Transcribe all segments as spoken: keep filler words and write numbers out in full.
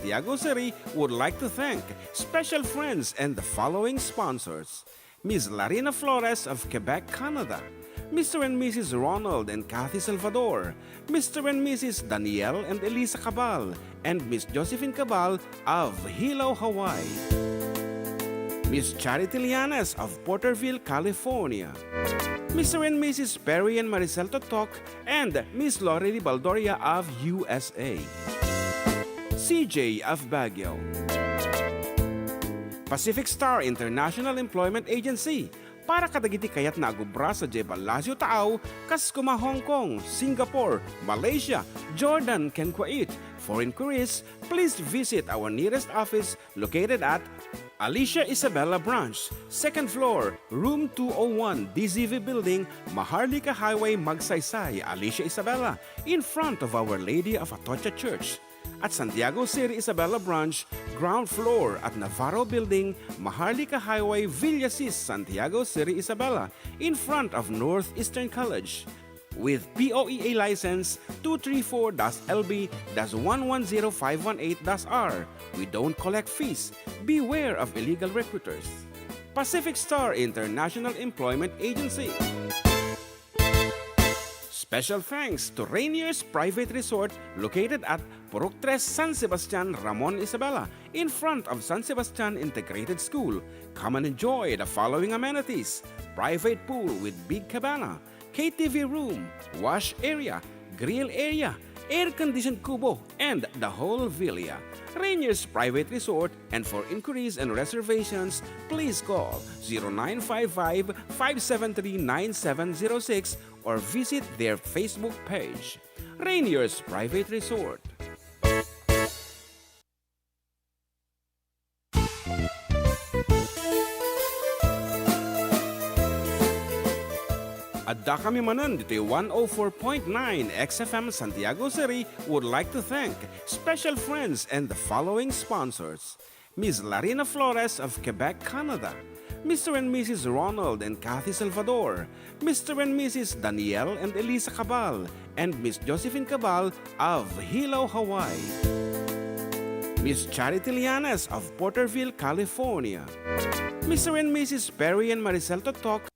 Santiago City would like to thank special friends and the following sponsors: Miss Larina Flores of Quebec, Canada, Mister and Missus Ronald and Kathy Salvador, Mister and Missus Daniel and Elisa Cabal, and Miss Josephine Cabal of Hilo, Hawaii. Miss Charity Lianes of Porterville, California. Mister and Missus Perry and Maricel Totok and Miss Lori Baldoria of U S A. C J of Baguio. Pacific Star International Employment Agency, para kadagiti kayatna a gubra sadiay Palacio Taaw, kas kuma Hong Kong, Singapore, Malaysia, Jordan, ken Kuwait. For inquiries, please visit our nearest office located at Alicia Isabela Branch, second floor, room two oh one, D Z V Building, Maharlika Highway, Magsaysay, Alicia Isabela, in front of Our Lady of Atocha Church. At Santiago City Isabela Branch, ground floor at Navarro Building, Maharlika Highway, Villasis, Santiago City Isabela, in front of Northeastern College. With P O E A license two three four dash L B dash one one zero five one eight dash R. We don't collect fees. Beware of illegal recruiters. Pacific Star International Employment Agency. Special thanks to Rainier's Private Resort located at Purok Tres, San Sebastian, Ramon Isabela, in front of San Sebastian Integrated School. Come and enjoy the following amenities: private pool with big cabana, K T V room, wash area, grill area, air-conditioned kubo, and the whole villa. Rainier's Private Resort, and for inquiries and reservations, please call zero nine five five, five seven three, nine seven zero six or visit their Facebook page. Rainier's Private Resort. Addakami manen ditoy one oh four point nine X F M Santiago City would like to thank special friends and the following sponsors: Miss Larina Flores of Quebec, Canada, Mister and Missus Ronald and Kathy Salvador, Mister and Missus Daniel and Elisa Cabal, and Miss Josephine Cabal of Hilo, Hawaii. Miss Charity Lianes of Porterville, California. Mister and Missus Perry and Maricel Totok.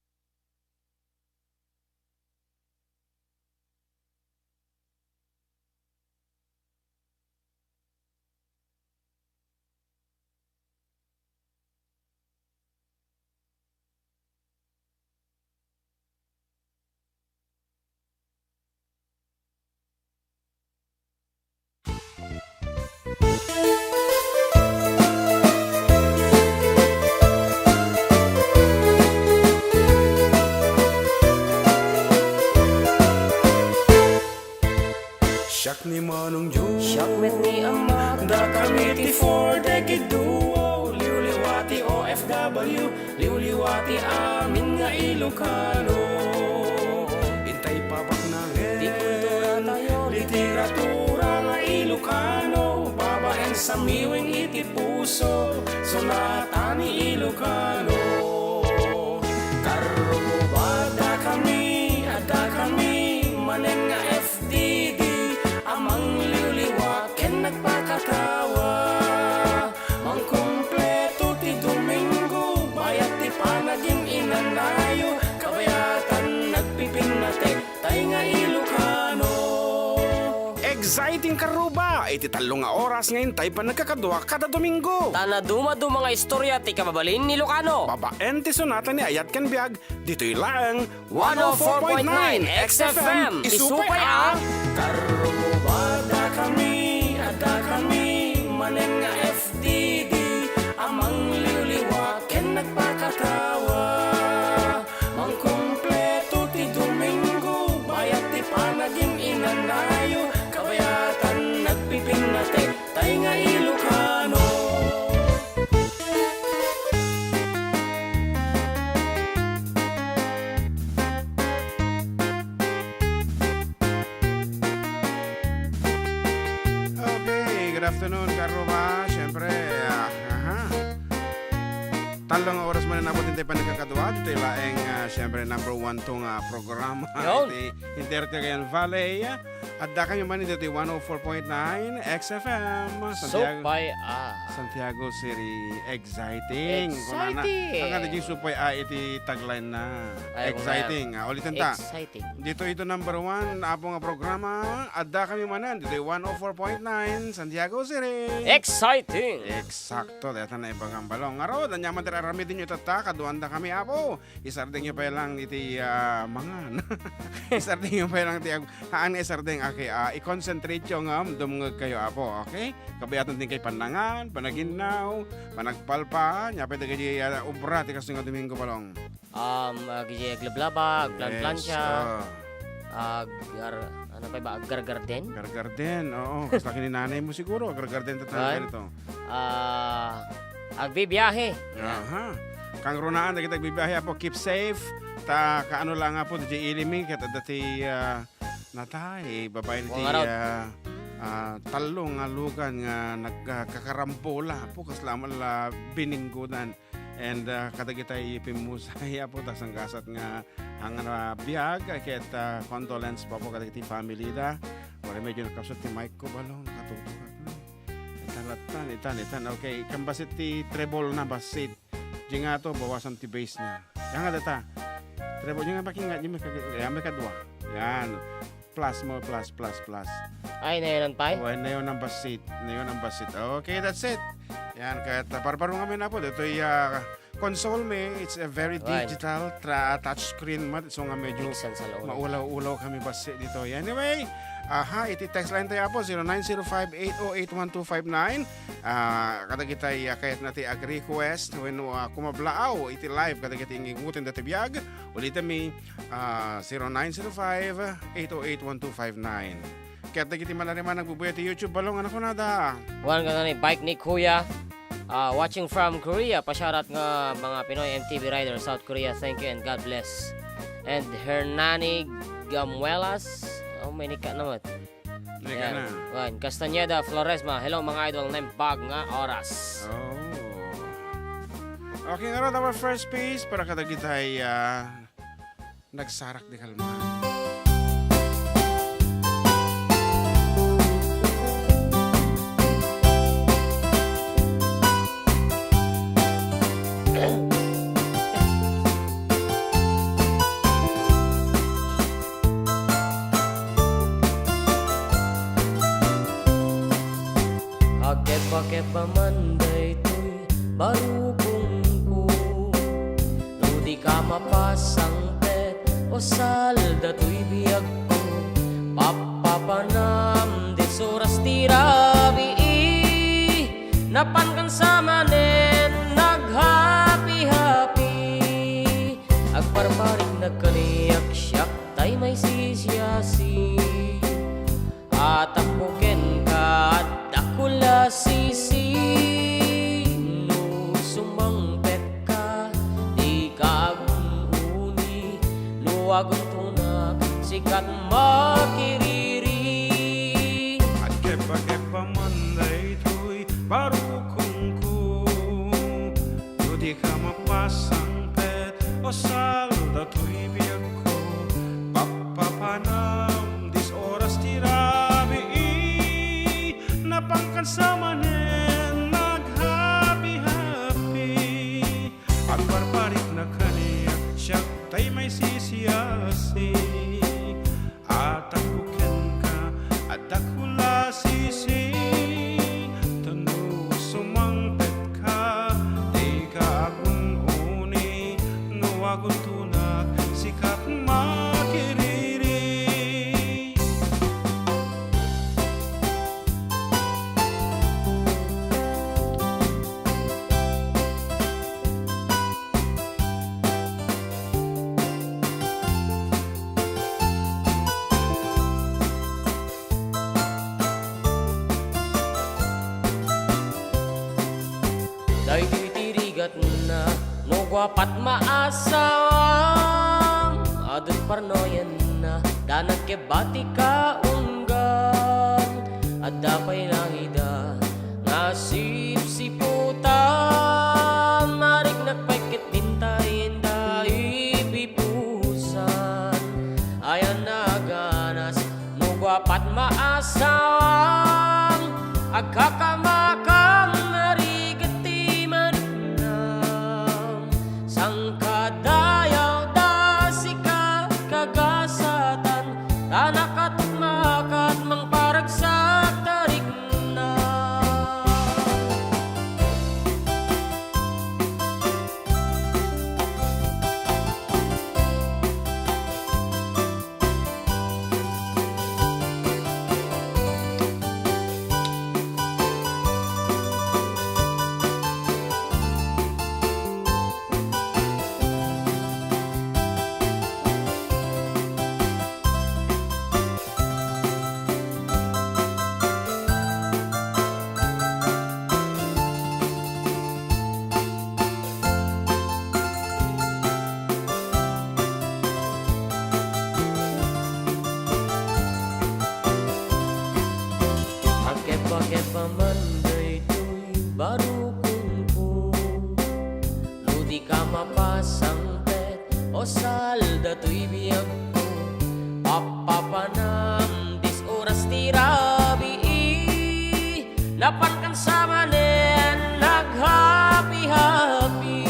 Siak ni Manong Joe. Siak met ni Ama. Dakami ti Four Decade Duo. Liwliwa ti O F W. Liwliwa ti amin nga Ilocano. Intay pabaknangen ti kultura tayo, literatura nga Ilocano, babaen sa miwing iti puso, sonata ni Ilocano. Karruba, dakami, addakami manen nga F D D a mangliwliwa ken nagpakatawa. Mangkumpleto ti Domingo, bayat ti panagin-inanayo, kabayatan nagpipinnatek, tay nga Ilocano. Exciting, karruba! Iti tallo nga oras nga intay pannagkakadua kada Domingo. Ta nadumaduma nga istorya ti kababalin ni Ilocano. Babaen ti sonata ni Ayat ken Biag, ditoy laeng one oh four point nine X F M. Isupay a Karruba, dakami, addakami manen nga F D D a mangliwliwa ken nagpakatawa. Mangkumpleto ti Domingo, bayat ti panagin-inanayo, kabayatan nagpipinnatek, tay nga Ilocano. Okay, good afternoon, karruba. Siyempre, ah, aha. Tallo nga oras man inabot intay pannagkakadua, ditoy laeng, ah, siyempre, number one tong, ah, programa. Yon. Iti Interior Cagayan Valley. Adda kami man ditoy one oh four point nine X F M, Santiago, Supay A. Santiago City. Exciting. Exciting. Kunana, ang kanta di Supay A iti tagline na. Ay, exciting. Ah, ulitan ta. Exciting. Dito ito number one, apo nga programa. Adda kami manen ditoy one oh four point nine Santiago City. Exciting. Eksakto, dayta na ibagang balong. Ngarud, ania man ti aramidyo tatta, kaduanda kami, apo. Isardengyo pay lang iti, ah, mangan. Isardengyo pay lang ti ag-, haan nga isardeng, okay, ah, i-concentrate yo ngem dumngeg kayo, apo, okay? Kabayatan ti kay pannangan, panaginnaw, panagpalpa, nia pay dagiti, ah, obra ti kastoy nga Domingo, balong. Um, ah, gidi aglablaba, agplanplansia, Yes, ah. ag-, ar-, ano pa ba, aggargarden? Gargarden, oo. Kasla ken ni nanay mo siguro, gargarden ta Ay. Ganito. Ah, agbibiyahe. Aha. Kangrunaan, dagiti agbibiyahe, apo, keep safe. Ta, kaano lang, apo, di ilimi, ket adda ti, ah, natay, babaen ti, Mga raw. ah, ah, tallo nga lugan nga nagkakarambola, apo, kasla man la bininggodan. And, ah, kadagitay pimmusay, apo, ta sangkasat nga, ang, ah, biag, ket, ah, condolence pa po kadagiti family da. Wala medyo nakapsut ti mic ko, balong, nakatuturak na. Itan, itan, itan, itan. Okay, kan bassit ti treble na bassit. Di nga to, bawasan ti bass na. Yan nga data. Treble, yan nga pakinggan, yan may kag-, yan may kadua. Yan. Plus mo, plus, plus, plus. Ay, nayonan pay? Oh, nayon ang bassit. Nayon ang bassit. Okay, that's it. Yan, kahit, ah, barbaro nga may napo. Dito, ah, Console Me, it's a very Right. digital tra-, touch screen, mat-, so nga medyo Buksan sa loob. maulaw-ulaw kami bassit dito. Anyway, aha, iti text line tayo po, zero nine zero five eight oh eight one two five nine. Ah, kadagitay, ah, kayat na ti ag-request, wenno, ah, kumablaaw iti live, kadagitay inginguten dati biag. Ulitan mi, ah, zero nine zero five eight oh eight one two five nine. Ket dagiti manariman nagbubuya ti YouTube, balong, ano kunada? Wan ka na ni Bike ni Kuya. Ah, watching from Korea. Pasyarat nga mga Pinoy M T V rider, South Korea. Thank you and God bless. And Hernani Gamuelas. Oh, may nika naman. May ka Ayan. na. Wan, Castañeda, Floresma. Hello, mga idol. Naimbag nga oras. Oh. Okay, nga ron, our first piece para kadagitay, ah, Nagsarak di kalman. Agkebakeba man daytoy barukongko. No di ka mapasangpet, usal datoy biagko. Papapanam dis oras ti rabii. Napankan sa manen naghapi-hapi. Agparpariknak kaniak siak tay maisisiasi. Atappo kenka, adda ko la sisi. No sumangpetka, dika agun-uni. No aguntonak, sika ti makiriri. Agkebakeba man daytoy barukongko. No dika mapasangpet, usal datoy biagko. Papapanam dis oras ti rabii. Napankan sa manen naghapi-hapi. Agparpariknak kaniak siak tay maisisiasi. Atappo kenka, adda ko la sisi. Ta no sumangpetka, dika agun-uni. No aguntonak, sika ti makiriri. Daytoy ti rigatna, no guapat maasawam, adun parnoyenna, da nagkebba ti kaunggan. Adda pay nangida nga sipsiputan, mariknak pay ket dintay inda ipipusan. Ayan naganas, no guapat Barukonko, no dika mapasangpet, o sal datoy biagko. Pappapanam dis oras ti rabii, napankan sa manen naghapi-hapi.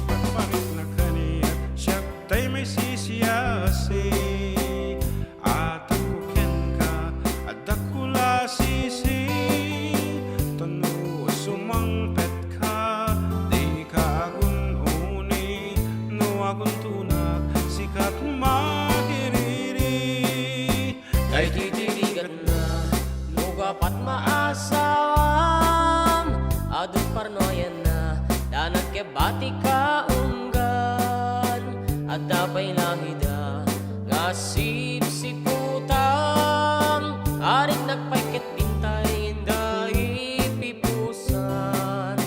Agparikna kaniak, siak tay maisisiasi. Atanko kenka, adda ko lasisi. Ta no sumangpetka, dika agun-uni. No aguntonak, sika ti makiriri. Daytoy ti rigatna, no gapat maasawam, adu parnoayanna, ta nagkebati ka unggan. Adda pay langida nga sipsiputan, arik nagpay ket dintay inda ipipusan.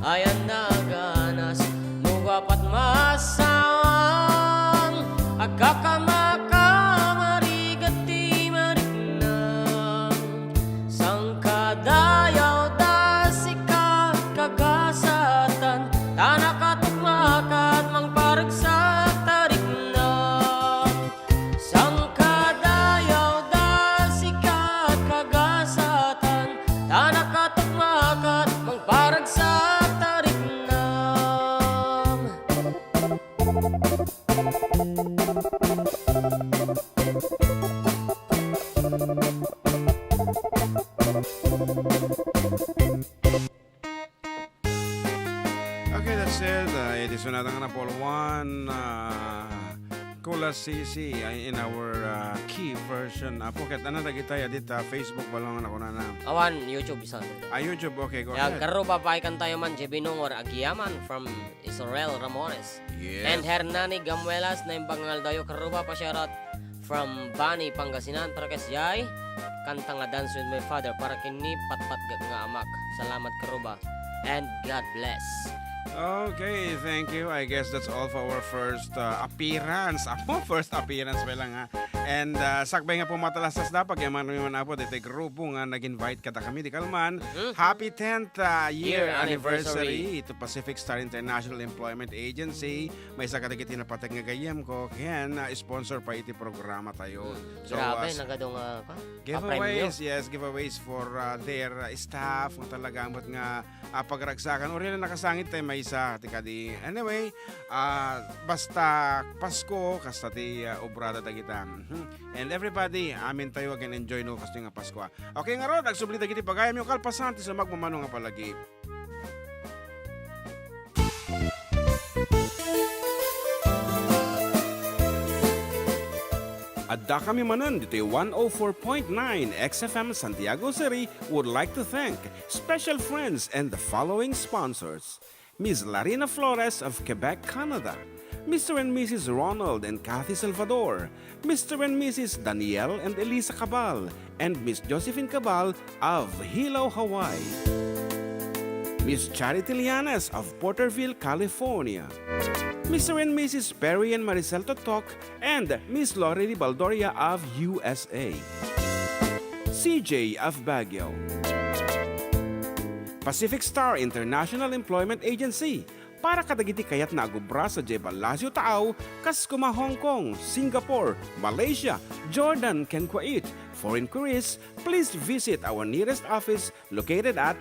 Ayan naganas, no gapat masawang, agkakamaka marigat ti mariknam. Sangkadayaw da sika kagasatan, ta nakatukmakat mangparagsak ta riknam. Sangkadayaw da sika kagasatan, ta nakatukmakat mangparagsak ta riknam. Okay, that's it. Uh, it is another Apollo one, uh, Kula C C, uh, in our, uh, key version. Uh, Puket, ano dagita ya dit, uh, Facebook, balong na kunana. Awan, YouTube, isa. Ah, YouTube, okay, go Ya, ahead. Karuba, paikan tayo man, J B Nungor Agiyaman from Israel Ramones. Yes. And Hernani Gamuelas, naimbag nga aldaw yo, Karuba, pa-shoutout from Bani, Pangasinan, para kas Jai. Kanta nga Dance with My Father, para ken ni patpatgak nga amak. Salamat, Karuba. And God bless. Okay, thank you. I guess that's all for our first, uh, appearance. Apo, first appearance pa lang, ha. And, uh, sakbay nga pumatalastas da, pagyaman mi man, Apo, ditoy grupo nga nag-invite kadakami, di kalman. Mhm. Happy tenth, uh, year Year anniversary anniversary. To Pacific Star International Employment Agency. Maysa kadagiti napatek nga gayyemko, ken, uh, sponsor pa iti programa tayo. Mm. So, Grabe, as nagadu nga, pa-, giveaways, papremyo. Yes, giveaways for, uh, their, uh, staff, nga talaga met nga, ah, pagragsakan. Uray na nakasangit tayo maysa, ti kadi. Anyway, ah, basta Pasko, kasta ti, ah, obrada dagita. Mhm. And everybody, amin tayo again, enjoy no, kastoy nga Pasko, ah. Okay, ngarud, agsubli dagiti pagayamyo, kalpasan ti sumagmamano nga palagi. Addakami manen ditoy one oh four point nine X F M Santiago City would like to thank special friends and the following sponsors: Miss Larina Flores of Quebec, Canada, Mister and Missus Ronald and Kathy Salvador, Mister and Missus Daniel and Elisa Cabal, and Miss Josephine Cabal of Hilo, Hawaii. Miss Charity Lianes of Porterville, California. Mister and Missus Perry and Maricel Totok and Miss Lorely Baldoria of U S A. C J of Baguio. Pacific Star International Employment Agency, para kadagiti kayatna a agubra sadiay ballasiw taaw, kas kuma Hong Kong, Singapore, Malaysia, Jordan, ken Kuwait. For inquiries, please visit our nearest office located at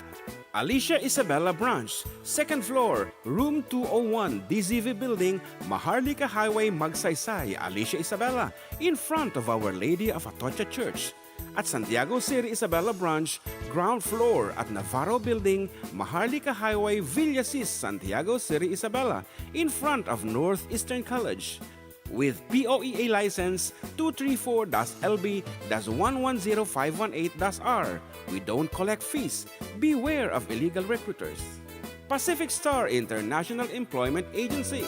Alicia Isabela Branch, second floor, room two oh one, D Z V Building, Maharlika Highway, Magsaysay, Alicia Isabela, in front of Our Lady of Atocha Church. At Santiago City Isabela Branch, ground floor at Navarro Building, Maharlika Highway, Villasis, Santiago City Isabela, in front of Northeastern College. With P O E A license two three four dash L B dash one one zero five one eight dash R, we don't collect fees. Beware of illegal recruiters. Pacific Star International Employment Agency.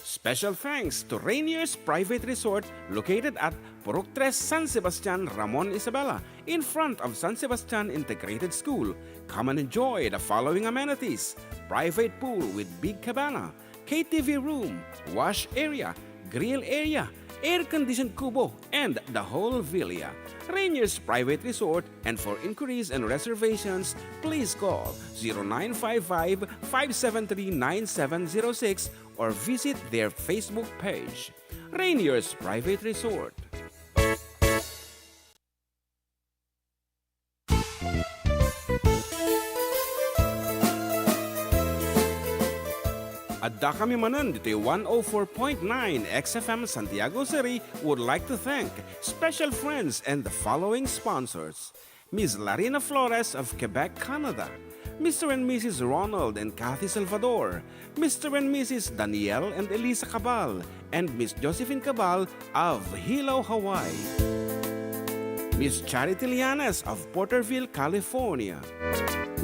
Special thanks to Rainier's Private Resort, located at Purok Tres, San Sebastian, Ramon Isabela, in front of San Sebastian Integrated School. Come and enjoy the following amenities: private pool with big cabana, K T V room, wash area, grill area, air-conditioned kubo, and the whole villa. Rainier's Private Resort, and for inquiries and reservations, please call zero nine five five, five seven three, nine seven zero six or visit their Facebook page. Rainier's Private Resort. Addakami manen ditoy one oh four point nine X F M Santiago City would like to thank special friends and the following sponsors: Miss Larina Flores of Quebec, Canada, Mister and Missus Ronald and Kathy Salvador, Mister and Missus Daniel and Elisa Cabal, and Miss Josephine Cabal of Hilo, Hawaii. Miss Charity Lianes of Porterville, California.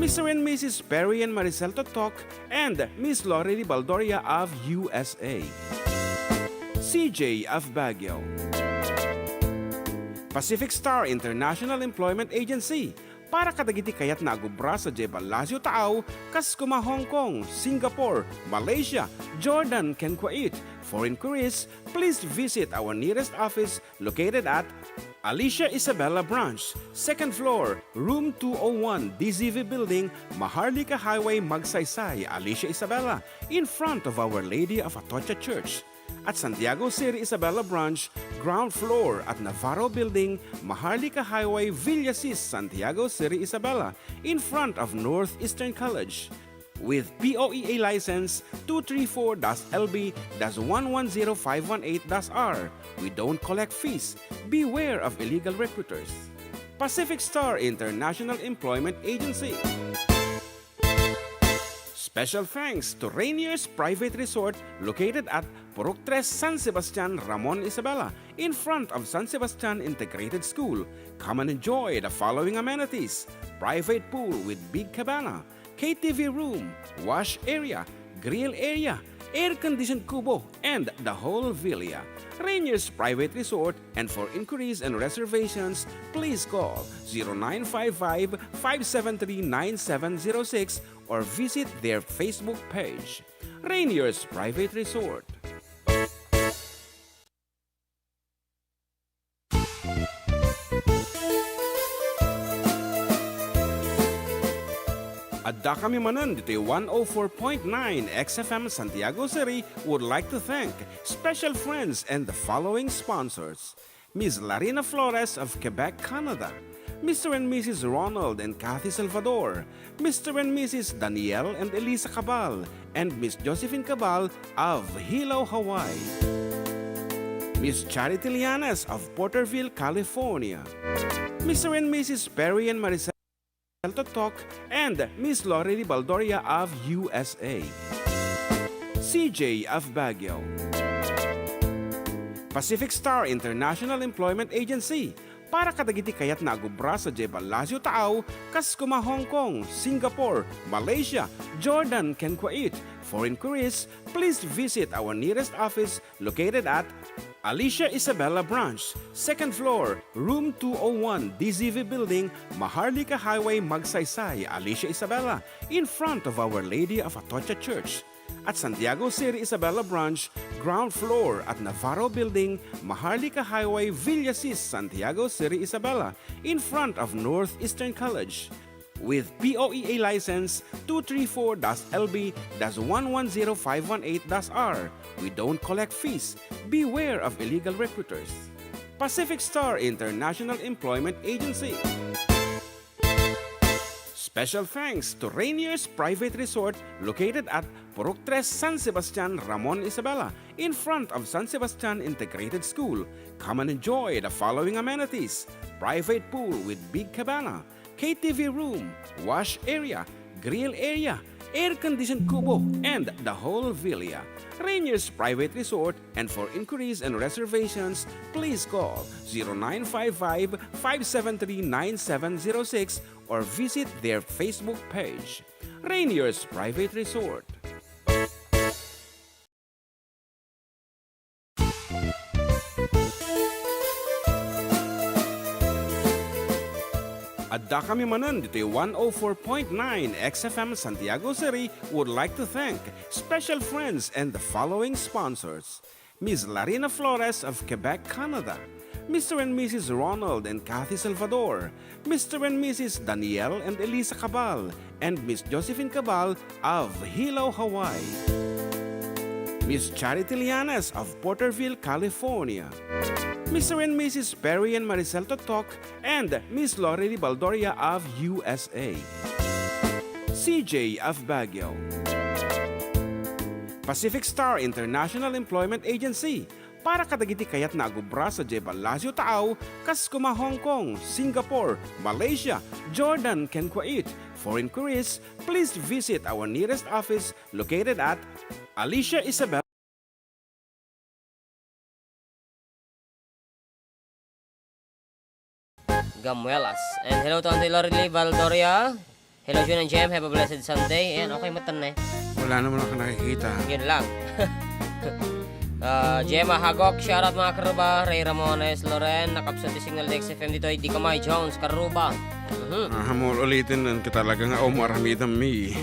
Mister and Missus Perry and Maricel Totok and Miss Lorely Baldoria of U S A. C J of Baguio. Pacific Star International Employment Agency, para kadagiti kayatna a agubra sadiay Palacio Taaw, kas koma Hong Kong, Singapore, Malaysia, Jordan, ken Kuwait. For inquiries, please visit our nearest office located at Alicia Isabela Branch, second floor, room two oh one, D Z V Building, Maharlika Highway, Magsaysay, Alicia Isabela, in front of Our Lady of Atocha Church. At Santiago City Isabela Branch, ground floor at Navarro Building, Maharlika Highway, Villasis, Santiago City Isabela, in front of Northeastern College. With P O E A license two three four dash L B dash one one zero five one eight dash R, we don't collect fees. Beware of illegal recruiters. Pacific Star International Employment Agency. Special thanks to Rainier's Private Resort located at Purok Tres, San Sebastian, Ramon Isabela, in front of San Sebastian Integrated School. Come and enjoy the following amenities: private pool with big cabana, K T V room, wash area, grill area, air-conditioned kubo, and the whole villa. Rainier's Private Resort, and for inquiries and reservations, please call zero nine five five, five seven three, nine seven zero six or visit their Facebook page. Rainier's Private Resort. Addakami manen ditoy one oh four point nine X F M Santiago City would like to thank special friends and the following sponsors: Miss Larina Flores of Quebec, Canada, Mister and Missus Ronald and Kathy Salvador, Mister and Missus Daniel and Elisa Cabal, and Miss Josephine Cabal of Hilo, Hawaii. Miss Charity Lianes of Porterville, California. Mister and Missus Perry and Maricel Totok and Miss Lorely Baldoria of U S A. C J of Baguio. Pacific Star International Employment Agency, para kadagiti kayatna a agubra sadiay Palacio Taaw, kas koma Hong Kong, Singapore, Malaysia, Jordan, ken Kuwait. For inquiries, please visit our nearest office located at Alicia Isabela Branch, second floor, room two oh one, D Z V Building, Maharlika Highway, Magsaysay, Alicia Isabela, in front of Our Lady of Atocha Church. At Santiago City Isabela Branch, ground floor at Navarro Building, Maharlika Highway, Villasis, Santiago City Isabela, in front of Northeastern College. With P O E A license two three four dash L B dash one one zero five one eight dash R, we don't collect fees. Beware of illegal recruiters. Pacific Star International Employment Agency. Special thanks to Rainier's Private Resort located at Purok Tres, San Sebastian, Ramon Isabela, in front of San Sebastian Integrated School. Come and enjoy the following amenities: private pool with big cabana, K T V room, wash area, grill area, air-conditioned kubo, and the whole villa. Rainier's Private Resort, and for inquiries and reservations, please call zero nine five five, five seven three, nine seven zero six or visit their Facebook page. Rainier's Private Resort. Addakami manen ditoy one oh four point nine X F M Santiago City would like to thank special friends and the following sponsors: Miss Larina Flores of Quebec, Canada, Mister and Missus Ronald and Kathy Salvador, Mister and Missus Daniel and Elisa Cabal, and Miss Josephine Cabal of Hilo, Hawaii, Miss Charity Lianes of Porterville, California, Mister and Missus Perry and Maricel Totok, and Miss Lorely Baldoria of U S A, C J of Baguio, Pacific Star International Employment Agency, para kadagiti kayatna a agubra sadiay Palacio Taaw, kas kuma Hong Kong, Singapore, Malaysia, Jordan, ken Kuwait. For inquiries, please visit our nearest office located at Alicia Isabel Gamuelas. And hello to Auntie Lorely Baldoria. Hello, June and Jem. Have a blessed Sunday. Ayan, okay, matan na eh. Wala naman ako nakikita. Yun lang. Ah, Gemma Hagok, shoutout mga karuba. Ray Ramones, Loren, nakapsat ti signal di X F M dito. Di ka may Jones, karuba. Mhm. Ah, mo ulitin nun ka talaga nga, oh, maramidam mi.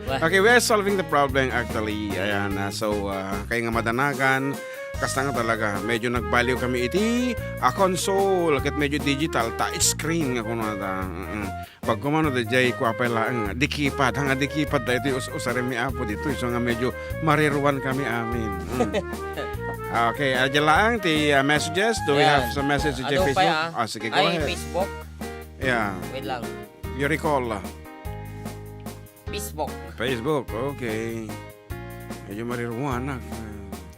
Wah. Okay, we're solving the problem actually. Ayan, ah, so, ah, kay nga madanagan, kasta nga talaga, medyo nagbaliw kami iti, ah, console, ket medyo digital, touch screen nga kuno ta. Mm-mm. Pagkumano, daydiay, kua pay laeng, di keypad, hanga di keypad, daytoy us-, usaren mi Apo ditoy, so nga medyo mariruan kami amin. Mm. Okay, ah, dyan laeng ti, ah, messages. Do we Ayan. have some message sa Adu Facebook? pay, ah. Ah, sige, go Ay, ahead. Facebook. Yeah. Wait lang. You recall, ah. Facebook. Facebook, okay. Medyo mariruanak.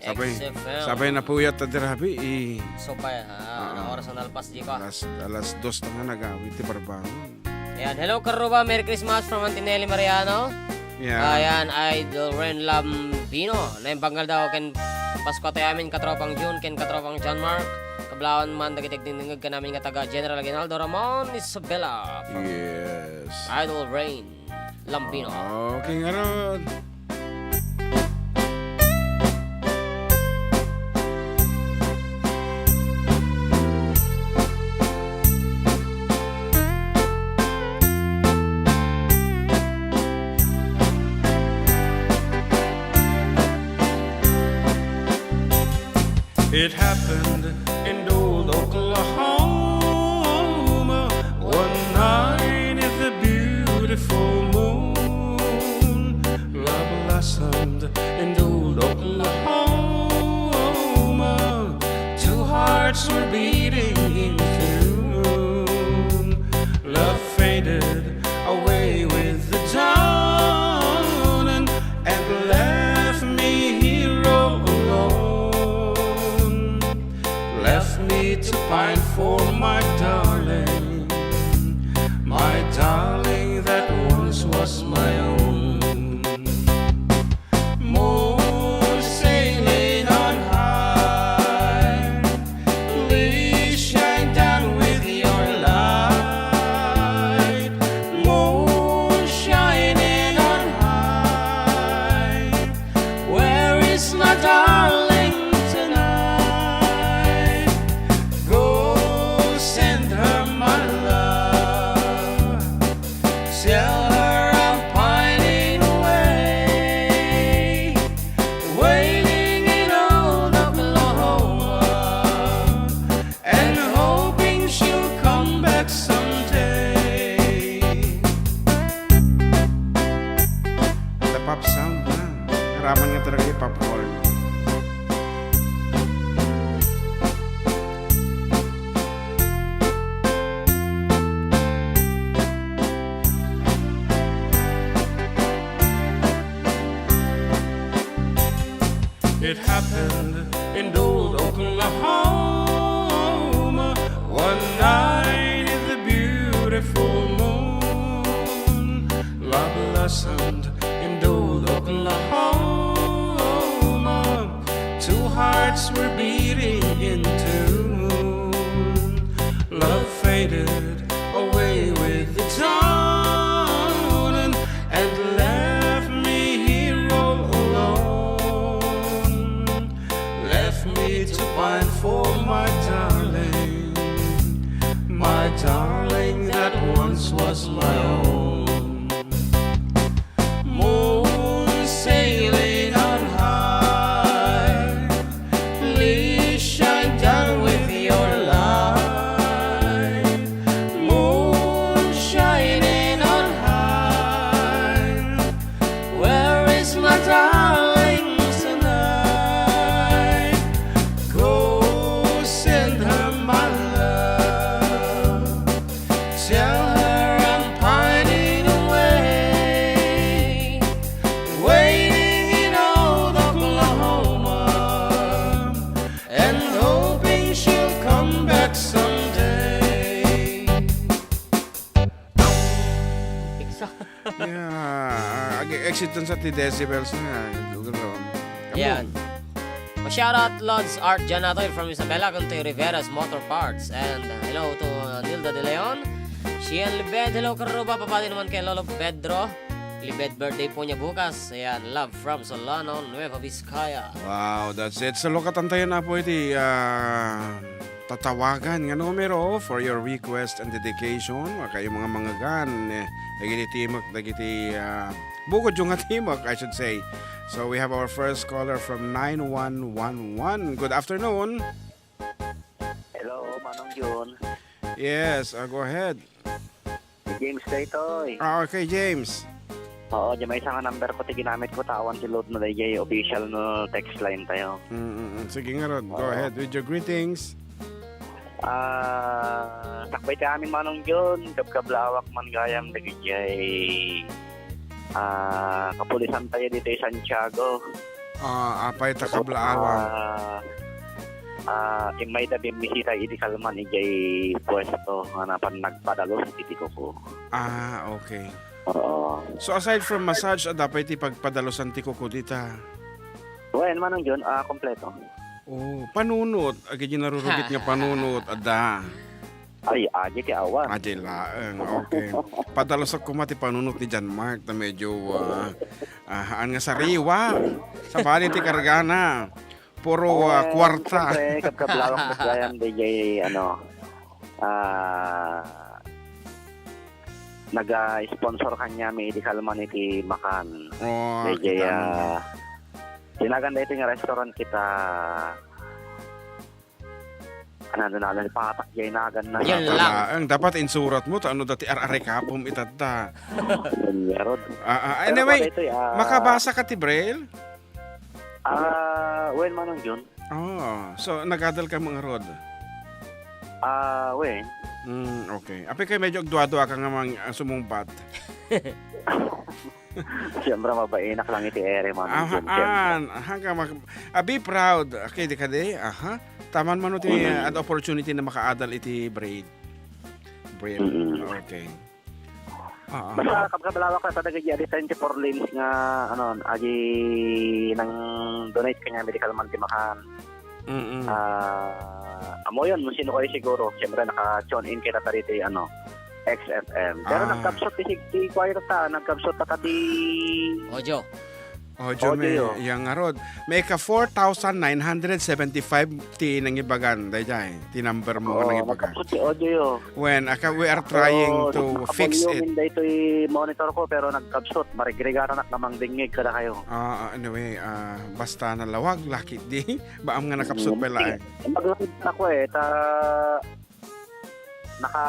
Sabay, X F M. sabay napuyat ta dirabi, eh. So, pa, ah, Ah, ah. na oras ang nalpas di ka? Alas, alas dos na nga nagawid ti barbangon. Ayan. Hello, Karuba. Merry Christmas from Auntie Nelly Mariano. Yeah. Ayan, Idol Ren Lambino. Naimbanggal daw ken Pasko tayo amin, katropang June, ken katropang John Mark. Kablawan man, dagiti agdingdingeg ken amin nga taga General Aguinaldo, Ramon, Isabela. From Yes. Idol Rain Lambino. Okay, ngarud. It happened in old Oklahoma, one night in the beautiful moon. Love blossomed in old Oklahoma. Two hearts were beating in tune. Love faded away with the dawn and, and left me here all alone. Left me to pine for my darling, my darling that once was my own. Moon sailing on high, please shine down with your light. Moon shining on high, where is my darling tonight? Go send her my love. Tell her I'm pining away, waiting in old Oklahoma, and hoping she'll come back someday. The pop sound na. Karaman nga talaga yung popcorn. It happened in old Oklahoma, one night in the beautiful moon. Love blossomed in old Oklahoma. Two hearts were beating in tune. Love faded away with the dawn and, and left me here all alone. Left me to pine for my darling, my darling that once was my own. Moon sailing on high, Yeah, ag-exit dun sa ti decibels na. Lugar, oh. Come on. Yan. Pa-shoutout, Lods Art Janatoy from Isabela, kun ti Rivera's Motor Parts. And, uh, hello to, uh, Nilda De Leon. Sian Libed, hello, Karuba. Papati naman kay Lolo Pedro. Libed, birthday po niya bukas. Ayan, love from Solano, Nueva Vizcaya. Wow, that's it. So, lukatan tayo na po iti, ah, tatawagan nga numero for your request and dedication. Wa kayo mga manggagan, eh, dagiti timek, dagiti, ah, bukod yung nga timek, I should say. So, we have our first caller from nine one one one. Good afternoon. Hello, Manong Jun. Yes, ah, go ahead. James daytoy. Ah, okay, James. Oo, di maysa nga number ko ti ginamit ko, ta awan ti load na dayjay official no text line tayo. Mm, mm, mm. Sige ngarud, go ahead with your greetings. Ah, sakbay ti amin, Manong Jun, kabkablawak man gayam dagijay, ah, kapulisan tayo ditoy Santiago. Ah, apay ta kablaawak. Ah, ah, immay da bimmisita idi kalman idiay puesto nga napan nagpadalus iti kuko. Ah, okay. Oo. So, aside from massage, adda pay ti pagpadalusan ti kuko dita? Wen, Manong Jun, ah, kompleto. Oh, panunot. Agi di narurugit nga panunot, adda. Ay, agi ti awan. Adi laeng, okay. Padalusak koma ti panunot ni John Mark na medyo, ah, ah, haan nga sariwa. Sabali ti kargana. Puro, ah, kwarta. Eh, siyempre, kabkablawak met gayam dayjay, ano, ah, naga-sponsor kaniami idi kalman iti makan. Oh, dayjay, ah, dinagan daytoy nga restaurant kita. Ano, ano, ano, patak jay nagan na. Yan lang. Ang dapat insurat mo, ta ano dati ar-arikapom itatta. Yan, yarod. Ah, ah, pero anyway, ito, ah, makabasa ka ti Braille? Ah, well, Manong Jun. Oh, so, nagadal ka mga rod? Ah, well. Mm, okay. Apay kay medyo agdua-dua ka nga mang, ah, sumungbat. Siyempre, mabainak lang iti ere, Manong Jun, siyempre. Ahaan, ahaan ka mag-, ah, be proud. Okay, di ka di? Aha. Taman man ti, mm, ah, opportunity na makaadal iti Braille. Braille. Mm-mm. Okay. Ah, ah. Basta kabkablawak na talaga di adi twenty-four lanes nga, ano, agi nang donate kaniami idi kalman ti makan. Mm-mm. Ah, amoyon, no sino kayo siguro. Siyempre, naka-tune in kita ta ditoy, ano, X F M. Pero, ah, nagkabsot ti sig-, ti choir ta, nagkabsot ta ti audio. Audio, audio, may, yo. Yang ngarud. May ka four thousand nine hundred seventy-five ti nangibagan, dayjay. Ti number mo, oo, nangibagan. Nagkabsot ti audio, yo. When, aka, we are trying to fix it. Pero, nakabulyongin daytoy monitor ko, pero nagkabsot. Marigrigatanak nga mangdingngeg kada kayo. Ah, ah, anyway, ah, basta nalawag, lakit di. Baam nga nakapsot pay laeng. Maglakad ako eh, ta naka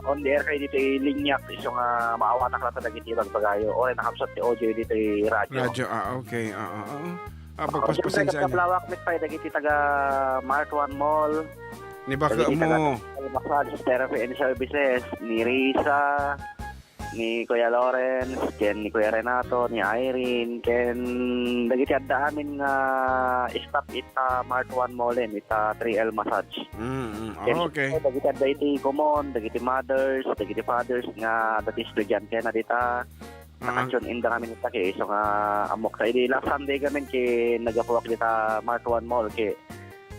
on the air kayo ditoy linyak, isu nga maawatak latta dagiti ibagbagayo. Oray nakapsot ti audio ditoy radyo. Radyo, ah, okay. Ah, ah, ah. Ah, pagpaspasensya. Siyempre, kabkablawak met pay dagiti taga Mart One Mall. Ni baka mo. Dagiti taga Massage Therapy and Services, ni Risa, ni Kuya Lawrence, ken ni Kuya Renato, ni Irene, ken dagiti adda amin nga staff ita Mart One Mall, ita three L Massage. Mm, mm. Ken, okay, dagiti adda iti common, dagiti mothers, dagiti fathers nga dagiti estudiante na dita. Ah. Naka-tune in da kami nita, kay isu nga ammok ta idi last Sunday kami ket naggapuak dita Mart One Mall, ket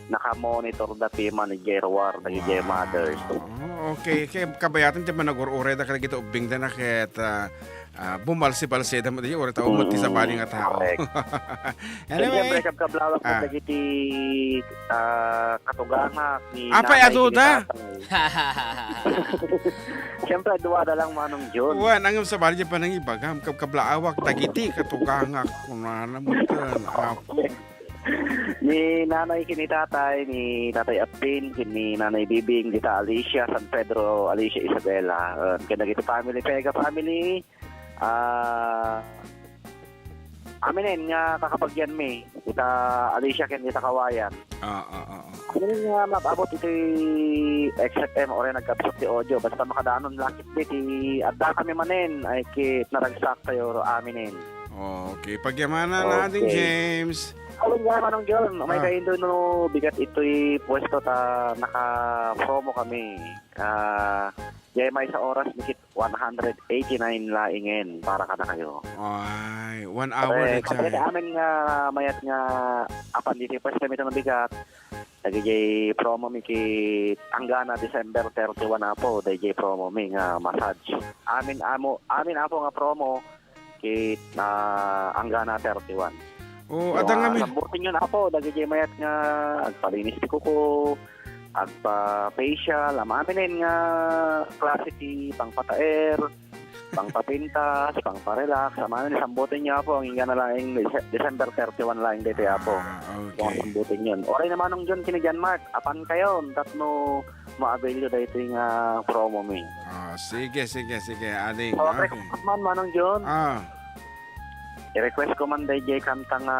naka-monitor da ti manager war dagiti mothers. Wow. Okay, kay kabayatan ti managur-uray da kadagiti ubbing da na ket, ah, ah, bumalsi-balsi da mo di uray ta umot ti sabali nga tao. Correct. Anyway, siyempre, kabkablawak mo dagiti, ah, katugangak ni Apay, adu da? Tatay. Siyempre, dua da lang, Manong Jun. Wen, ang sabali di panangibagam, kabkablaawak dagiti katugangak kunana mo ken, Apo. Ni Nanay ken ni Tatay, ni Tatay Apin, ken ni Nanay Bibing, dita Alicia, San Pedro, Alicia, Isabela. Uh, ken dagiti family, Vega family, ah, aminen nga kakabagyan mi, ita Alicia ken ita Kawayan. Ah, ah, ah, ah. Aminen nga mababot iti X F M, oray nagkabsat ti audio, basta makadanon lakit di ti adda kami manen, ay ket naragsak tayo aminen. Okay, pagyamanan na din, James. Awan nga, Manong John, may kaindo no bigat itoy puesto ta naka-promo kami. Ah, jay maysa oras, mikit one hundred eighty-nine laengen para kadakayo. Ay, one hour Pare, na kadagiti jay. Amin nga mayat nga apan diti pwesto iti mabigat, dagiti promo mi ket anggana December thirty-one, Apo, dagiti promo mi nga massage. Amin amo, amin, Apo, nga promo ket, ah, anggana thirty-one. Oh, adda nga mi- sambutenyon, Apo, dagiti mayat nga agpalinis ti kuko, agpa-facial, amin nga klase ti pangpataer, pangpapintas, pangparelax, amin sambutenyo, Apo, ang inggana laeng Dece-, December thirty-one laeng daytoy, Apo. Ah, okay. Sambutenyon. Uray na, Manong John, ken ni John Mark, apankayon tapno ma-availyo daytoy nga promo mi. Ah, sige, sige, sige, ading. So, okay. Request man, Manong John. Ah. I-request ko man dayjay kanta nga,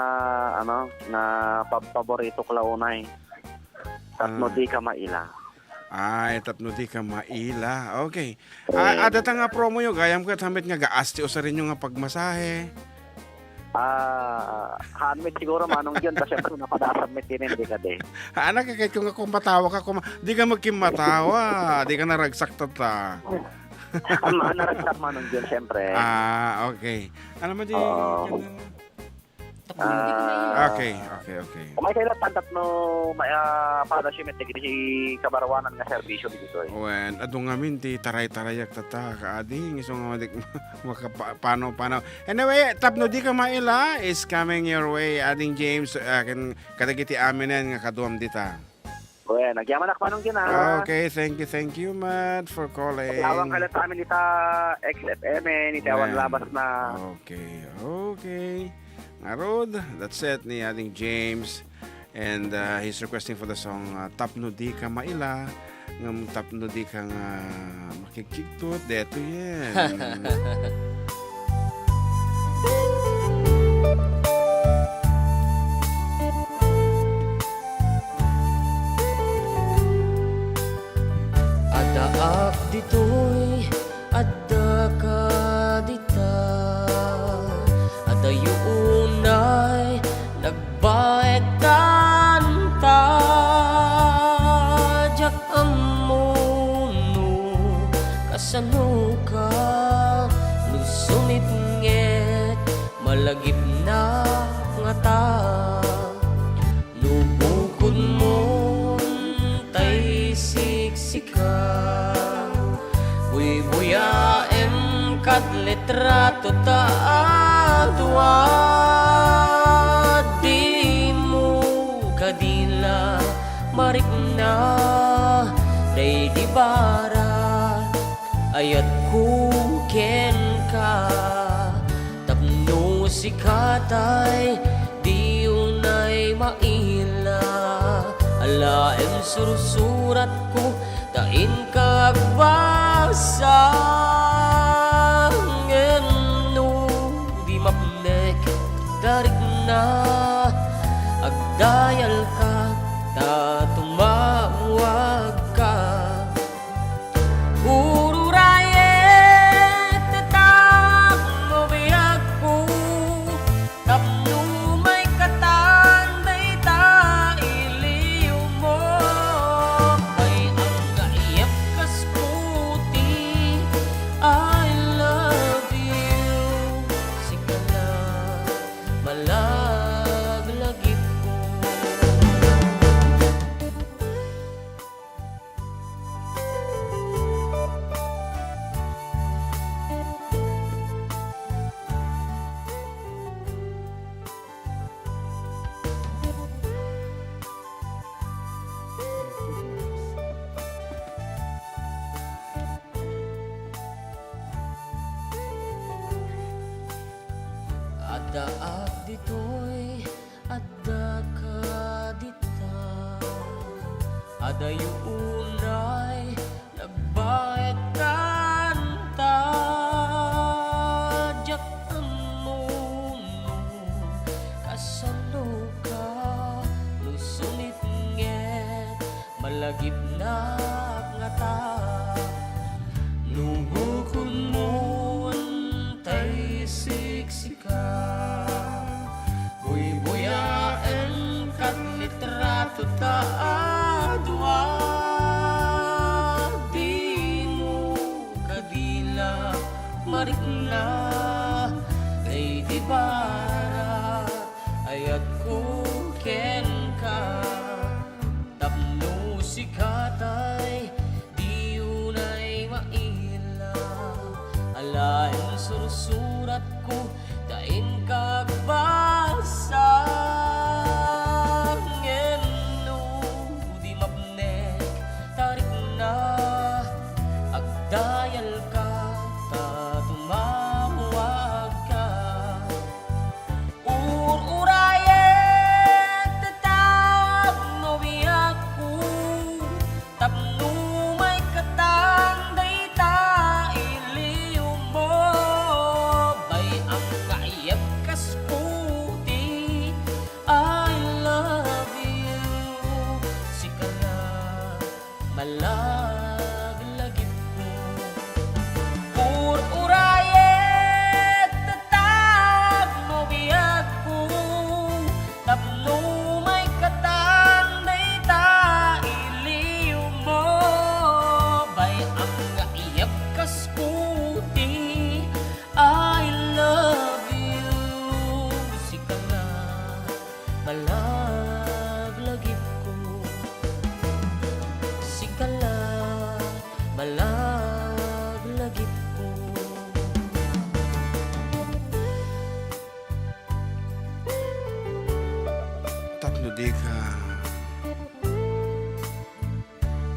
ano, nga pab-, paborito ko la unay. Tapno Ah. Di ka maila. Ay, tapno di ka maila. Okay. Ah, adda ta nga promo yo, gayam ket haanmi nga gaas ti usarenyo nga pagmasahe. Ah, haanmi siguro, Manong John, ta siyempre, napadasam met inin, di kadi. Haan, kakait ko nga kumpatawa ka, kuma-, di ka magkimmatawa, di ka naragsak tata. Ang mga naragsak, Manong John, siyempre. Ah, okay. Ano man di, Oo. Tapno di ka maila. Ah. Okay, okay, okay. Umay kayo lang, tapno ma-, ah, pala siya met, dagiti kabaruanan nga serbisyo ditoy. Wen, adu ngamin ti taray-tarayak tata, kaadi, isu nga madik-, makapa-, pano, pano. Anyway, tapno di ka maila is coming your way, ading James, ah, ken kadagiti aminen nga kaduam dita. Wen, agyamanak, Manong John, ah. Okay, thank you, thank you, Matt, for calling. Lawang kalat amin ita X F M, eh, ni Tawan Wen. Labas na. Okay, okay. Ngarud, that's it ni ading James. And, uh, he's requesting for the song, uh, Tapno Di Ka Maila. Ngem tapno di ka nga makigkigtot, detoyen. Addaak ditoy, addaka dita. Adayo unay nagbaetan ta. Diak ammo no kasano ka, no sumipnget, malagipna ngata. No bukodmon tay siksika, buybuyaem kad litrato ta a dua. Dimo kadi la marikna daydi bara ayatko kenka. Tapno sika tay di unay maila, alaem sursuratko ta inka agbasa. Ngem no di mapnek ta rikna, agdayalka ta tumawagka. Ururayek ti tapno biagko, tapno maikatan dayta iliwmo. Ay, ang gayyem kas puti, I love you. Sika la, malaglagipko. Addaak ditoy, addaka dita. Adayo unay nagbaetan ta. Diak ammo no kasano ka, no sumipnget, malagipna ngata. No bukodmon tay siksika, buybuyaem kad litrato ta a dua. Marikna, daydi para, ayatko kenka. Tapno sika tay di unay maila, alaen sursuratko ta inka agbasa. Ngem no di mapnek ta rikna, agdayalka ta tumawagka. Ur-urayek ta tapno biagko, tapno maikatan dayta iliwmo. Bay-am nga ayyeb kas puti, I love you, sika la malaglagipko. Ur-urayek ta tapno biagko, tapno maikatan dayta iliwmo. Bay-am nga ayyeb kas puti, I love you, sika la malaglagipko. Sika la malaglagipko. Tapno dika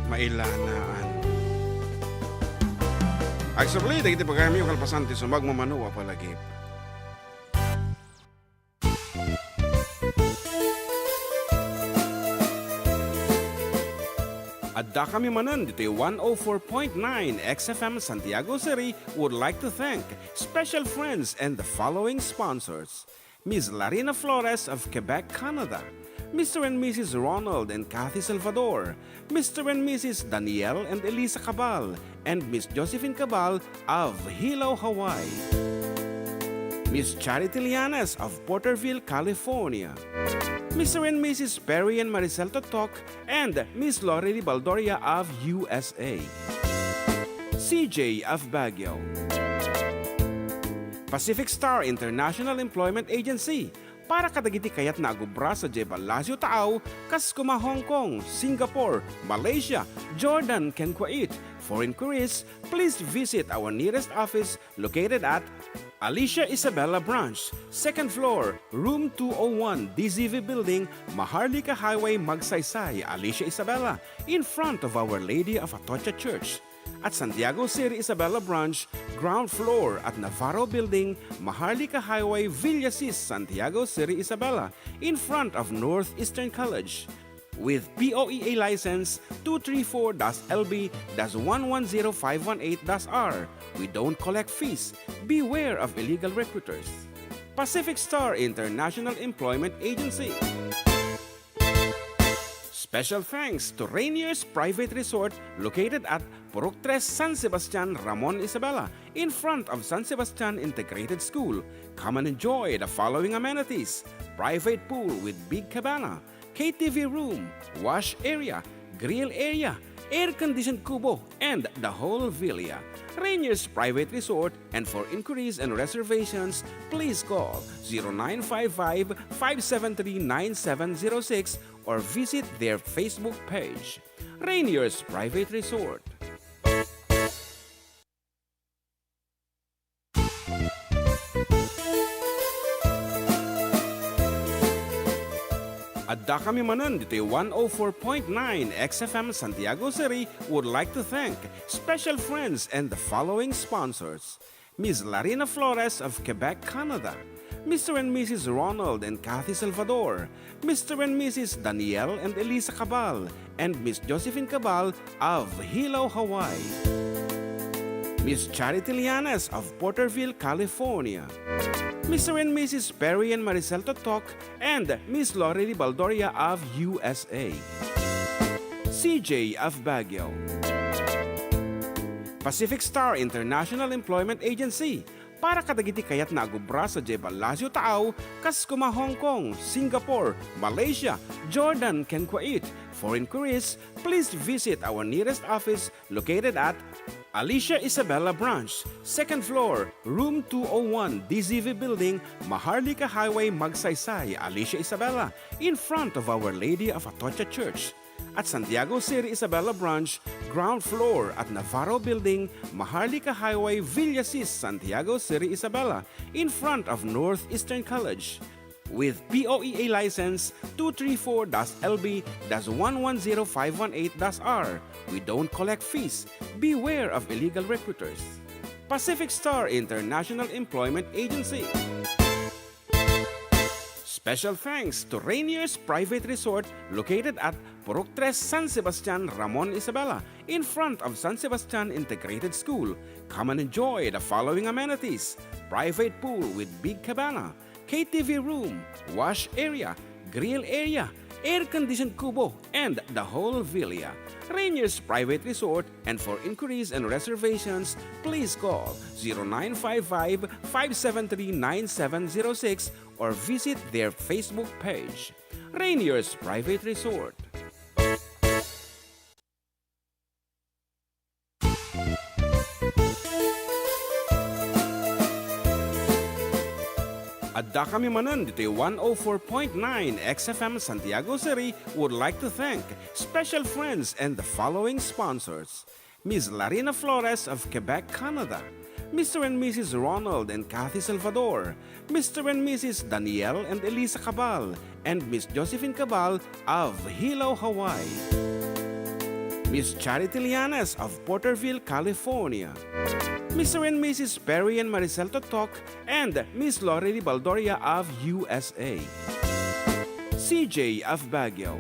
mailanaan. Agsubli dagiti bagaymi a kalpasan ti sumagmamano a palagip. Addakami manen ditoy one oh four point nine X F M Santiago City would like to thank special friends and the following sponsors: Miss Larina Flores of Quebec, Canada, Mister and Missus Ronald and Kathy Salvador, Mister and Missus Daniel and Elisa Cabal, and Miss Josephine Cabal of Hilo, Hawaii. Miss Charity Lianes of Porterville, California. Mister and Missus Perry and Maricel Totok and Miss Lorely Baldoria of U S A. C J of Baguio. Pacific Star International Employment Agency, para kadagiti kayatna a agubra sadiay Palacio Taaw, kas koma Hong Kong, Singapore, Malaysia, Jordan, ken Kuwait. For inquiries, please visit our nearest office located at Alicia Isabela Branch, second floor, room two oh one, D Z V Building, Maharlika Highway, Magsaysay, Alicia Isabela, in front of Our Lady of Atocha Church. At Santiago City Isabela Branch, ground floor at Navarro Building, Maharlika Highway, Villasis, Santiago City Isabela, in front of Northeastern College. With P O E A license two three four dash L B dash one one zero five one eight dash R, we don't collect fees. Beware of illegal recruiters. Pacific Star International Employment Agency. Special thanks to Rainier's Private Resort located at Purok Tres, San Sebastian, Ramon, Isabela, in front of San Sebastian Integrated School. Come and enjoy the following amenities: private pool with big cabana, K T V room, wash area, grill area, air-conditioned kubo, and the whole villa. Rainier's Private Resort, and for inquiries and reservations, please call zero nine five five, five seven three, nine seven zero six or visit their Facebook page. Rainier's Private Resort. Addakami manen ditoy one oh four point nine X F M Santiago City would like to thank special friends and the following sponsors: Miss Larina Flores of Quebec, Canada, Mister and Missus Ronald and Kathy Salvador, Mister and Missus Daniel and Elisa Cabal, and Miss Josephine Cabal of Hilo, Hawaii. Miss Charity Lianes of Porterville, California. Mister and Missus Perry and Maricel Totok and Miss Lorely Baldoria of U S A. C J of Baguio. Pacific Star International Employment Agency, para kadagiti kayatna a gubra sadiay Palacio Taaw, kas koma Hong Kong, Singapore, Malaysia, Jordan, ken Kuwait. For inquiries, please visit our nearest office located at Alicia Isabela Branch, second floor, room two oh one, D Z V Building, Maharlika Highway, Magsaysay, Alicia Isabela, in front of Our Lady of Atocha Church. At Santiago City Isabela Branch, ground floor at Navarro Building, Maharlika Highway, Villasis, Santiago City Isabela, in front of Northeastern College. With P O E A license two three four dash L B dash one one zero five one eight dash R. We don't collect fees. Beware of illegal recruiters. Pacific Star International Employment Agency. Special thanks to Rainier's Private Resort, located at Purok Tres, San Sebastian, Ramon Isabela, in front of San Sebastian Integrated School. Come and enjoy the following amenities: private pool with big cabana, K T V room, wash area, grill area, air-conditioned kubo, and the whole villa. Rainier's Private Resort, and for inquiries and reservations, please call zero nine five five, five seven three, nine seven zero six or visit their Facebook page. Rainier's Private Resort. Adda kami manen ditoy one oh four point nine X F M Santiago City would like to thank special friends and the following sponsors: Miss Larina Flores of Quebec, Canada, Mister and Missus Ronald and Kathy Salvador, Mister and Missus Daniel and Elisa Cabal, and Miss Josephine Cabal of Hilo, Hawaii, Miss Charity Lianes of Porterville, California, Mister and Missus Perry and Maricel Totok, and Miss Lori Baldoria of U S A, C J of Baguio,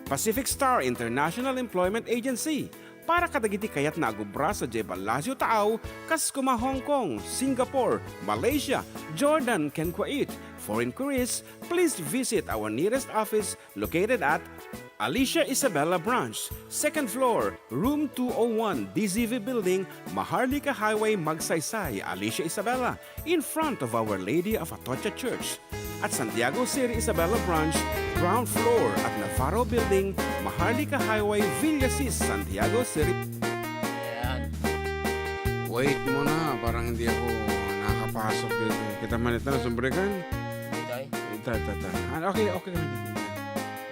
Pacific Star International Employment Agency, para kadagiti kayatna a gubra sadiay Palacio Taaw, kas koma Hong Kong, Singapore, Malaysia, Jordan, ken Kuwait. For inquiries, please visit our nearest office located at Alicia Isabela Branch, second floor, room two oh one, D Z V Building, Maharlika Highway, Magsaysay, Alicia Isabela, in front of Our Lady of Atocha Church. At Santiago City Isabela Branch, ground floor at Navarro Building, Maharlika Highway, Villasis, Santiago City. Ayan. Wait muna, parang hindi ako nakapasok dito. Kita man ito, nasumbrikan. Ito ay? Ito, ito, ito. Ah, okay, okay.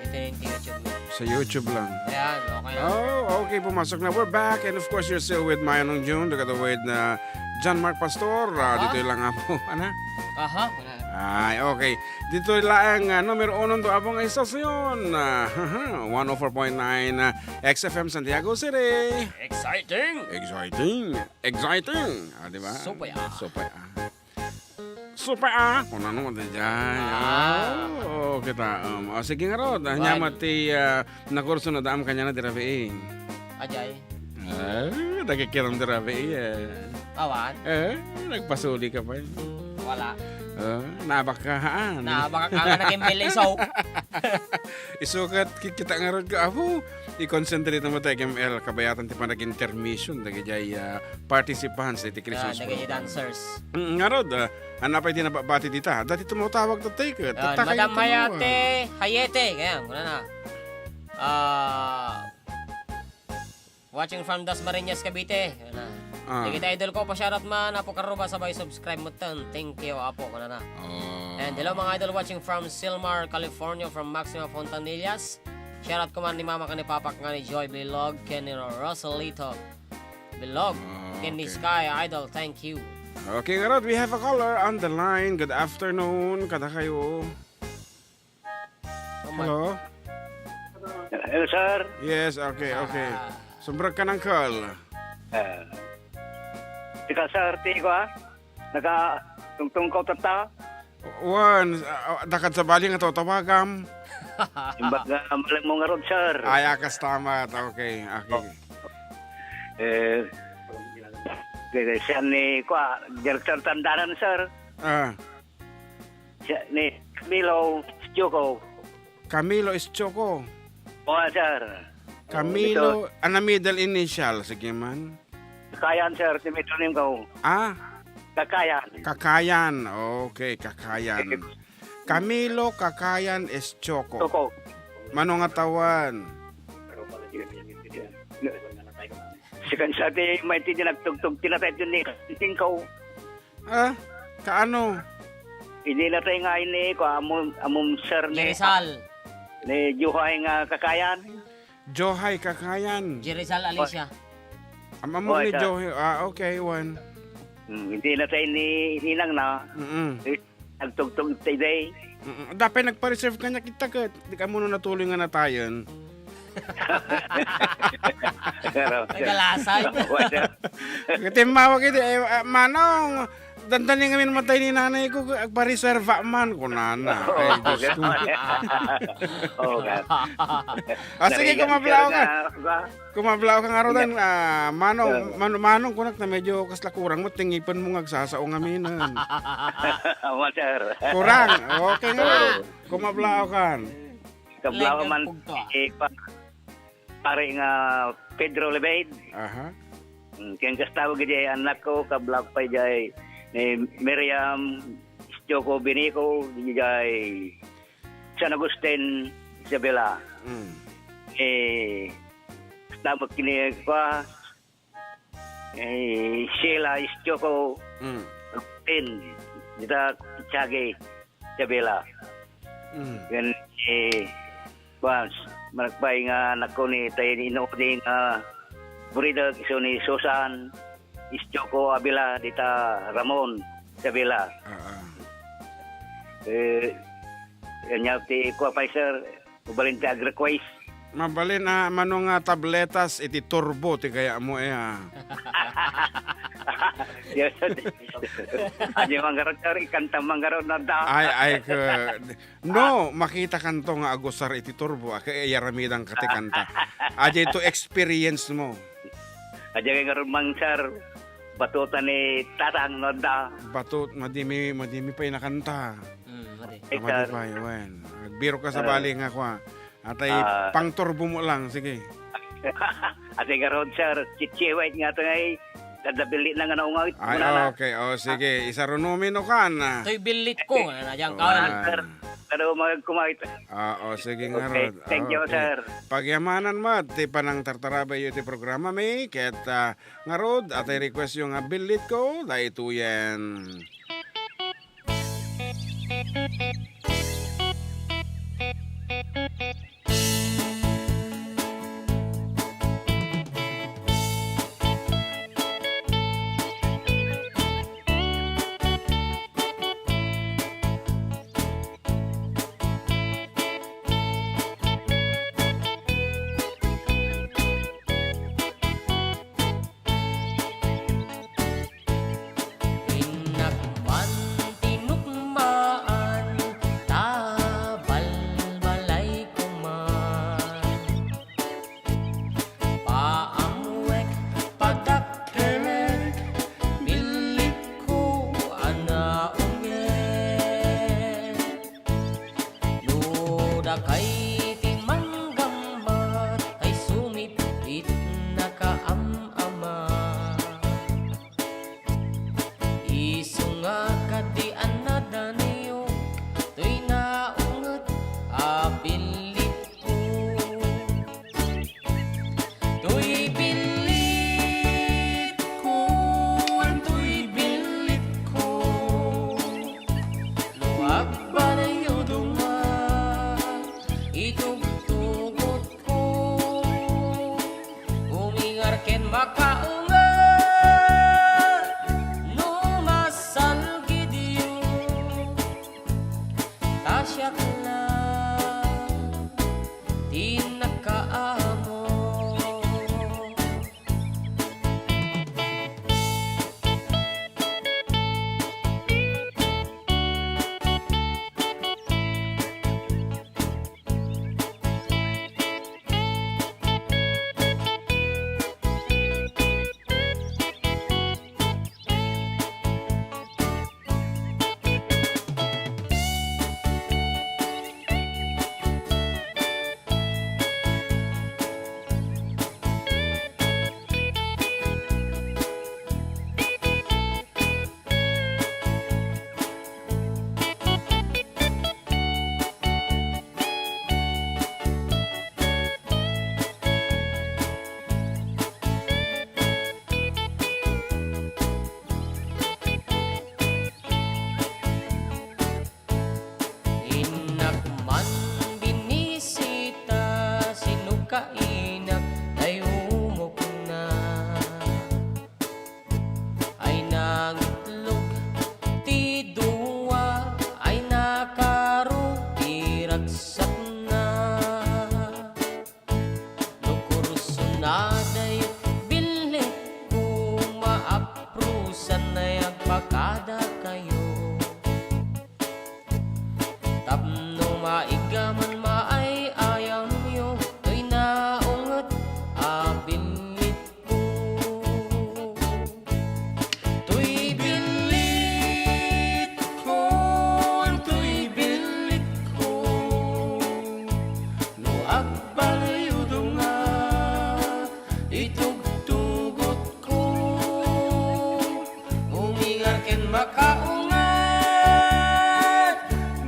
Ito yung YouTube mo. Sa YouTube lang. Ayan, okay. Oh, okay, pumasok na. We're back. And of course, you're still with Mayanong June, together with na John Mark Pastor. Ah, dito lang nga po. Ano? Aha, wala. Ay, okay. Dito lang ang uh, numero uno to abang estacion. Uh, one oh four point nine uh, X F M Santiago City. Exciting! Exciting! Exciting! Ah, di ba? Supaya. Supaya. Supaya. Kung ano mo dyan. Ah. Oo, kita. Um, oh, sige nga ron. Anya mati uh, nakurso na daam kanya na dirabi eh. Ajay. Ah, nagkikiram dirabi eh. Awan? Eh, nagpasuli ka pa eh. Wala. Ah, nabak ka haan. Nabak ka nga naging bilisaw. Isukat, kikita nga ron ka. Apo, i-concentrate mo tayo, M L. Kabayatan ti pa nag-intermission. Dagijay uh, participants, iti Christmas program. Dagijay dancers. Mm, nga ron, uh, ano pa iti nababati dita? Dati tumawag ta take it. Madam Hayate, Hayete. Kaya, wala na. Ah, Watching from Dasmariñas, Cavite. Yan na. Ah. Dagiti idol ko, pa-shoutout man, Apo Karuba, sabay subscribe mo ten. Thank you, Apo, kunana. Oh. And hello, mga idol, watching from Silmar, California, from Maxima Fontanillas. Shoutout ko man ni Mama ken ni Papa nga ni Joy Bilog, ken ni Rosalito Bilog, ken ni Sky Idol. Thank you. Okay, ngarud, we have a caller on the line. Good afternoon, kada kayo. Hello? Hello, sir. Yes, okay, okay. Ah. Sumbrag ka ng call. Ah. Tika, sir, ti ko, ah. Naka tungtungkaw tatta. Wan, ah, ah, dakad sa bali nga tawtawagam. Imbag nga malam mo nga rod, sir. Ay, akas tamat. Okay, okay. Oh. Eh, kaya siya ni, kwa, Director Tandanan, sir. Ah. Siya ni Camilo Estoco. Camilo Estoco. Oo, sir. Camilo, ito. Ano middle initial? Sige man. Kakayan, sir. Ti middle name ko. Ah? Kakayan. Kakayan. Okay, Kakayan. Camilo Kakayan Estoco. Estoco. Mano nga tawen? Sika sa ti maitid nga nagtugtog ti natay ni Tingkaw. Ah, kaano? Idi natay nga ini, ko, amom, amom, sir, ni Jerizal. Ni Juhay nga kakayan. Johay kakayan. Jerizal Alicia. Amam mo Oy, ni sir. Johay. Ah, okay, one. Hmm, hindi natay ni Ninang na. Mm-mm. Eh, nagtugtog tayo day. Mm-mm. Dapat nagpa-reserve ka niya kita ket. Di ka muna natuloy nga natayan. Pero, Nagalasay. Wala. Katimmawag iti, eh, ah, Manong, dandani ngamin matay ni nanay ko, agpa-reserve man, kunana. Ay, Diyos ko. Oo, nga. Ah, sige, Narigat kumablaw siya ka. Na, ba? Kumablaw ka nga, Rodan. Nga. Ah, Manong, Yeah. Mano-, Manong, kunak na medyo kasla kurang mo, tingipan mo nga agsasao nga minan. Ama, sir. Kurang. Okay nga. Oo. Kumablaw ka. Kablaw Legal man pugto, ah. Eh, pa-, pare nga Pedro Lebed. Aha. Mm, ken kasta ko gidi anak ko, kablaw pay jay ni Miriam Istioco Binico, jay San Agustin, Isabela. Mm. Eh, kasta mo kini, kwa, Eh, Sheila Istioco, Mm. Pin, dita Tiago, Isabela. Mm. Ken, eh, kuan, managpay nga anak ko ni tayo ni Inoding, ah, Burida, isu ni Susan Istioco Avila, dita Ramon, Isabela. Ah, ah. Eh, kanya ti kuan pay, sir, Mabalin ti ag-request. Mabalin a, mano nga tabletas iti turbo ti kaya mo, eh, ah. Yes. Adi manggarod, sir, ikanta manggarod na da. Ay, ay, ke-, no, makita kanto nga agusar iti turbo, a, kay iyaramidan ka ti kanta. Adi to experience mo. Adi kay garod mang, sir, batutan ni Tatang no da. Batot, madimi, madimi pay nakanta. Mm, madi. Ah, madi pay, wen. Nagbiro ka sa bali nga kwa. Atay, pangturbo mo lang, sige. Atay garod, sir. Chichi White nga to ngay. Dadabilin na nga naungawit. Ay, okay. O, sige. Isarunomi no kan. Toy bilit ko. Nga na dyan ka. Sir, pero magkumawit. Ah, o, sige nga, Rod. Thank you, sir. Pagyamanan mo, ti panang tartarabay yu ti programa mi, ket, ah, ngarud, atay request yu nga bilit ko, daytoyen. Innak man tinukmaan Nayagpakadakayo tapno maiggaman maay-ayamyo, toy naunget a binnitko. Toy binnitko, toy binnitko, no agbalyo dunga, itugtugotko. Umingar ken makaungat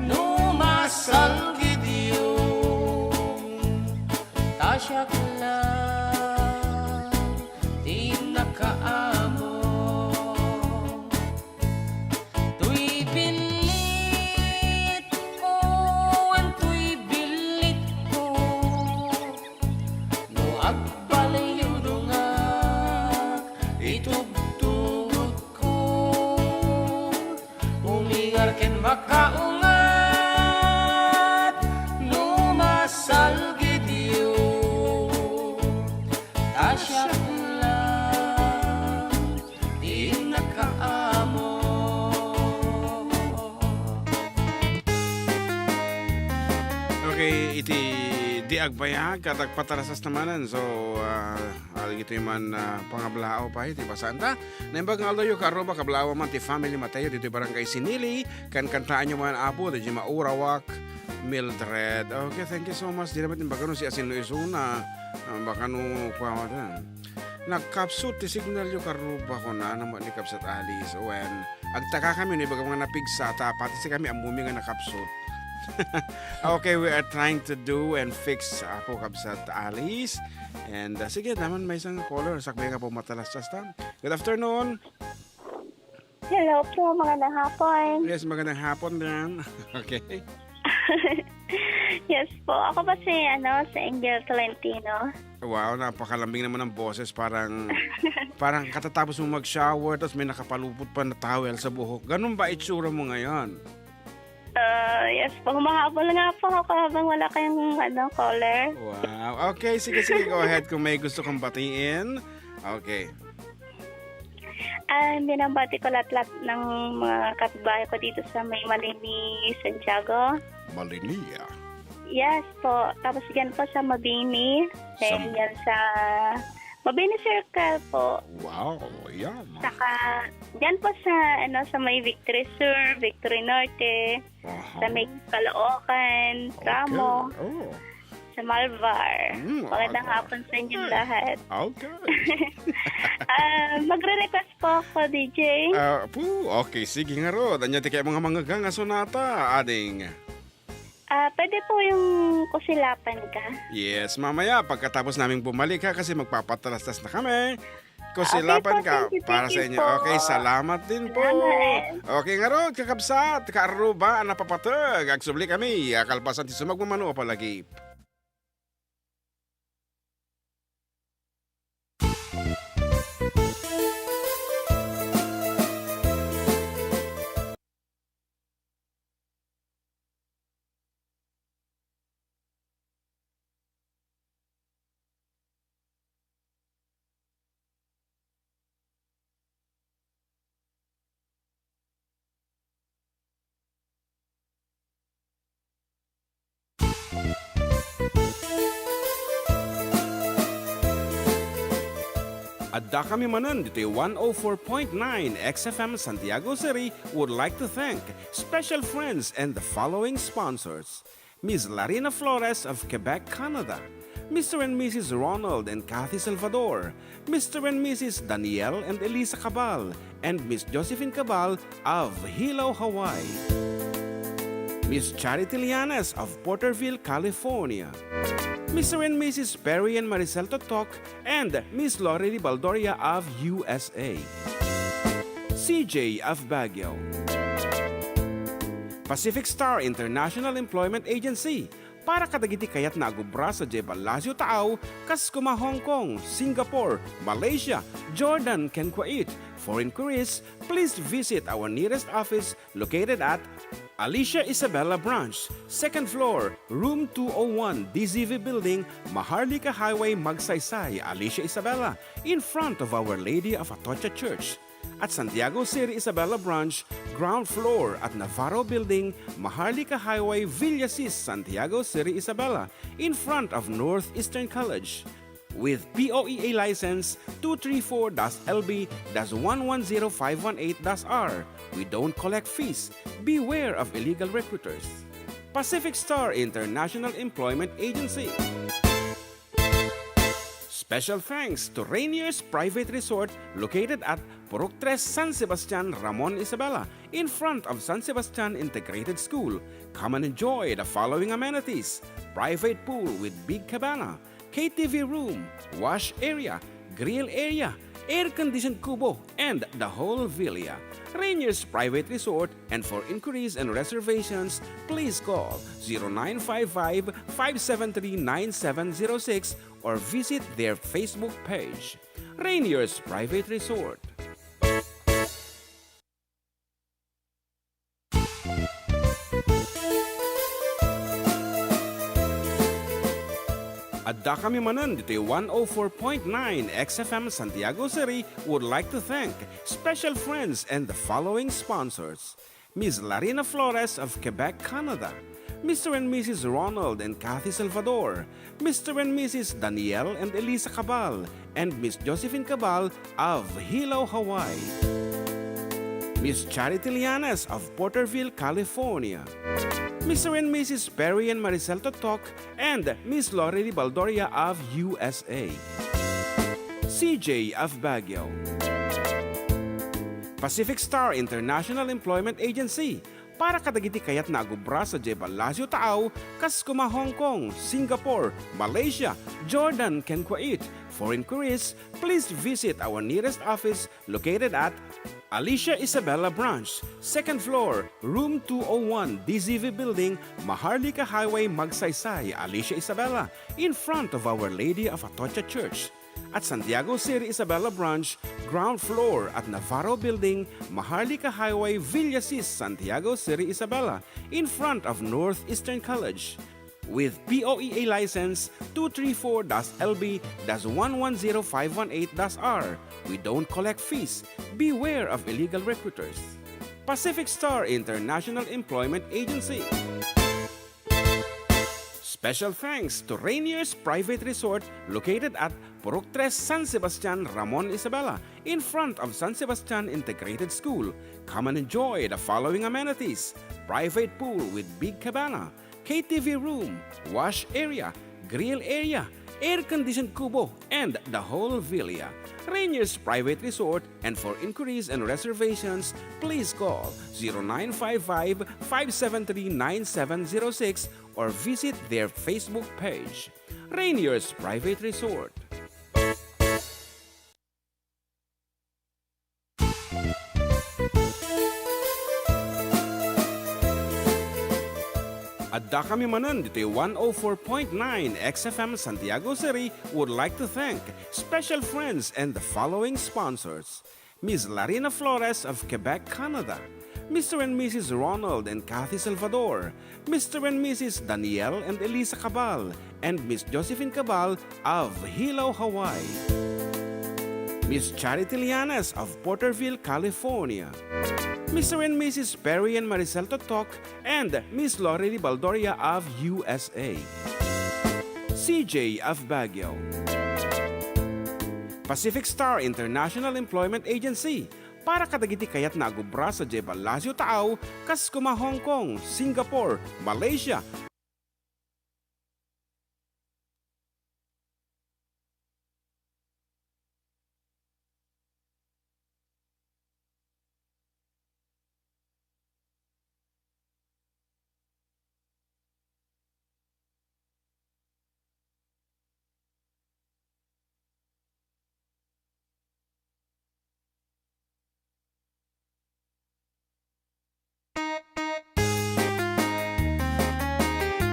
no masalgidyo. Ta siak laeng ti nakaammo. Toy binnitko, toy binnitko, no agbalyo dunga, itugtugotko. Umingar ken makaungat no masalgidyo. Ta siak laeng ti nakaammo. Okay, iti di agbayag, ket agpatarasas manen. So, ah, dagitoy man, ah, pangablaaw pay ti basanta. Naimbag nga aldawyo, kaarruba, kablaaw man ti family Mateo, ditoy barangay Sinili, kankantaanyo man, Apo, dagiti maurawak, Mildred. Okay, thank you so much. Di naman imbaga no siasinoisuna. Ah, baka no, kuwan mo din. Nagkapsut ti signalyo, kaarruba, kuna, ano mo ni Kapsat Alice? Wen, agtaka kami, no, ibaga mga napigsa, ta, pati si kami, ammomi nga nakapsut. Okay, we are trying to do and fix, Apo, Kapsat Alice. And, uh, sige, naman may isang caller. Sakbay nga po matalas, Justin. Good afternoon. Hello po, magandang hapon. Yes, magandang hapon din. Okay. Yes po, ako ba si, ano, si Angel Tolentino? Wow, napakalambing naman ng boses. Parang, parang katatapos mo mag-shower, tapos may nakapalupot pa na towel sa buhok. Ganun ba itsura mo ngayon? Ah, yes po, humahabol nga po ako habang wala kayong, ano, caller. Wow. Okay, sige, sige, go ahead kung may gusto kang batiin. Okay. Ah, binabati ko lahat-lahat ng mga kapitbahay ko dito sa may Malini, Santiago. Malini, ah. Yes po. Tapos dyan po sa Mabini. Sa Then dyan sa Mabini Circle po. Wow, yan. Saka dyan po sa, ano, sa may Victory Sur, Victory Norte, Aha. sa may Caloocan, Okay. Ramo. Oh. Sa Malvar. Mm, Magandang aga. hapon sa inyong Okay. lahat. Okay. Ah, magre-request po ako, D J. Ah, pu, okay, sige nga rod. Anya ti kaya mga manggaga nga sonata, ading? Ah, pwede po yung Kusilapan Ka? Yes, mamaya pagkatapos naming bumalik ha, kasi magpapatalastas na kami. Kusilapan Okay po, Ka thank you, para thank sa you inyo. po. Okay, salamat din po. Salamat. Okay, nga rod, kakabsat, kaarruba, napapatag. Agsubli kami, kalpasan ti sumagmamano a palagip. Adda kami manen ditoy one oh four point nine X F M Santiago City would like to thank special friends and the following sponsors: Miss Larina Flores of Quebec, Canada, Mister and Missus Ronald and Kathy Salvador, Mister and Missus Daniel and Elisa Cabal, and Miss Josephine Cabal of Hilo, Hawaii. Miss Charity Lianes of Porterville, California. Mister and Missus Perry and Maricel Totok and Miss Lorely Baldoria of U S A. C J of Baguio. Pacific Star International Employment Agency, para kadagiti kayatna a gubra sadiay Palacio Taaw, kas kuma Hong Kong, Singapore, Malaysia, Jordan, ken Kuwait. For inquiries, please visit our nearest office located at Alicia Isabela Branch, second floor, room two oh one, D Z V Building, Maharlika Highway, Magsaysay, Alicia Isabela, in front of Our Lady of Atocha Church. at Santiago City Isabela Branch, ground floor at Navarro Building, Maharlika Highway, Villasis, Santiago City Isabela, in front of Northeastern College. With P O E A license two three four dash L B dash one one zero five one eight dash R, we don't collect fees. Beware of illegal recruiters. Pacific Star International Employment Agency. Special thanks to Rainier's Private Resort, located at Purok Tres, San Sebastian, Ramon Isabela, in front of San Sebastian Integrated School. Come and enjoy the following amenities: private pool with big cabana, K T V room, wash area, grill area, air-conditioned kubo, and the whole villa. Rainier's Private Resort, and for inquiries and reservations, please call zero nine five five, five seven three, nine seven zero six or visit their Facebook page. Rainier's Private Resort. Addakami manen ditoy one oh four point nine X F M Santiago City would like to thank special friends and the following sponsors: Miss Larina Flores of Quebec, Canada, Mister and Missus Ronald and Kathy Salvador, Mister and Missus Daniel and Elisa Cabal, and Miss Josephine Cabal of Hilo, Hawaii, Miss Charity Llanes of Porterville, California, Mister and Missus Perry and Maricel Totok, and Miss Lorely Baldoria of U S A, C J of Baguio, Pacific Star International Employment Agency, para kadagiti kayatna a gubra sadiay ballasiw taaw, kas kuma Hong Kong, Singapore, Malaysia, Jordan, ken Kuwait. For inquiries, please visit our nearest office located at Alicia Isabela Branch, second floor, room two oh one, D Z V Building, Maharlika Highway, Magsaysay, Alicia Isabela, in front of Our Lady of Atocha Church. At Santiago City Isabela Branch, ground floor at Navarro Building, Maharlika Highway, Villasis, Santiago City Isabela, in front of Northeastern College. With P O E A license two three four dash L B dash one one zero five one eight dash R, we don't collect fees. Beware of illegal recruiters. Pacific Star International Employment Agency. Special thanks to Rainier's Private Resort, located at Purok Tres, San Sebastian, Ramon Isabela, in front of San Sebastian Integrated School. Come and enjoy the following amenities: private pool with big cabana, K T V room, wash area, grill area, air-conditioned kubo, and the whole villa. Rainier's Private Resort, and for inquiries and reservations, please call zero nine five five, five seven three, nine seven zero six or visit their Facebook page, Rainier's Private Resort. Addakami manen ditoy one oh four point nine X F M Santiago City would like to thank special friends and the following sponsors: Miss Larina Flores of Quebec, Canada, Mister and Missus Ronald and Kathy Salvador, Mister and Missus Daniel and Elisa Cabal, and Miss Josephine Cabal of Hilo, Hawaii, Miss Charity Llanes of Porterville, California, Mister and Missus Perry and Maricel Totok, and Miss Lorely Baldoria of U S A, C J of Baguio, Pacific Star International Employment Agency, para kadagiti kayatna a gubra sadiay ballasiw taaw, kas kuma Hong Kong, Singapore, Malaysia,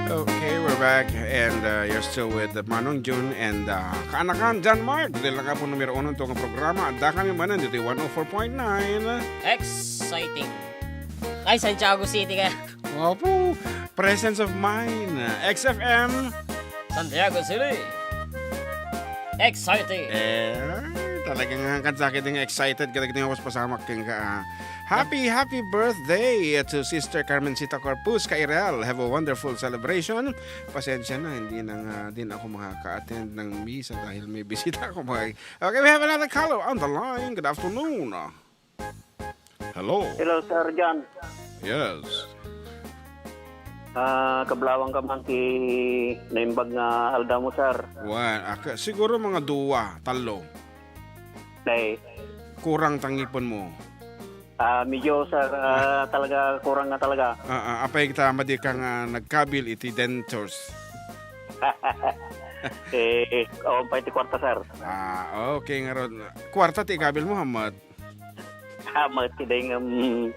Okay, we're back, and, uh, you're still with Manong Jun and, uh, Kaanakan, John Mark. Dahil nga po numero uno itong programa, addakami manen ditoy one oh four point nine. Exciting. Ay, Santiago City ka. Opo, presence of mind. X F M. Santiago City. Exciting. Eh, Talagang, ah, kadagiti nga excited, kadagiti nga pasamak kenka, ah. Happy, happy birthday to Sister Carmencita Corpus Cairel. Have a wonderful celebration. Pasensya na, hindi na nga din ako makaka-attend ng misa dahil may bisita ako, mga... Okay, we have another caller on the line. Good afternoon. Hello. Hello, Sir John. Yes. Ah, kablawang ka man ti naimbag nga aldaw mo, sir. Wen, ak-, siguro mga dua, tallo. Nay. Kurang ta ngipen mo. Ah, medyo, sir, ah, talaga, kurang na talaga. Ah, ah, apay ta madi ka nga nagkabil iti dentures. Eh, awan pay ti kuarta, sir. Ah, okay, ngarud. Kuarta ti ikabil mo, hammet? Hammet ti dayng, um,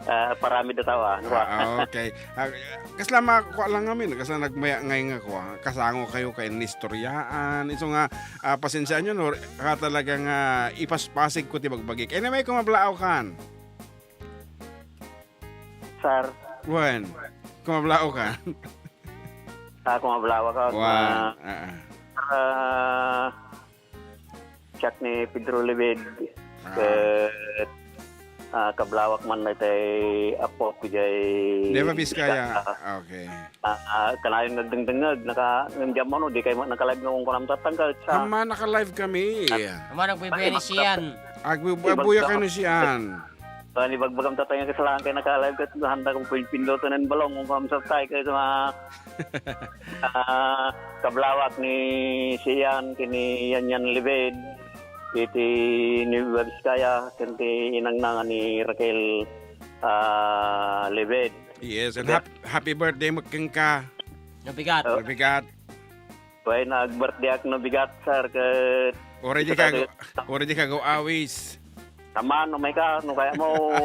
ah, paramid a tao, ah. Ah, okay. Ah, kasla makua lang ngamin, kasla nagmaya ngay nga kua, kasango kayo kay nistoriaan. Isu nga, ah, pasensiaanyo no, ka talaga nga ipaspasig ko ti bagbagik. Anyway, kumablaaw kan. Sir. Wen, kumablaaw kan. Ah, kumablaaw ka. Wen, ah, ah. Ah, Siak ni Pedro Libid, ah, ket, ah, kablawak man daytay apo, idiay Nueva Vizcaya. Vizcaya. Okay. Ah, ah, kanayon nga agdengdengngeg, naka-, ngem diak ammo no, di kay ma-, naka-live nga kunkunam tattangka, sa Ama, naka-live kami. Ama, nagbubuya ni Sian. Agbu-, Ibag- agbuya kayo ni Sian. Ah, ni bagbagam tattangka, kasalakan kay naka-live ket handa kong pin-, pinduto nen balong, kunkunam tattangka, sa mga Ah, kablawak ni Sian ken ni Yanyan Libid, iti Nueva Vizcaya, ken ti inangna nga ni Raquel, ah, Libid. Yes, and Yes. hap-, happy birthday met kenka. Nabigat. Oh. Nabigat. Wen, nag-birthday ak nabigat, sir, ket Already ka, already ka go awis. Taman, no, may ka, no, kaya mo,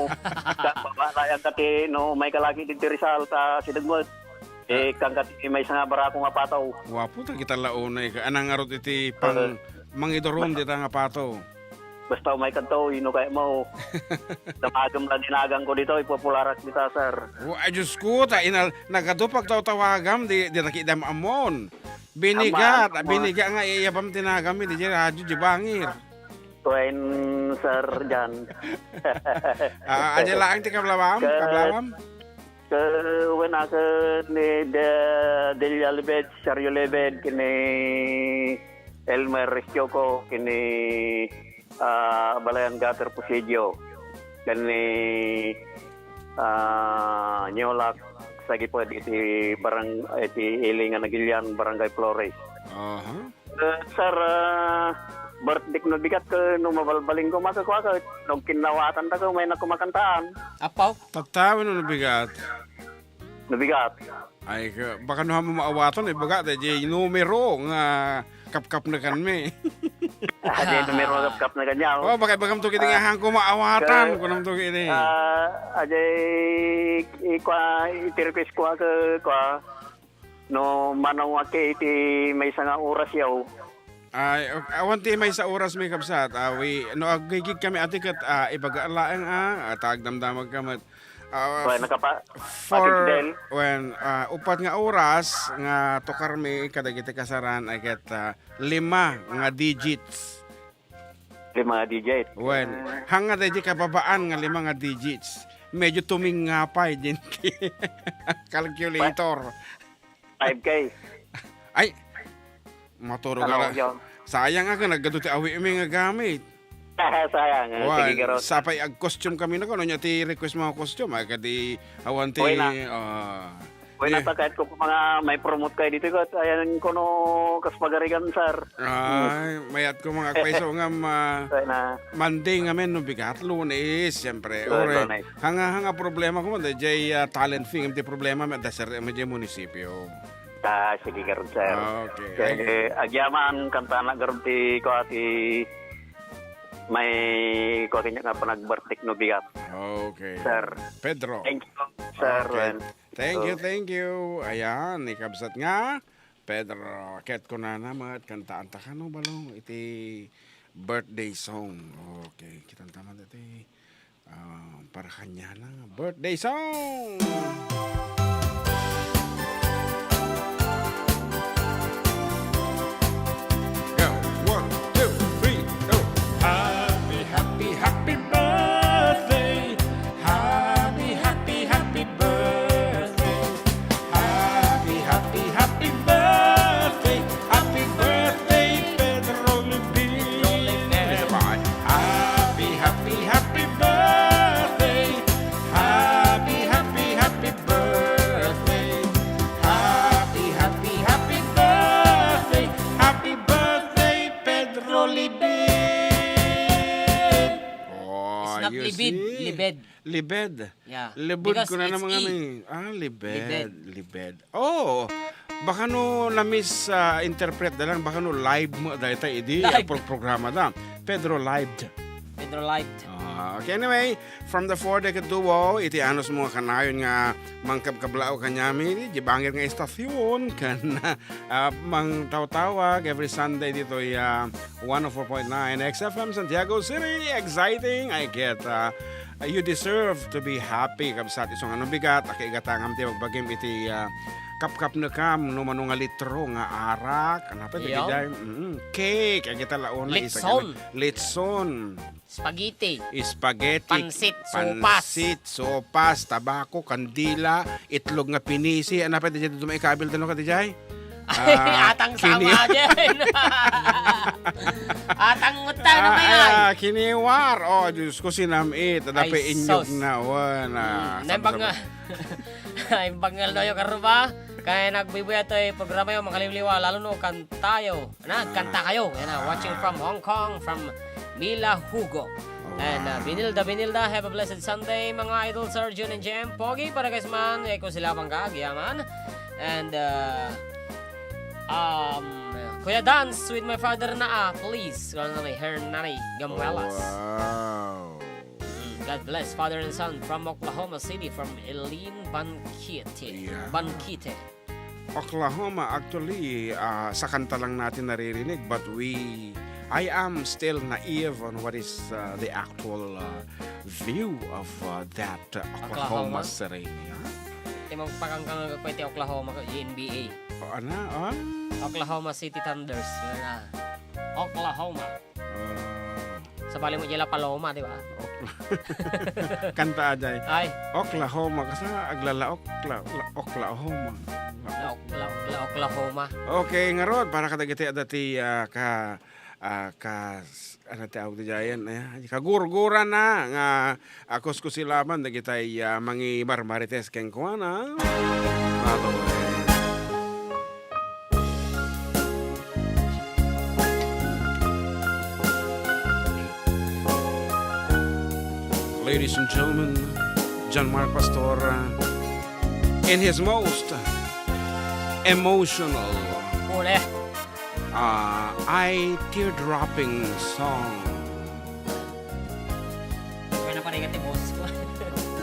ka, baba, layag ka ti, no, may ka lagi dito Rizal, ta, sidagmod. Eh, Ah. Kang ka ti, may sanga barako nga pataw. Wapo, ta kita launay ka. Anang arot iti pang, Eh. mangidurum, Basta dita nga pataw. Basta may kadto, ino kaya mo. Damagem la dinagang ko dito, ipupularak dita, sir. Wa, ay, Diyos ko, ta, inal, nagadu pagtawtawagam, di, di nakidam amon. Binigat, Aman, aman. Binigat nga, iyabam tinagam, di, di, radyo, di bangir. Wen, Sir John. Ah, ania laeng ti kablawam? Ket, kablawam? Ket, wen, ah, ket ni De-, Delia Lebed, Sergio Lebed, ken ni Elmer Restioco, ken ni, ah, Balayan Gater Presidio, ken ni, ah, Niolak Sagiped iti barang-, iti ili nga Nagilian, Barangay Flores. Aha. Eh, sir, ah, birthday no bigat ket no mabalbalin ko, makakuha ka, no kinawatan ta ko, may nakumakantaan. Apaw? Tattao no bigat. No bigat. Ay, ka-, baka no mo maawatan, eh, baga, di, di numero nga kapkap na kan mi. Ah, di numero nga kapkap na kanya, oh. Oh, baka, baka to kini nga Ah, hang ko maawatan, ka-, kunam to kini. Ah, ajay, ikwa, iti request ko, ah, ka, kwa, No, manawag iti maysa nga oras yaw. Ay, ok, awan ti maysa oras, mi kabsat. Ah, we, no, agigid kami ati ket, ah, ibaga laeng, ah, ah, ta agdamdamag ka met. Ah, Wen, f-, nakapa-, for, Patrick Del. Wen, ah, upat nga oras nga tukar mi kadagiti kasaran, ay ket, ah, lima nga digits. Lima nga digit. Wen, Ah. Hanga daydi kababaan nga lima nga digits. Medyo tuming nga pay, dinti. Calculator. Five K. Ay, maturo Ano, ka na. John? Sayang ako, nagado ti awi mi nga gamit. Sayang, eh. Wen, sige, Garot. Sapay ag-costume kami na kuno, nya ti request mo nga costume, ay, kadi awan ti, Okay na. ah, Uy, Di. Nata, kahit ko pa mga may promote kayo dito, kahit ayan ko no, kas pagarigan, sir. Ay, mayat ko mga paiso nga ma-, Kaya na. Monday nga men, no, bigat, Lunes, siyempre. Lunes, Ore, Lunes. Hanga, hanga problema ko, man, jay, ah, talent fee, ti problema, may dasar, may jay munisipyo. Ah, sige, garod, sir. Okay. Kaya, agyaman, kanta na, garod, ti, ko, ti, may, ko, kanya nga, panag-birthday, no, bigat. Okay. Sir. Pedro. Thank you, sir. Okay. Ren. Thank you, Oh. Thank you. Ayan, ni kabsat nga Pedro. Ket kunana met, kantaan ta kano balong iti birthday song. Okay, kitan ta man iti, ah, para kanya na birthday song. Go. One, two, three, go. Libed. Libed. Yeah. Libed. Because ko na it's naman E. Kami. Ah, libed. Libed. Libed. Oh, baka no na-mis, ah, interpret da lang, baka no live mo dayta idi, Live. ah, pro-, programa da. Pedro Live. Pedro Live. Ah, okay, anyway, from the Four Decade Duo, iti anus mo nga kanayon nga mangkabkablaaw kaniami, di bangir nga istasyon, kan, ah, mangtawtawag every Sunday ditoy, ah, one oh four point nine X F M Santiago City. Exciting, I get, ah, you deserve to be happy, kabsat, isu nga no bigat, a kaigatangam ti bagbagim iti, ah, kapkapnekam, no mano nga litro nga arak, ano pa, Iyo. dagiti, mm, cake, agita launa, Litson. Litson. Spaghetti. Spaghetti. Pansit, sopas. Pansit, sopas, tabako, kandila, itlog nga pinisi. Ano pa, di dyan dumaikabil, tano ka, di dyan? Ay, Ah, atang kini- sama dyan. Atang utang Ah, naman ay. ah, kiniwar. Oh, Diyos ko, sinam-it. Ada Ay, pa inyog sus. na, wan, ah, Mm, naimbag sama-sama. nga. Ay, bangal na yung karuba. Kaya nagbibuya to yung programa yung makaliwliwa, lalo no, kantayo. Na, Ah. kanta kayo. Yan na, watching from Hong Kong, from Mila Hugo. And, uh, Wow. Binilda, Binilda, have a blessed Sunday, mga idol, Sir Jun and Jem. Pogi, para guys man, eh, kung sila bang kaagyaman. And, uh, um, Kuya Dance with my father na, ah, please. Kung ano na, Hernani Gamuelas. Wow. Mm, God bless, father and son, from Oklahoma City, from Eileen Banquete. Yeah. Banquete. Oklahoma, actually, ah, sa kanta lang natin naririnig, but we, I am still naive on what is, uh, the actual, uh, view of, uh, that, uh, Oklahoma Oklahoma? City. Ti magpakangkang ko ti Oklahoma ko, N B A. O, ana, ah? Oklahoma City Thunders, yun na. Oklahoma. Ah. Sabali mo dyan La Paloma, di ba? Okla-, kanta, Ajay. Ay. Oklahoma, kasi nga aglalaok, la-, la-, Oklahoma. La-, la-, la-, Oklahoma. Okay, ngarud, para kadagiti adda ti, ah, ka, ah, ka, ano ti awag ti jayan, eh, kagurguran na nga, ah, kuskusilaban dagitay, ah, mangimarmarites kenkuana. Matuloy. Ladies and gentlemen, John Mark Pastor, uh, in his most emotional, Uli. uh, eye tear-dropping song. Okay na pare, ti boss ko.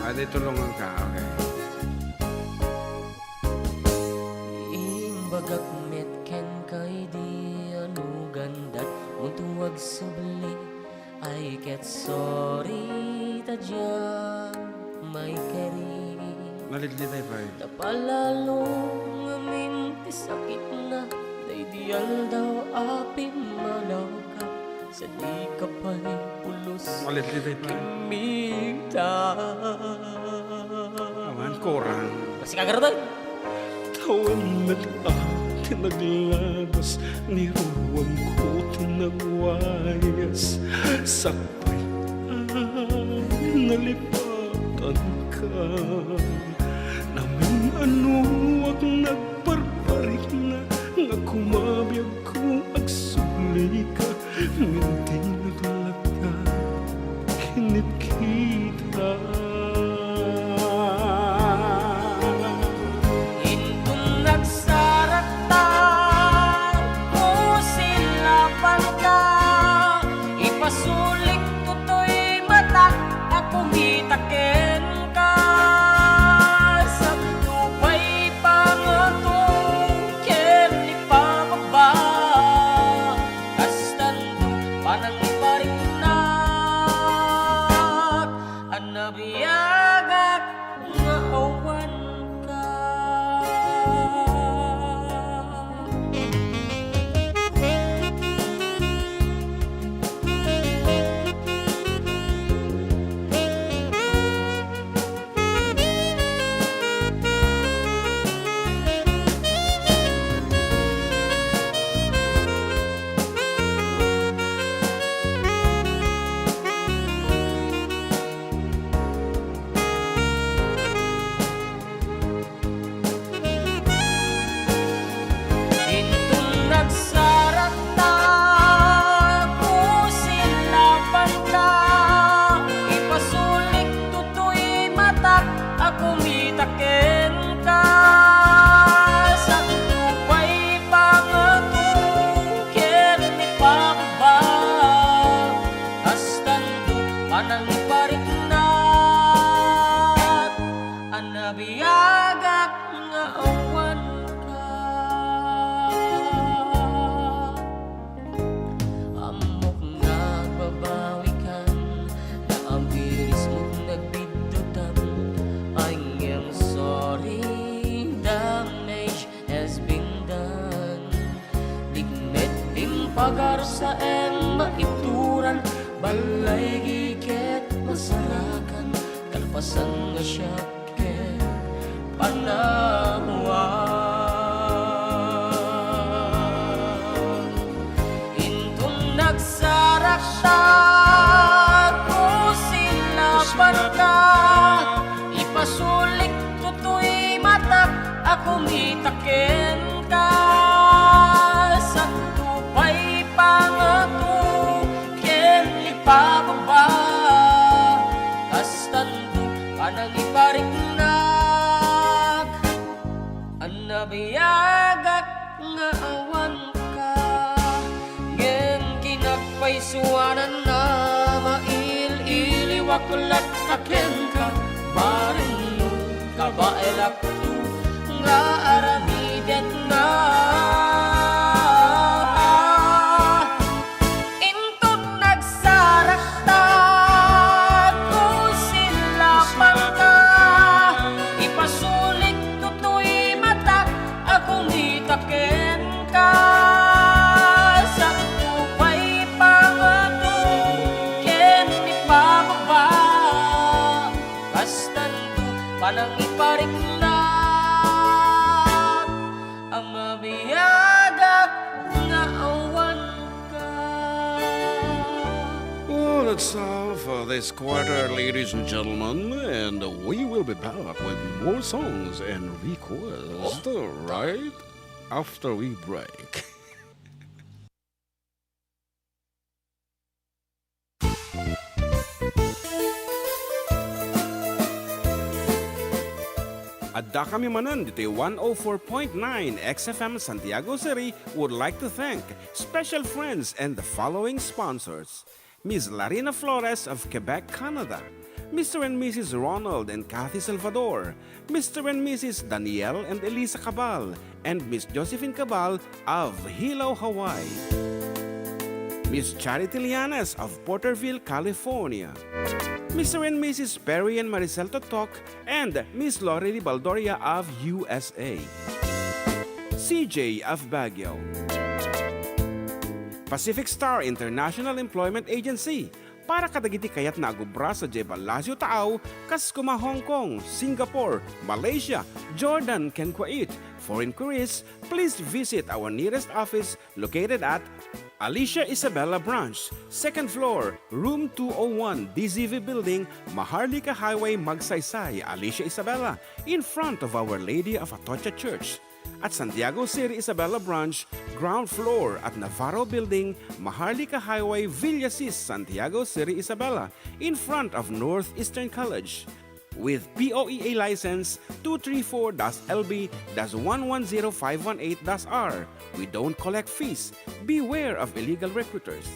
Ah, di tulungan ka. Okay. Imbagak met kenka idi anugandat, unto agsubli, ay ket sorry ta diak maikari. Nalidlitay pay. Napalalo ngamin ti sakitna, daydi aldaw a pimmanawka. Sadi ka pay pulos. Malitlit ay pa. Kimita. Awan, kurang. Basta ka gardan. Tawen met a ti naglagas, ni ruamko ti nagwayas. Sakbay a nalipatanka. Namin-anoak nagparparikna, nga kumabiag ko agsublika, ngem di naglatta kinitkita. Inton nagsarakta, kusilabanka, ipasulik toy matak a kumita kenka. Sadto pay pangato ken ipababa, kastanto panangipariknak a nabiagak nga awanka. Em maituran, ballaygi ket masarakan, kalpasan nga siak ket panawan. Inton nagsarakta, kusilapanka, ipasulik toy matak a kumita kenka. Santo pay pangato ken ipababa, kastanto panangipariknak a nabiagak nga awanka. Ngem kinagpaysuananna, mail-iliwak latta kenka, bareng no kabaelakto nga aramidenna. Inton nagsarakta, kusilapanka, ipasulik toy matak a kumita kenka. Santo pay pangato ken ipababa, kastanto panangipariknak a mabiagak nga awanka. Well, that's all for this quarter, ladies and gentlemen, and we will be back with more songs and requests right after we break. Addakami manen ditoy one oh four point nine X F M Santiago City would like to thank special friends and the following sponsors: Miss Larina Flores of Quebec, Canada, Mister and Missus Ronald and Kathy Salvador, Mister and Missus Daniel and Elisa Cabal, and Miss Josephine Cabal of Hilo, Hawaii, Miss Charity Lianes of Porterville, California, Mister and Missus Perry and Maricel Totok, and Miss Lorely Baldoria of U S A, C J of Baguio, Pacific Star International Employment Agency, para kadagiti kayatna a gubra sadiay Palacio Taau, kas koma Hong Kong, Singapore, Malaysia, Jordan, ken Kuwait. For inquiries, please visit our nearest office located at Alicia Isabela Branch, second floor, room two oh one, D Z V Building, Maharlika Highway, Magsaysay, Alicia Isabela, in front of Our Lady of Atocha Church. At Santiago City Isabela Branch, ground floor at Navarro Building, Maharlika Highway, Villasis, Santiago City Isabela, in front of Northeastern College. With P O E A license two three four dash L B dash one one zero five one eight dash R, we don't collect fees. Beware of illegal recruiters.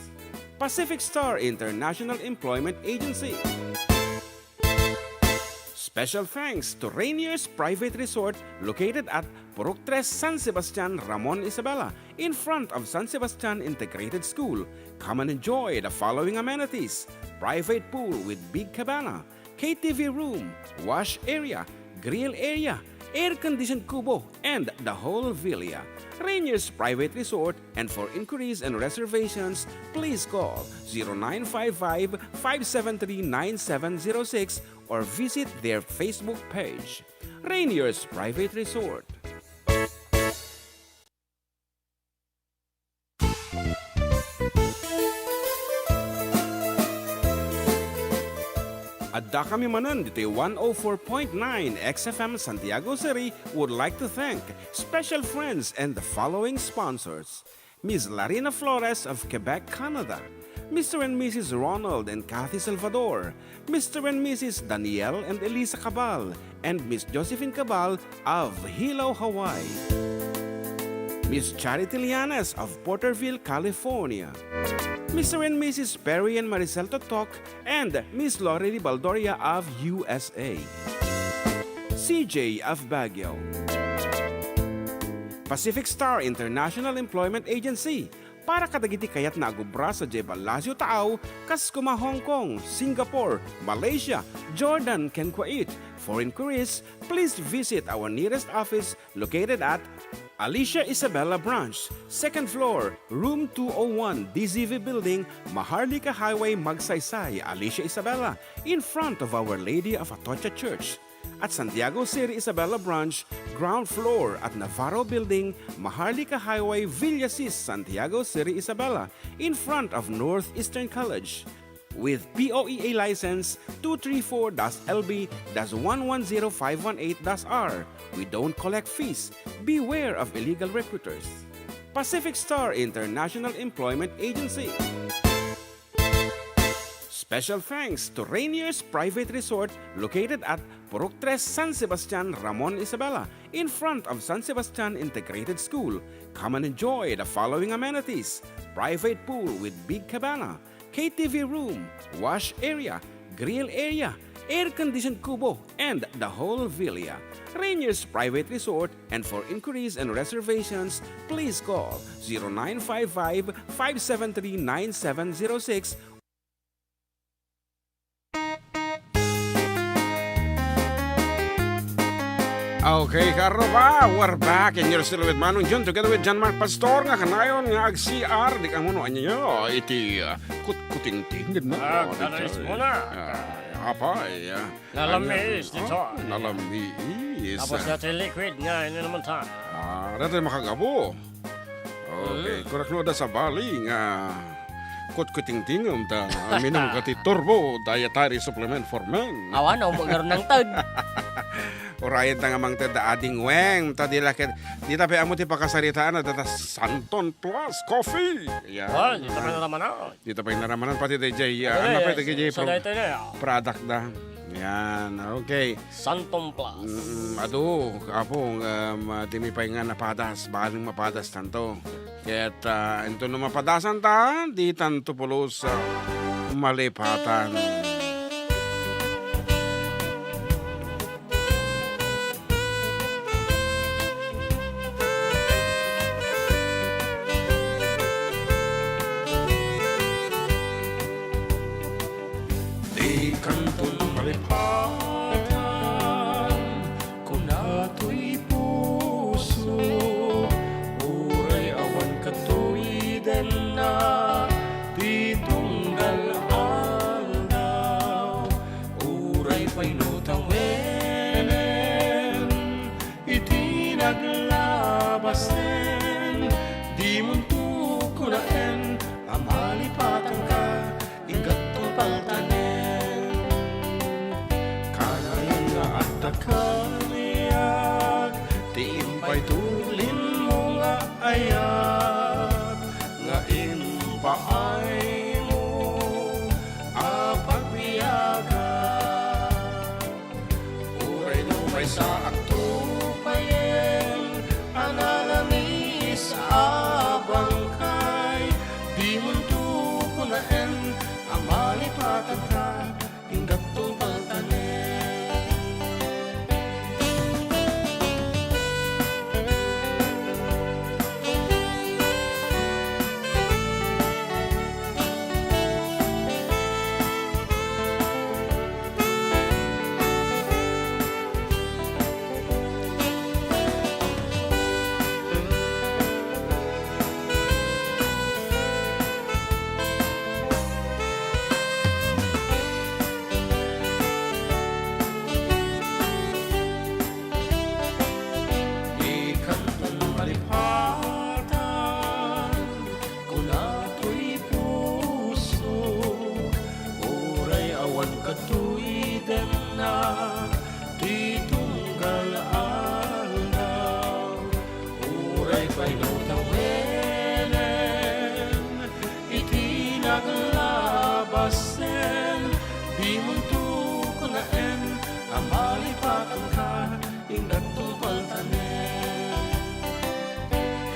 Pacific Star International Employment Agency. Special thanks to Rainier's Private Resort located at Purok Tres, San Sebastian, Ramon Isabela, in front of San Sebastian Integrated School. Come and enjoy the following amenities: private pool with big cabana, K T V room, wash area, grill area, air-conditioned kubo, and the whole villa. Rainier's Private Resort, and for inquiries and reservations, please call zero nine five five, five seven three, nine seven zero six or visit their Facebook page, Rainier's Private Resort. Addakami manen ditoy one oh four point nine X F M Santiago City would like to thank special friends and the following sponsors: Miss Larina Flores of Quebec, Canada, Mister and Missus Ronald and Kathy Salvador, Mister and Missus Daniel and Elisa Cabal, and Miss Josephine Cabal of Hilo, Hawaii, Miss Charity Lianes of Porterville, California, Mister and Missus Perry and Maricel Totok, and Miss Lorely Baldoria of U S A, C J of Baguio, Pacific Star International Employment Agency, para kadagiti kayatna a gubra sadiay Palacio Taau, kas koma Hong Kong, Singapore, Malaysia, Jordan, ken Kuwait. For inquiries, please visit our nearest office located at Alicia Isabela Branch, second floor, room two oh one, D Z V Building, Maharlika Highway, Magsaysay, Alicia Isabela, in front of Our Lady of Atocha Church. At Santiago Seri Isabela Branch, ground floor at Navarro Building, Maharlika Highway, Villasis, Santiago Seri Isabela, in front of Northeastern College. With P O E A license two three four dash L B dash one one zero five one eight dash R. We don't collect fees. Beware of illegal recruiters. Pacific Star International Employment Agency. Special thanks to Rainier's Private Resort located at Purok Tres, San Sebastian, Ramon Isabela, in front of San Sebastian Integrated School. Come and enjoy the following amenities: private pool with big cabana, K T V room, wash area, grill area, air-conditioned kubo, and the whole villa. Rainier's Private Resort, and for inquiries and reservations, please call zero nine five five, five seven three, nine seven zero six. Okay, kaarruba, we're back, and you're still with Manong Jun together with John Mark Pastor nga kanayon nga ag-C R, di kamo no ania iti, ah, kutkutingting, gid na. Ah, Oh, kalis di mo na. Ah, apay, ah. Nalamiis Ania, dito. Ah, nalamiis. Tapos Ah. na ti liquid nga, ini naman ta. Ah, dati makagabo. Okay, Mm. Kunak no da sa bali nga kutkutingtingem ta, ah, minum ka ti Turbo Dietary Supplement for Men. Awan, no, mo garun nang tag. Urayen ta nga mangted da ading weng, ta di la ket, di ta pay ammo ti pakasaritaan a data Santon Plus Coffee. Yan. Oh, di ta pay naramanan. Di ta pay naramanan, pati dayjay, ah, Ano ano na, pay dayjay sa pro-, daytoy na, ah. product da. Yan, okay. Santon Plus. Mm, adu, Apo, um, ah, dimi pay nga napadas, baling mapadas tanto. Ket, ah, inton no mapadasan ta, di tanto pulos, ah, malipatan. Dikanto malipatan, kuna toy pusok, uray awan katoy denna ti tunggal aldaw, uray pay no tawenen iti naglabasen, dimonto kunaen a malipatanka, inggatto paltanen. Kanayon nga adda kaniak ti impay tulinmo nga ayat, nga impaaymo a pagbiagan. Uray no maysa agtupayen a nalamiis a bangkay, dimonto kunaen a malipatanka, inggatto paltanen. Dikanto malipatan, kuna toy pusok, uray awan katoy denna ti tunggal aldaw, uray pay no tawenen iti naglabasen, dimonto kunaen a malipatanka, inggatto paltanen.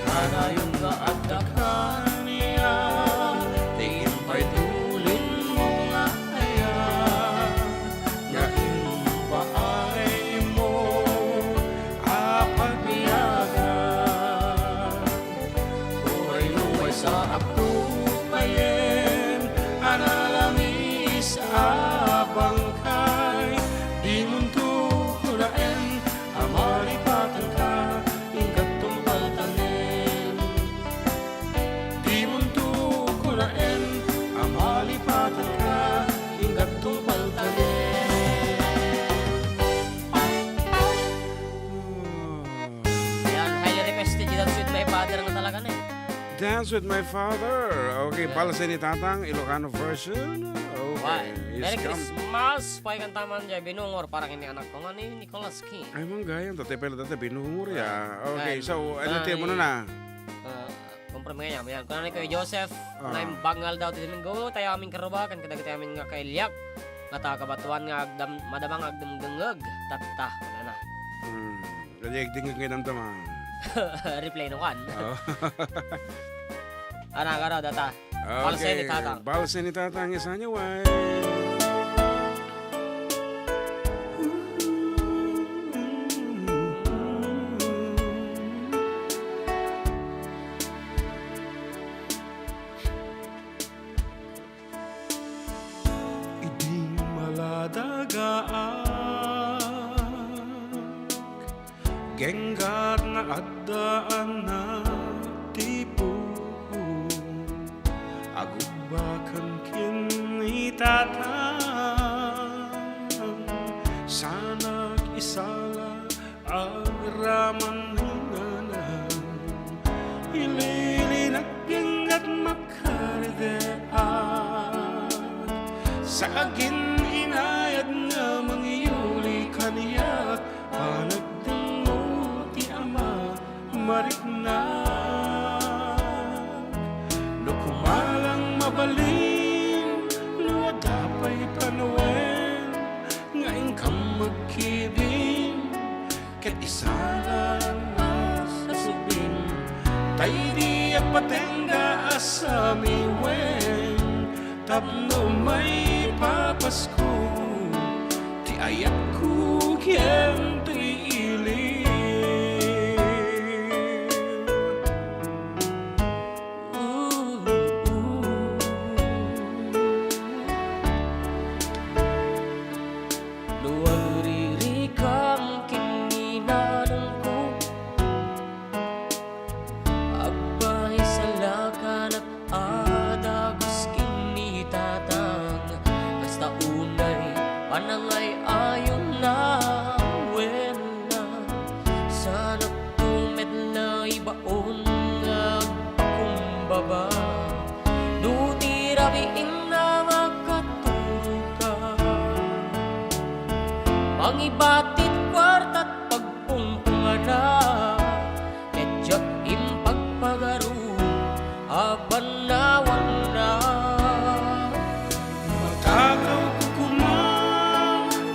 Kanayon nga adda kaniak ti impay tulinmo nga ayat, nga impaaymo a pagbiagan. Uray no maysa agtupayen a nalamiis a bangkay, dimonto kunaen a malipatanka, inggatto paltanen. Dance with my father. Okay, yeah. Balse ni Tatang, Ilocano version. Okay, Why? Merry Christmas. Paikan taman jay binungor para kini anak ko nga ni Nicolas King. Ay, manggayan. Tatay pala tatay binungor ya. Ah, okay, so, ano tayo muna na? Ah, Kompre nga yan, yan. Kuna ni Kuya Joseph, ah, naimbag nga aldaw ti Domingo, tayo amin karuba, kan kadagiti amin nga kailiak, nga ta kabatuan nga agdam-, madama nga agdumdengngeg, tatta, wala na. Hmm. Kadi agdengngeg nga damdama. Replay no kan. Oh. Ana, karo, data. Balse ni Tatang. Okay, balse ni Tatang, isa niya, why? Idi maladagaak, genggat nga adda anak ti puong. Agubbakan ken ni Tatang, sanak isala agraman ni Nanang. Ililinak genggat makarideak. Sa agin-inayad nga mangiyuli kaniak, panagdengngol ti ama mariknak. No kumalang mabalin, no adda pay panawen nga inkam magkibin, ket isala a subin, ta idi agpatengga a samiwen, tapno maipapasko ti ayatko ken ti ili. No agririkam ken ni nanangko, agpaisalakanak a dagus ken ni Tatang, kasta unay panangay-ayonna, wen, sanakto met la ibaon nga agkumbaba. No ti rabiin a makaturoka, mangibatit kuartat pagpungpungana, ket diak impagpagaru a panawanna. Matagawko koma,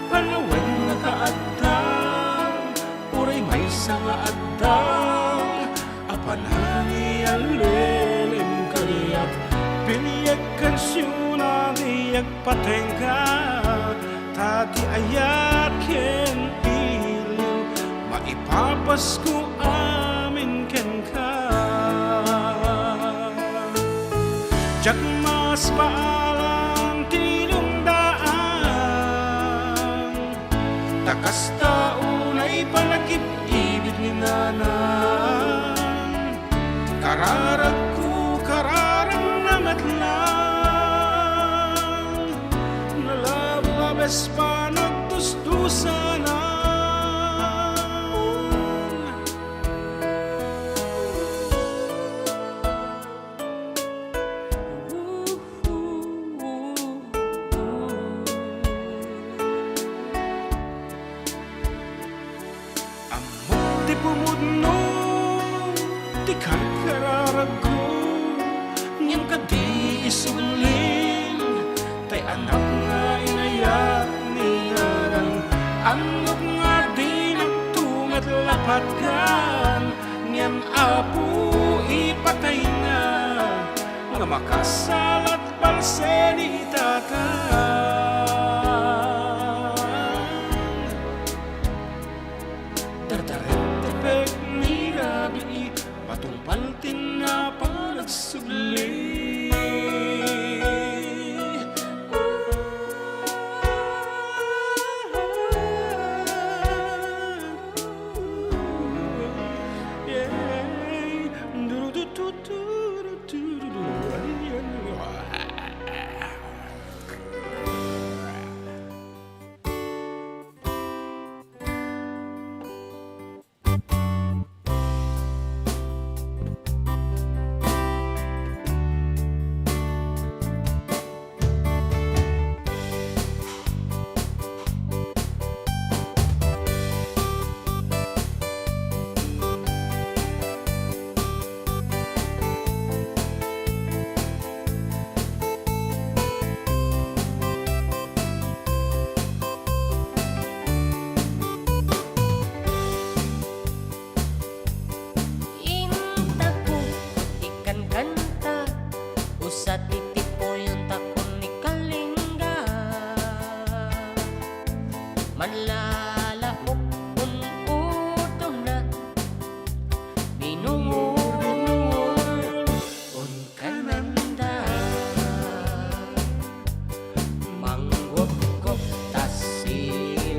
panawen nga kaadda, uray maysa nga adda a panangialem kaniak. Piliek kansiona diak patengga, ta ti ayat ken iliw maipapasko amin kenka. Diak masbaalan ti lungdaan, ta kasta unay panagib-ibid ni Nanang. Kararagko, kararagna met lang, nalabes panagdusdusanan. Ammok ti pumudno ti karkararagko, ngem kadi isublin, tay anak nga inayat ni Nanang. Annok nga dinakto met la patgan, ngem Apo, ipatayna nga makasalat balse ni Tatang. Dardarendepek ni rabii, patungpal ti napanagsubli. Yeah.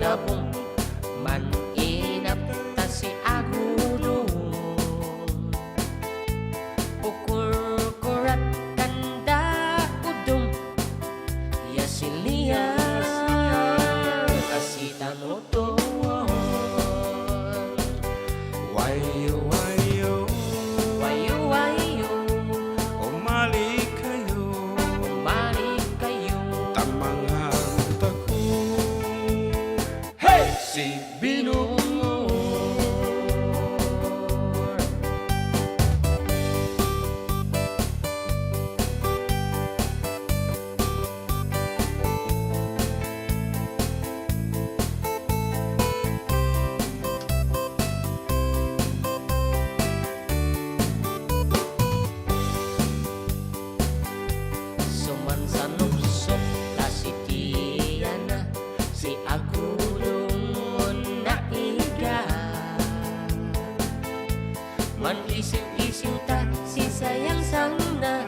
Dabong man inapta si agudong. Ukurkurat kanda udong. Ya silia, kasita mo tuon. Wayo, wayo. Wayo, wayo. Umali kayo. Umali kayo. Tamangan tako. Hey! Si Binungot. Sumansanupsop la si Tiana, si Agulong naiga. Man-isiw-isiw ta si Sayang sana,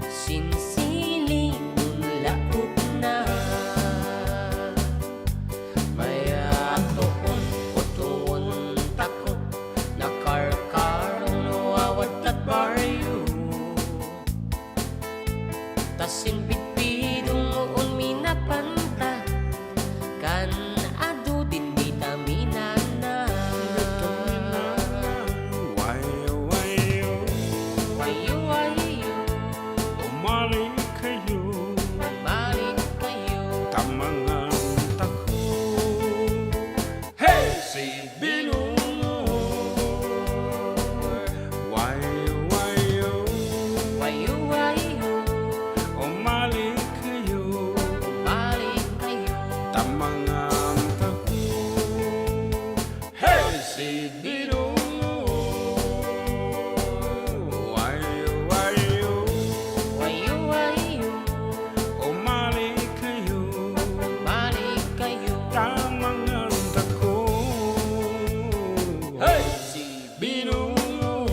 sinsili unla upna. Mayat toon, utuon tako, nakarkaro no awadtad baryo. Ta sinbidbidong unmi napanta, kan adu dinmi ta minana. Wayo, wayo. Wayo, wayo. Umali kayo. Umali kayo. Tamangan tako. Hey! Si Binungot. Wayo, wayo. Wayo, wayo. Umali kayo. Umali kayo. Tamangan tako. Hey! Si Binungot. Wayo, wayo. Wayo, wayo. Umali kayo. Umali kayo. Tamangan tako. Hey! Si Binungot.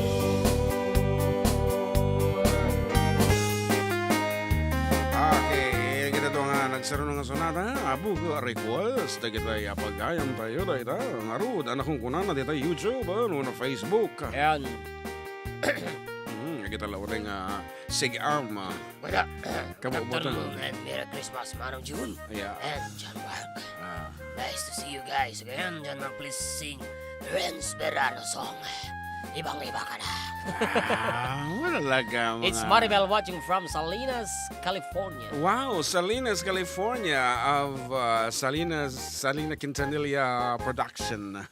Okay, kita to nga nagsarano nga sonata, abug request, dagiti apagayam tayo, dayta, ngarud, a nakunkunana dita YouTube, ah, no, na Facebook. Ayan. Hmm, kita laureng, ah, Sig-am, ah. Wala. Kabubutan. Doctor Moon, and Merry Christmas, Manong June. Yeah. And John Mark. Ah. Nice to see you guys again. John Mark, please sing Renz Berano song. Ibang-iba ka na. Ah, wala talaga, mga It's Maribel watching from Salinas, California. Wow, Salinas, California, of, uh, Salinas, Salina Quintanilla Production.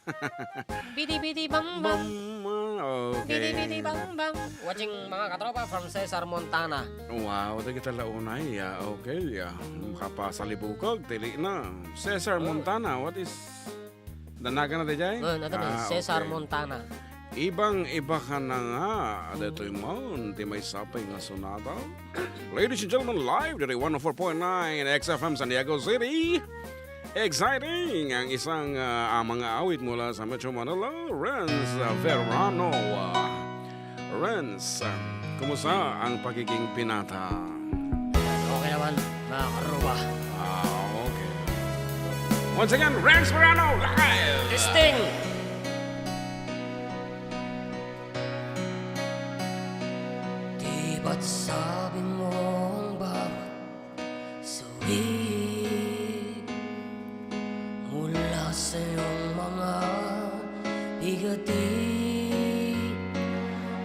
Bidi, bidi, bang, bang. Bam, ah, okay. Bidi, bidi, bang, bang. Watching, mga katropa, from Cesar, Montana. Wow, dagita la unay, ah, okay, ah. Makapasalibukag, dili na. Cesar, Oh. Montana, what is, danagan na dayjay? Oh, nata ni Ah, Cesar, okay. Montana. Ibang-iba ka na nga, daytoy man, ti maysa pay nga sonata. Ladies and gentlemen, live ditoy one oh four point nine X F M San Diego City. Exciting ang isang, ah, ah, mga awit mula sa Metro Manila, Renz, ah, Verano. Ah, Renz, ah, kumusta ang pagiging binata? Ayan, okay naman, mga karuba. Ah, okay. Once again, Renz Verano, live! Testing! Di ba't sabi mo ang bawat Suwit mula sa iyong mga bigati,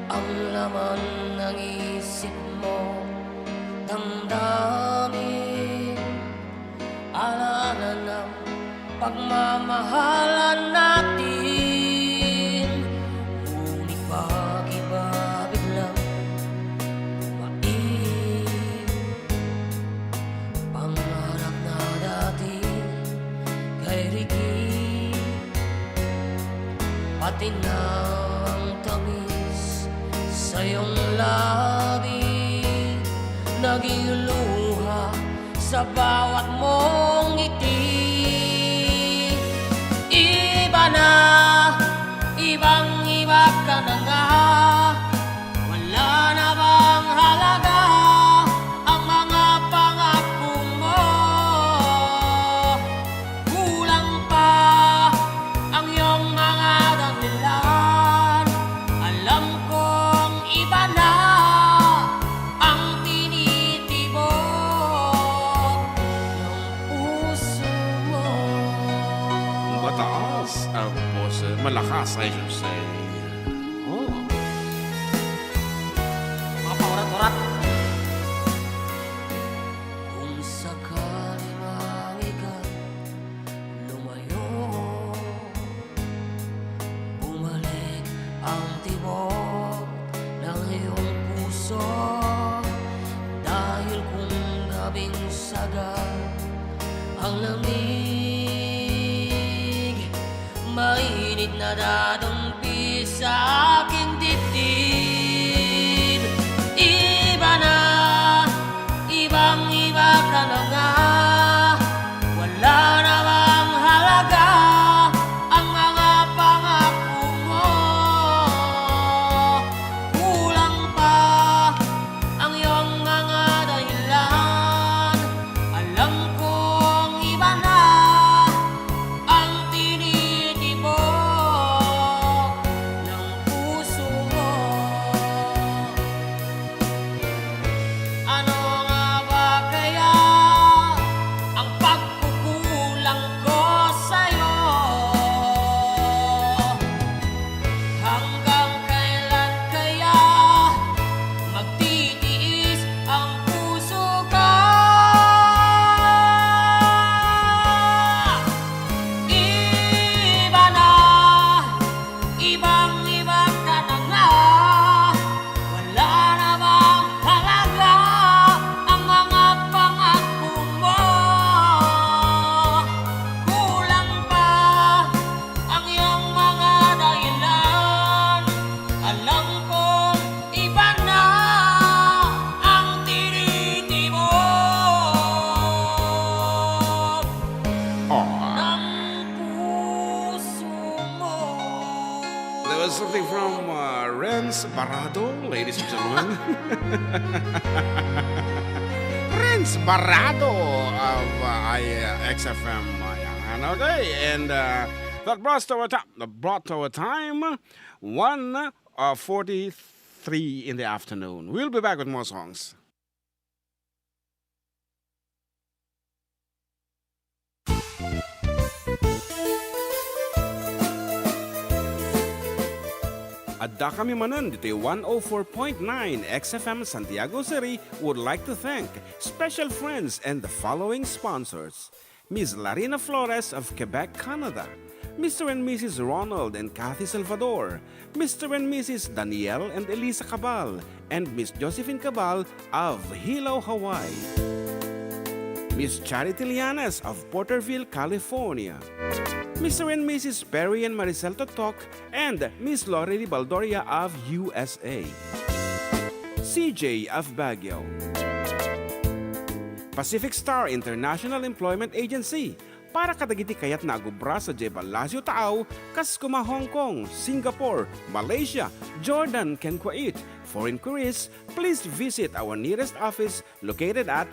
ang laman ng isip mo, damdamin, alaala ng pagmamahalan natin. Ngunit bakit ba biglang tumaim? Pangarap na dati kay Ricky, pati na ang tamis sa iyong labi, naging luha sa bawat mong ngiti. Iba na, ibang-iba ka na nga. Wala na bang halaga ang mga pangako mo? Kulang Malakas, I should say. Oh. Mga paurat-urat. Kung sakali mang ikaw lumayo, bumalik ang tibok ng iyong puso. Dahil kung gabing sagal ang lamig, mainit na dadampi sa aking dibdib. Iba na, ibang-iba ka na nga. Wala na bang halaga ang mga pangako mo? Kulang pa ang iyong mga dahilan. Alam kong iba na ang tinitibok ng puso mo. Ano nga ba kaya ang pagkukulang ko sa'yo? Hanggang kailan kaya magtitiis ang puso ko? Iba na, ibang-iba ka na nga. Wala na bang halaga ang mga pangako mo? Kulang pa ang iyong mga dahilan. Alam kong iba na ang tinitibok ng puso mo. That was something from uh, Renz Barado, ladies and gentlemen. Renz Barado of uh, I, uh, X F M. Ayan. Okay, and uh, that brought our time. That brought our time one uh, forty-three in the afternoon. We'll be back with more songs. Adda kami manen ditoy one oh four point nine X F M Santiago City would like to thank special friends and the following sponsors: Miss Larina Flores of Quebec, Canada, Mister and Missus Ronald and Kathy Salvador, Mister and Missus Daniel and Elisa Cabal, and Miss Josephine Cabal of Hilo, Hawaii, Miss Charity Lianes of Porterville, California, Mister and Missus Perry and Maricel Totok, and Miss Lorely Baldoria of U S A, C J of Baguio, Pacific Star International Employment Agency, para kadagiti kayatna a gubra sadiay Palacio Taaw, kas kuma Hong Kong, Singapore, Malaysia, Jordan, ken Kuwait. For inquiries, please visit our nearest office located at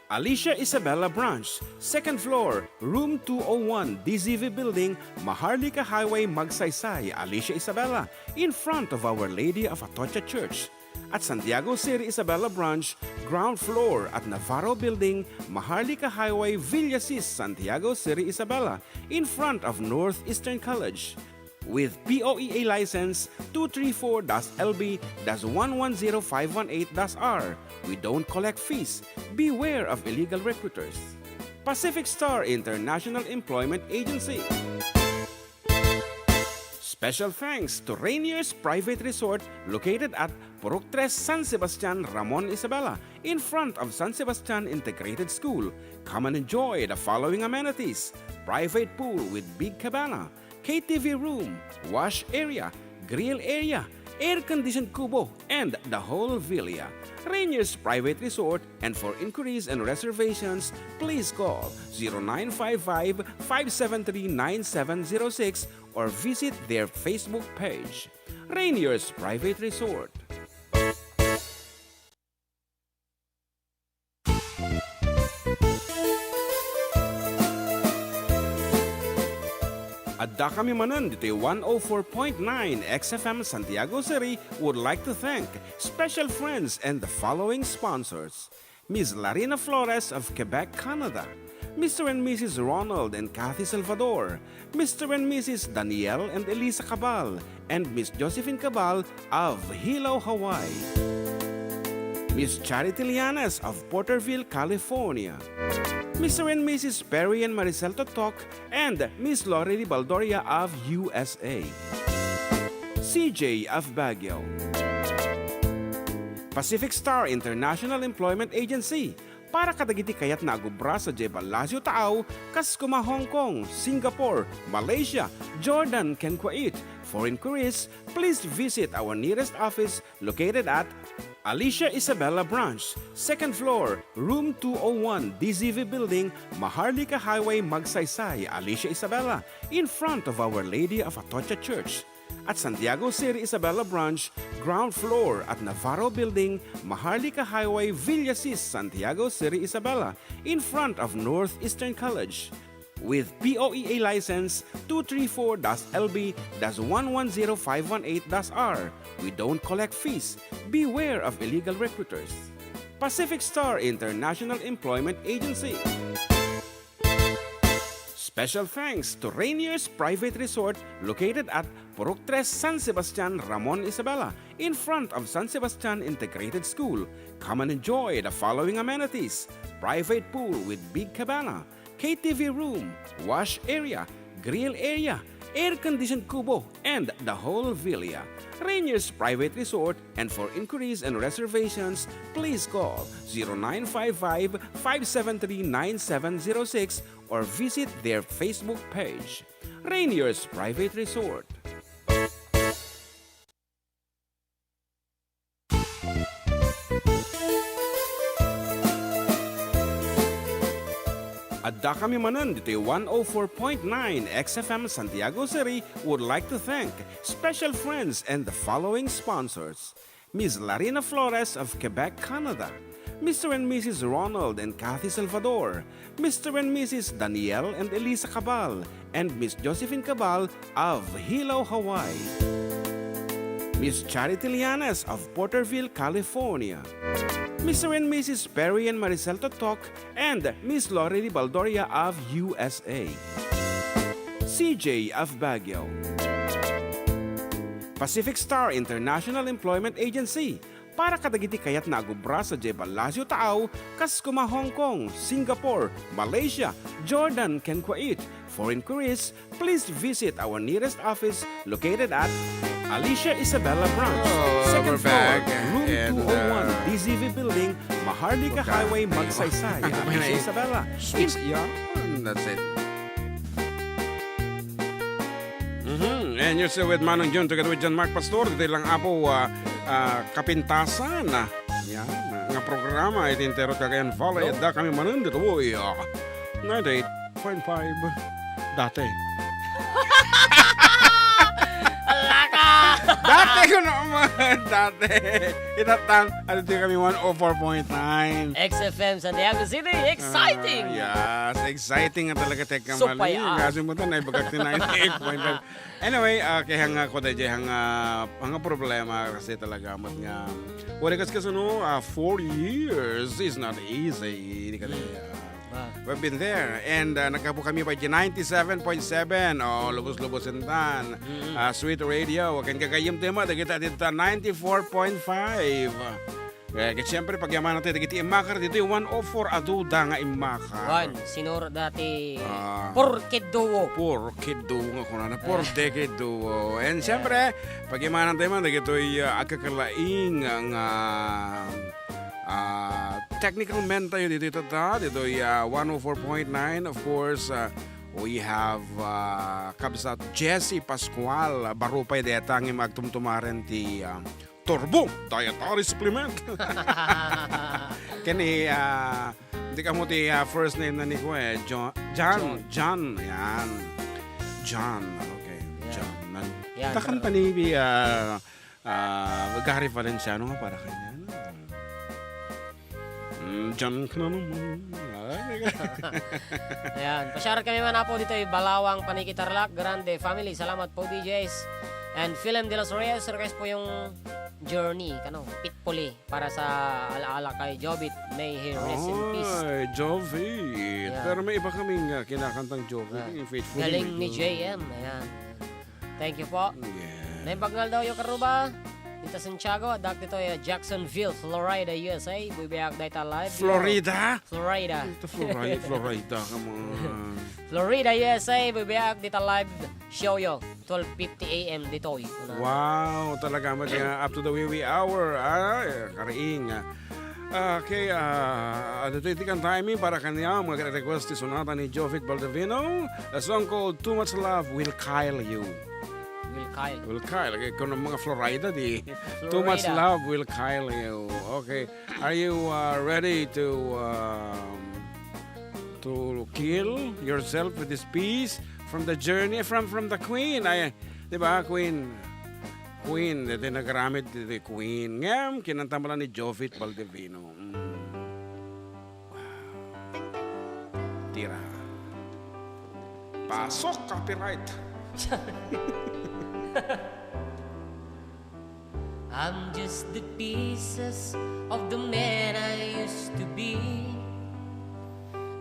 Alicia Isabela Branch, second floor, room two oh one, D Z V Building, Maharlika Highway, Magsaysay, Alicia Isabela, in front of Our Lady of Atocha Church. At Santiago City Isabela Branch, ground floor at Navarro Building, Maharlika Highway, Villasis, Santiago City Isabela, in front of Northeastern College. With P O E A license two three four dash L B dash one one zero five one eight dash R, we don't collect fees. Beware of illegal recruiters. Pacific Star International Employment Agency. Special thanks to Rainier's Private Resort located at Purok Tres, San Sebastian, Ramon Isabela, in front of San Sebastian Integrated School. Come and enjoy the following amenities: private pool with big cabana, K T V room, wash area, grill area, air-conditioned kubo, and the whole villa. Rainier's Private Resort, and for inquiries and reservations, please call zero nine five five, five seven three, nine seven zero six or visit their Facebook page. Rainier's Private Resort. Adda kami manen ditoy one oh four point nine X F M Santiago City would like to thank special friends and the following sponsors: Miss Larina Flores of Quebec, Canada, Mister and Missus Ronald and Kathy Salvador, Mister and Missus Daniel and Elisa Cabal, and Miss Josephine Cabal of Hilo, Hawaii. Miss Charity Llanes of Porterville, California. Mister and Missus Perry and Maricel Totok and Miss Lorely Baldoria of U S A. C J of Baguio. Pacific Star International Employment Agency, para kadagiti kayatna a agubra sadiay ballasiw taaw, kas koma Hong Kong, Singapore, Malaysia, Jordan, ken Kuwait. For inquiries, please visit our nearest office located at Alicia Isabela Branch, second floor, room two oh one, D Z V Building, Maharlika Highway, Magsaysay, Alicia Isabela, in front of Our Lady of Atocha Church. At Santiago Seri Isabela Branch, ground floor at Navarro Building, Maharlika Highway, Villasis, Santiago Seri Isabela, in front of Northeastern College. With P O E A license two three four dash L B dash one one zero five one eight dash R. We don't collect fees. Beware of illegal recruiters. Pacific Star International Employment Agency. Special thanks to Rainier's Private Resort, located at Purok Tres, San Sebastian, Ramon Isabela, in front of San Sebastian Integrated School. Come and enjoy the following amenities: private pool with big cabana, K T V room, wash area, grill area, air-conditioned kubo, and the whole villa. Rainier's Private Resort, and for inquiries and reservations, please call zero nine five five, five seven three, nine seven zero six or visit their Facebook page. Rainier's Private Resort. Addakami manen ditoy one oh four point nine X F M Santiago Seri would like to thank special friends and the following sponsors: Miss Larina Flores of Quebec, Canada, Mister and Missus Ronald and Kathy Salvador, Mister and Missus Daniel and Elisa Cabal, and Miss Josephine Cabal of Hilo, Hawaii, Miss Charity Llanes of Porterville, California, Mister and Missus Perry and Maricel Totok, and Miss Lorely Baldoria of U S A, C J of Baguio, Pacific Star International Employment Agency, para kadagiti kayatna a agubra sadiay ballasiw taaw, kas koma Hong Kong, Singapore, Malaysia, Jordan, ken Kuwait. For inquiries, please visit our nearest office located at Alicia Isabela Branch, Oh, second we're floor, back. Room And, two oh one, uh, D Z V Building, Maharlika Highway, Magsaysay, Alicia Isabela. Sweet, yeah. And that's it. Mhm. And you're still with Manong Jun together with John Mark Pastor. Dito lang apo, ah, ah, kapintasan, ah. Yan, ah, nga programa, iti entero ti Cagayan Valley. Addakami manen ditoy, ah, ninety-eight point five. Dati. Alaka! Dati ko naman, dati. Itatang, ano, ditoy kami, one oh four point nine. X F M Santiago City, exciting! Ah, yes, exciting nga talaga, teka, Supay, mali. Ah. Kasi mo to, naibagak ti ninety-eight point five. Anyway, ah, kaya nga ako, dayjay, hanga, hanga problema kasi talaga, amat nga. Wala kasi, kasi, no, ah, four years is not easy. Hindi ka, ah, Ah. We've been there. And, ah, nagkapo kami pa di ninety-seven point seven. Oh, lubos-lubos intan. Mm. Ah, Sweet Radio. Ken gagayyem ti met, dagita dita ninety-four point five. Eh, ket siyempre, pagyamanan tayo, dagiti immakar dito, one oh four, adu da nga immakar. Wan, sinur dati, Ah. Porke Duo. Porke Duo nga kunana, Eh. Porke Duo. And Eh. siyempre, pagyamanan tayo man, dagitoy, ah, agkakalaing nga, ah, technical man tayo dito, tata, ditoy, ah, one oh four point nine. Of course, ah, we have, ah, Kabsat Jesse Pascual, ah, baro pay deta nga agtumtumaren ti, ah, Turbo Dietary Supplement. Kani, ah, hindi ka mo ti, ah, first name na ni ko eh. Jo-, John, John. John. Yan. John. Okay. Yan. John. Nan-, Yan, takanta pero ni, ah, ah, Gary Valenciano nga para kanya. Mm, John ka na naman. Ah, Ayan. Pasyarat kami man, Apo, ditoy Balawang, Paniki, Tarlac Grande family. Salamat po, D Js. And Philem de los Reyes, request po yung Journey, kano, Faithfully, para sa alaala kay Jovit. May he rest in peace. Ay, Jovit. Yeah. Pero may iba kaming, ah, kinakantang Jovit, ah, yung Faithfully, galing ni medyo J M. Ayan. Thank you po. Yeah. Naimbag nga aldawyo, karuba. Dita Santiago, adda ditoy, ah, Jacksonville, Florida, U S A. Buibuyag dayta live. Florida? Florida. Ito, Florida, Florida, come on. Florida, U S A, buibuyag dita live showyo, twelve fifty A M ditoy. Wow, talaga met nga up to the wee wee hour. Ah, kariing. Okay, ah, adda ditoy ti kantami para kaniam nga request ti sonata ni Jovit Baldovino, a song called Too Much Love Will Kill You. Will Kill. Will Kill. Okay, kung ang mga Florida, di. Florida. Too Much Love Will Kill You. Okay. Are you, uh, ready to, um, to kill yourself with this piece from the journey, from, from the Queen? Ay, di ba, Queen? Queen, dati nagaramid dati Queen. Ngem, kinanta mo lang ni Jovit Baldovino. Mm. Wow. Tira. Pasok, copyright. I'm just the pieces of the man I used to be.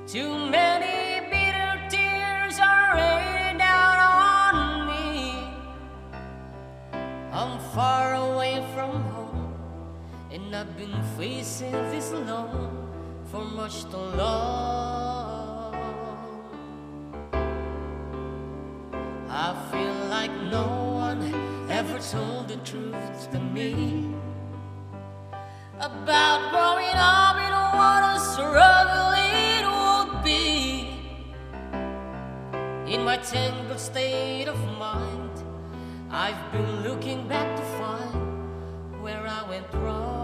Too many bitter tears are raining down on me. I'm far away from home, and I've been facing this alone for much too long. I feel like no one ever told the truth to me about growing up and what a struggle it would be. In my tangled state of mind, I've been looking back to find where I went wrong.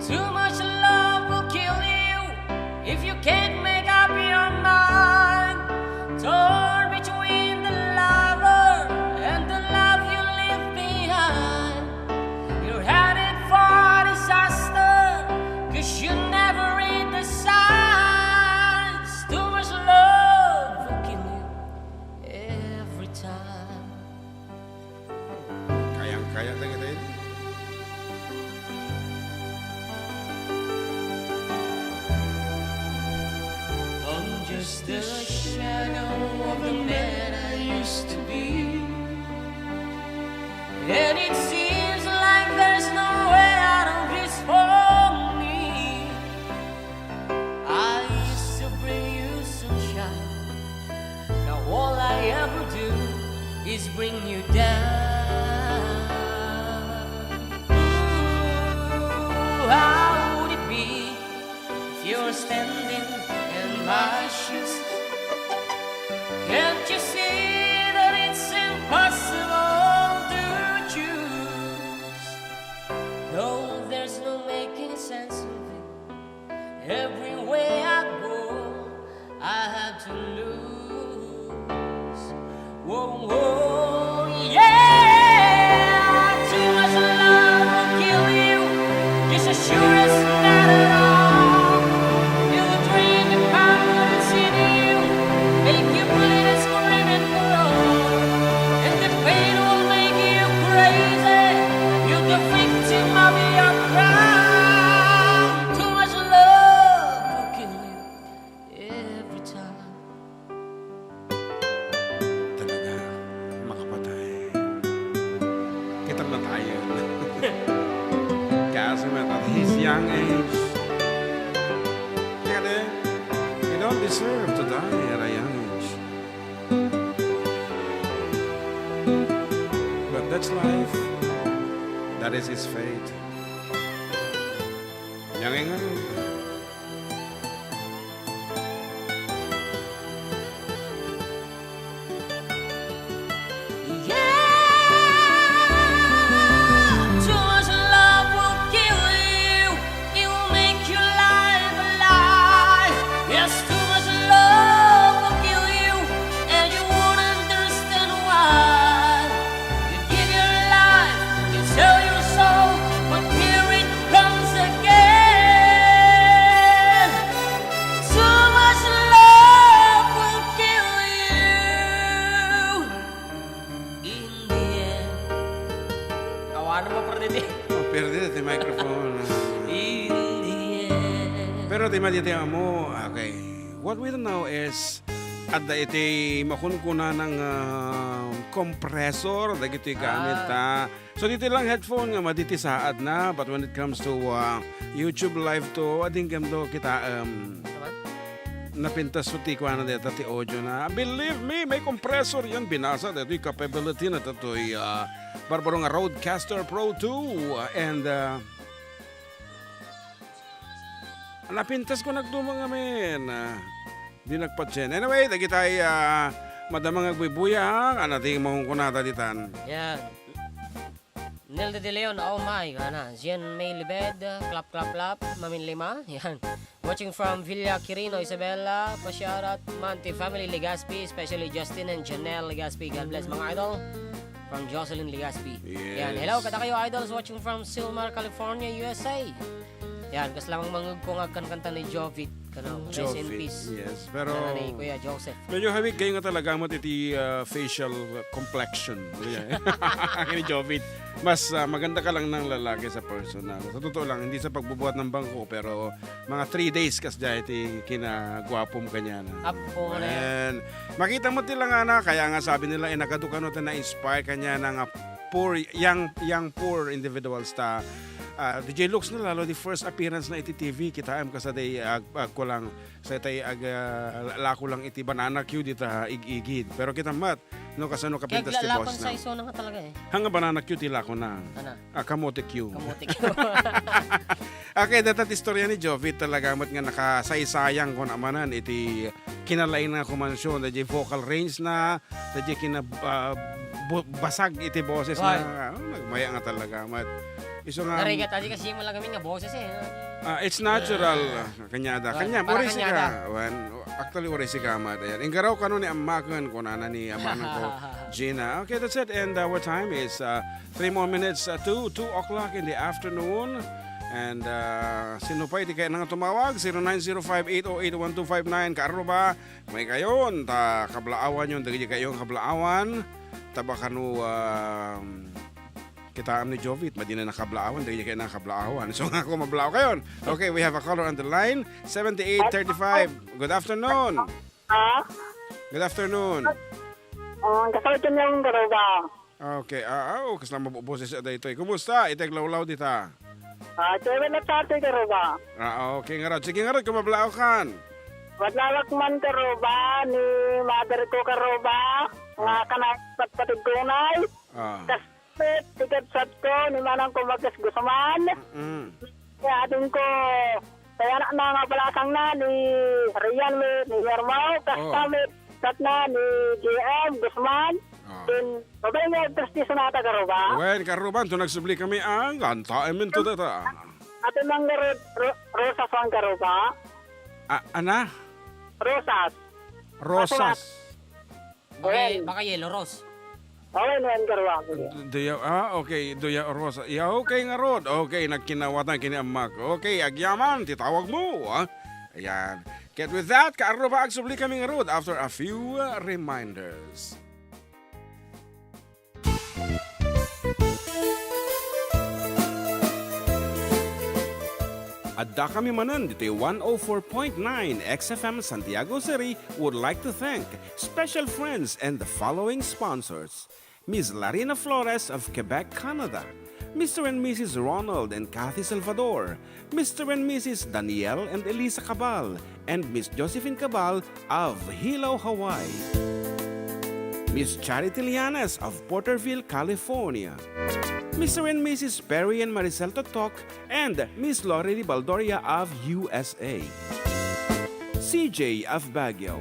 Too much love will kill you if you can't make up your mind. Torn between the lover and the love you leave behind. You're headed for disaster, 'cause you never read the signs. Too much love will kill you every time. Kayang-kaya tayo, tayo. I'm just the shadow of the man I used to be. And it seems like there's no way out of this for me. I used to bring you sunshine. Now all I ever do is bring you down. Ooh, how would it be if you're standing in my shoes? Can't you see that it's impossible to choose? No, there's no making sense of it. Everywhere I go, I have to lose. Whoa, whoa, yeah. Too much love will kill you, just as sure as not at all. You'll drink the power that's in you, make you bleed and scream and growl. And the pain will make you crazy. You're the victim of your crime. Too much love will kill you every time. Talaga, makapatay. Kita na tayo. Kaso man, at his young age, kaya, you don't deserve to die at a young age. But that's life. That is his fate. Yang engan. Yeah, too much love will kill you. It will make you life a lie. Yes, too much love will kill you, and you won't understand why. You give your life, you sell your soul, but here it comes again. Iti amo, okay. What we don't know is, adda iti makunkunanang, ah, compressor, dagiti gamit Ah. ta. So, diti lang headphone nga madi ti saad na, but when it comes to, ah, YouTube Live to, ading gamdo kita, um, Naman? napintas to ti kuana deta ti audio na. Believe me, may compressor yan. Binasa dito yung capability na dito yung, ah, Barbaro nga Rodecaster Pro two, ah, and, ah, Napintas ko nagduma ngamin. Ah, di nagpatien. Anyway, dagitay, ah, madama nga agbuybuyang, ano ti makunkunata ditan? Yan. Nelda De Leon, oh my, ana. Jean May Libed, clap, clap, clap, Mamin Lima. Yan. Watching from Villa Quirino, Isabela, pa-shoutout man ti family Legaspi, especially Justin and Janelle Legaspi. God bless, mga idol. From Jocelyn Legaspi. Yan. Yes. Hello, kadakayo, idols, watching from Sylmar, California, U S A. Yan, kas lamang mangugko nga agkankanta ni Jovit. Kano, rest in Jovit, peace. Yes. Pero Ano ni Kuya Joseph? medyo hawig kayo nga talaga mo iti, ah, facial complexion. Yan. Ni Jovit. Mas, ah, maganda ka lang ng lalaki sa personal. Sa totoo lang, hindi sa pagbubuhat ng bangko, pero mga three days kas dyan iti kinagwapom kanya na. Apo, ano yan? Well, makita mo ti langana, kaya nga sabi nila, eh, nagadu kano ta na-inspire kanya na nga poor, young, young poor individuals ta. Ah, D J Lux na lalo, the first appearance na iti T V, kita em kasadi ag-, agkulang, sa itay ag-, ah, lako lang iti banana cue dita ig-igid. Pero kita mat, no, kasano Kaya kapintas ti aglalakon boss sa na. iso na nga talaga eh. Hanga banana cue ti lako na. Ana. Ah, kamote cue. Kamote cue. Okay, data ti istorya ni Jovit talaga met nga nakasaysayang ko namanan iti kinalain nga kumansyon, dayjay vocal range na, dayjay kina-, ah, bu-, basag iti boses Why? na, ah, nagmaya nga talaga, mat. Isu nga Narigat, adi kasi mo lang kami nga boses eh. Ah, it's natural. Ah, kanyada. Ah, Kanya, para uri si kanyada. ka. Wan, actually, uri si ka, mat. Ayan. Inggaraw kano ni Ammakon, kunana ni Amanang ko, Gina. Okay, that's it. And our time is, uh, three more minutes, uh, to two o'clock in the afternoon. And, uh, sino pa iti kaya nga tumawag? Zero nine zero five eight oh eight one two five nine. Kaarro ba? May kayon, ta kablaawan yon, dagiti kayon kablaawan. Taba kano, um, kita ni Jovit, madina nakablaawan, dagiti kayon nakablaawan. So, nga ako mablaaw kayon. Okay, we have a caller on the line. Seventy-eight thirty-five. Good afternoon. Ah? Good afternoon. Oh, ang kasal ko niyang garuba. Okay, ah, ah, oh, kasla maboses a daytoy. Kumusta? Itag lawlaw dita. Ah, cewek na sa ate garuba. Ah, okay, ngarud. Sige, ngarud, kumablaaw kan. Madlalak man garuba, ni mother ko garuba, nga Ah. kanang patpatid ko unay. Ah. Kas-, tikad sat ko, ni manang ko Marcos Guzman. Mm. Kaya ading ko, kaya na, na nga balasang na, ni Rian, ni, ni Yermo, Oh. kasta met, sat na, ni J M Guzman. Ah. Then, babay nga, Dusty Sonata, garuba. Wen, karuban, to nagsubli kami ang kanta, emin to data. Ate Mangga Ro-, Ro-, Rosas ang garuba. Ah, ana? Rosas. Rosas. Baka, Wen. baka Yellow Rose. Awen, wen, garuba. Do you, ah, okay. Do you, Rosas. Yeah, okay ngarud. Okay, nagkinawatan kini ammak. Okay, agyaman, ti tawag mo, ah. Ayan. Get with that, kaarro ba agsubli kami ngarud after a few, uh, reminders. Adda kami manen ditoy one oh four point nine X F M Santiago City would like to thank special friends and the following sponsors: Miss Larina Flores of Quebec, Canada, Mister and Missus Ronald and Kathy Salvador, Mister and Missus Daniel and Elisa Cabal, and Miss Josephine Cabal of Hilo, Hawaii. Miss Charity Lianes of Porterville, California. Mister and Missus Perry and Maricel Totok and Miss Lori Baldoria of U S A. C J of Baguio.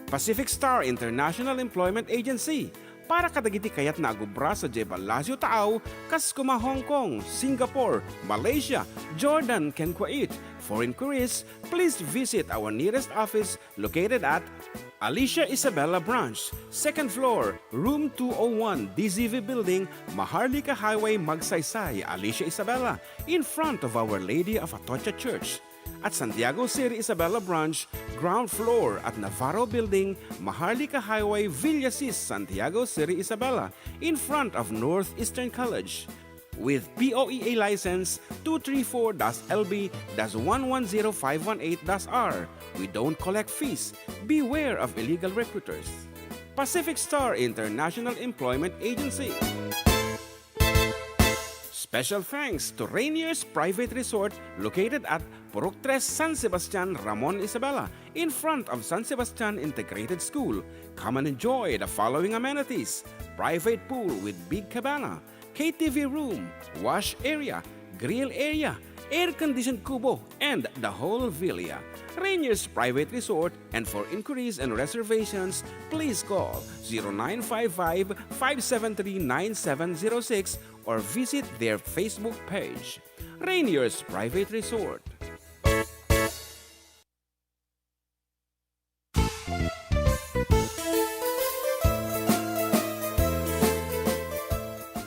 Pacific Star International Employment Agency, para kadagiti kayatna a gubra sadiay Palacio Taaw, kas kuma Hong Kong, Singapore, Malaysia, Jordan, ken Kuwait. For inquiries, please visit our nearest office located at Alicia Isabela Branch, second floor, room two oh one, D Z V Building, Maharlika Highway, Magsaysay, Alicia Isabela, in front of Our Lady of Atocha Church. At Santiago City Isabela Branch, ground floor at Navarro Building, Maharlika Highway, Villasis, Santiago City Isabela, in front of Northeastern College. With P O E A license two three four dash L B dash one one zero five one eight dash R, we don't collect fees. Beware of illegal recruiters. Pacific Star International Employment Agency. Special thanks to Rainier's Private Resort located at Purok Tres, San Sebastian, Ramon, Isabela, in front of San Sebastian Integrated School. Come and enjoy the following amenities: private pool with big cabana, K T V room, wash area, grill area, air-conditioned kubo, and the whole villa. Rainier's Private Resort, and for inquiries and reservations, please call zero nine five five, five seven three, nine seven zero six or visit their Facebook page. Rainier's Private Resort.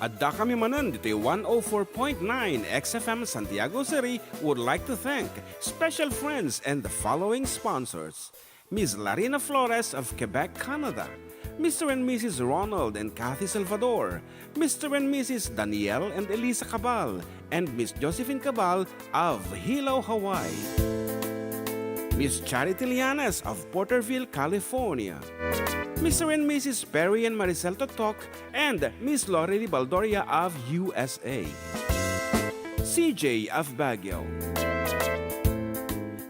Addakami manen ditoy one oh four point nine X F M Santiago City would like to thank special friends and the following sponsors: Miss Larina Flores of Quebec, Canada, Mister and Missus Ronald and Kathy Salvador, Mister and Missus Daniel and Elisa Cabal, and Miss Josephine Cabal of Hilo, Hawaii. Miss Charity Lianes of Porterville, California. Mister and Missus Perry and Maricel Totok and Miss Lorely Baldoria of U S A. C J of Baguio.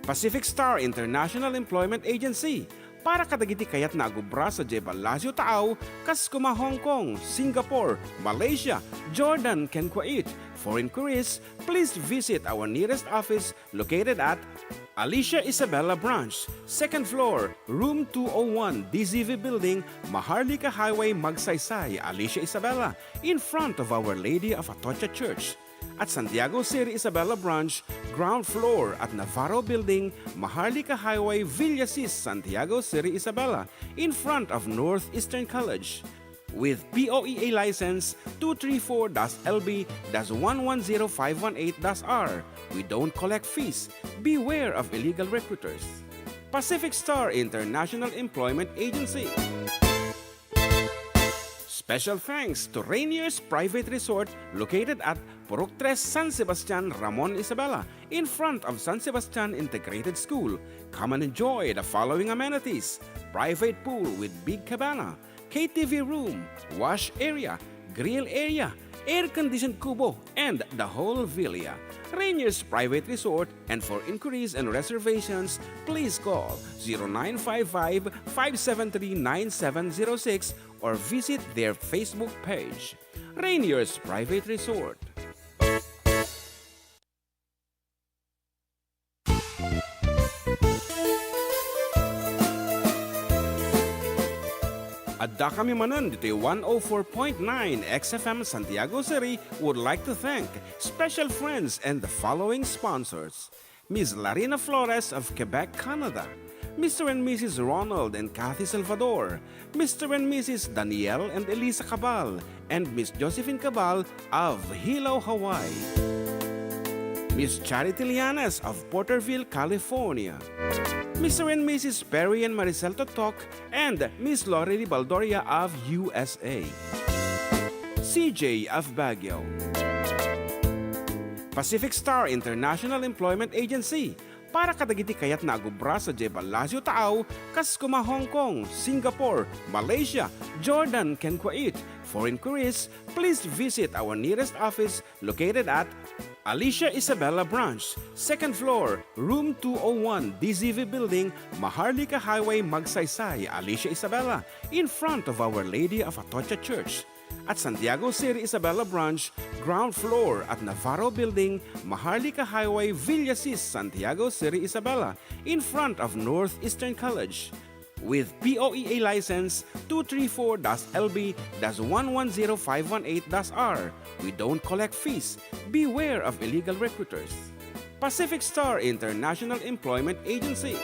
Pacific Star International Employment Agency, para kadagiti kayatna a agubra sadiay Palacio Taaw, kas koma Hong Kong, Singapore, Malaysia, Jordan, ken Kuwait. For inquiries, please visit our nearest office located at Alicia Isabela Branch, second floor, room two oh one, D Z V Building, Maharlika Highway, Magsaysay, Alicia Isabela, in front of Our Lady of Atocha Church. At Santiago City Isabela Branch, ground floor at Navarro Building, Maharlika Highway, Villasis, Santiago City Isabela, in front of Northeastern College. With P O E A license two three four dash L B dash one one zero five one eight dash R, we don't collect fees. Beware of illegal recruiters. Pacific Star International Employment Agency. Special thanks to Rainier's Private Resort located at Purok Tres, San Sebastian, Ramon, Isabela, in front of San Sebastian Integrated School. Come and enjoy the following amenities: private pool with big cabana, K T V room, wash area, grill area, air-conditioned kubo, and the whole villa. Rainier's Private Resort, and for inquiries and reservations, please call zero nine five five, five seven three, nine seven zero six or visit their Facebook page. Rainier's Private Resort. Addakami manen ditoy one oh four point nine X F M Santiago City would like to thank special friends and the following sponsors: Miss Larina Flores of Quebec, Canada, Mister and Missus Ronald and Kathy Salvador, Mister and Missus Daniel and Elisa Cabal, and Miss Josephine Cabal of Hilo, Hawaii, Miss Charity Lianes of Porterville, California, Mister and Missus Perry and Maricel Totok, and Miss Lorely Baldoria of U S A, C J of Baguio. Pacific Star International Employment Agency, para kadagiti kayatna a agubra sadiay Palacio Taaw, kas koma Hong Kong, Singapore, Malaysia, Jordan, ken Kuwait. For inquiries, please visit our nearest office located at Alicia Isabela Branch, second floor, room two oh one, D Z V Building, Maharlika Highway, Magsaysay, Alicia Isabela, in front of Our Lady of Atocha Church. At Santiago City Isabela Branch, ground floor at Navarro Building, Maharlika Highway, Villasis, Santiago City Isabela, in front of Northeastern College. With P O E A license two three four dash L B dash one one zero five one eight dash R, we don't collect fees. Beware of illegal recruiters. Pacific Star International Employment Agency.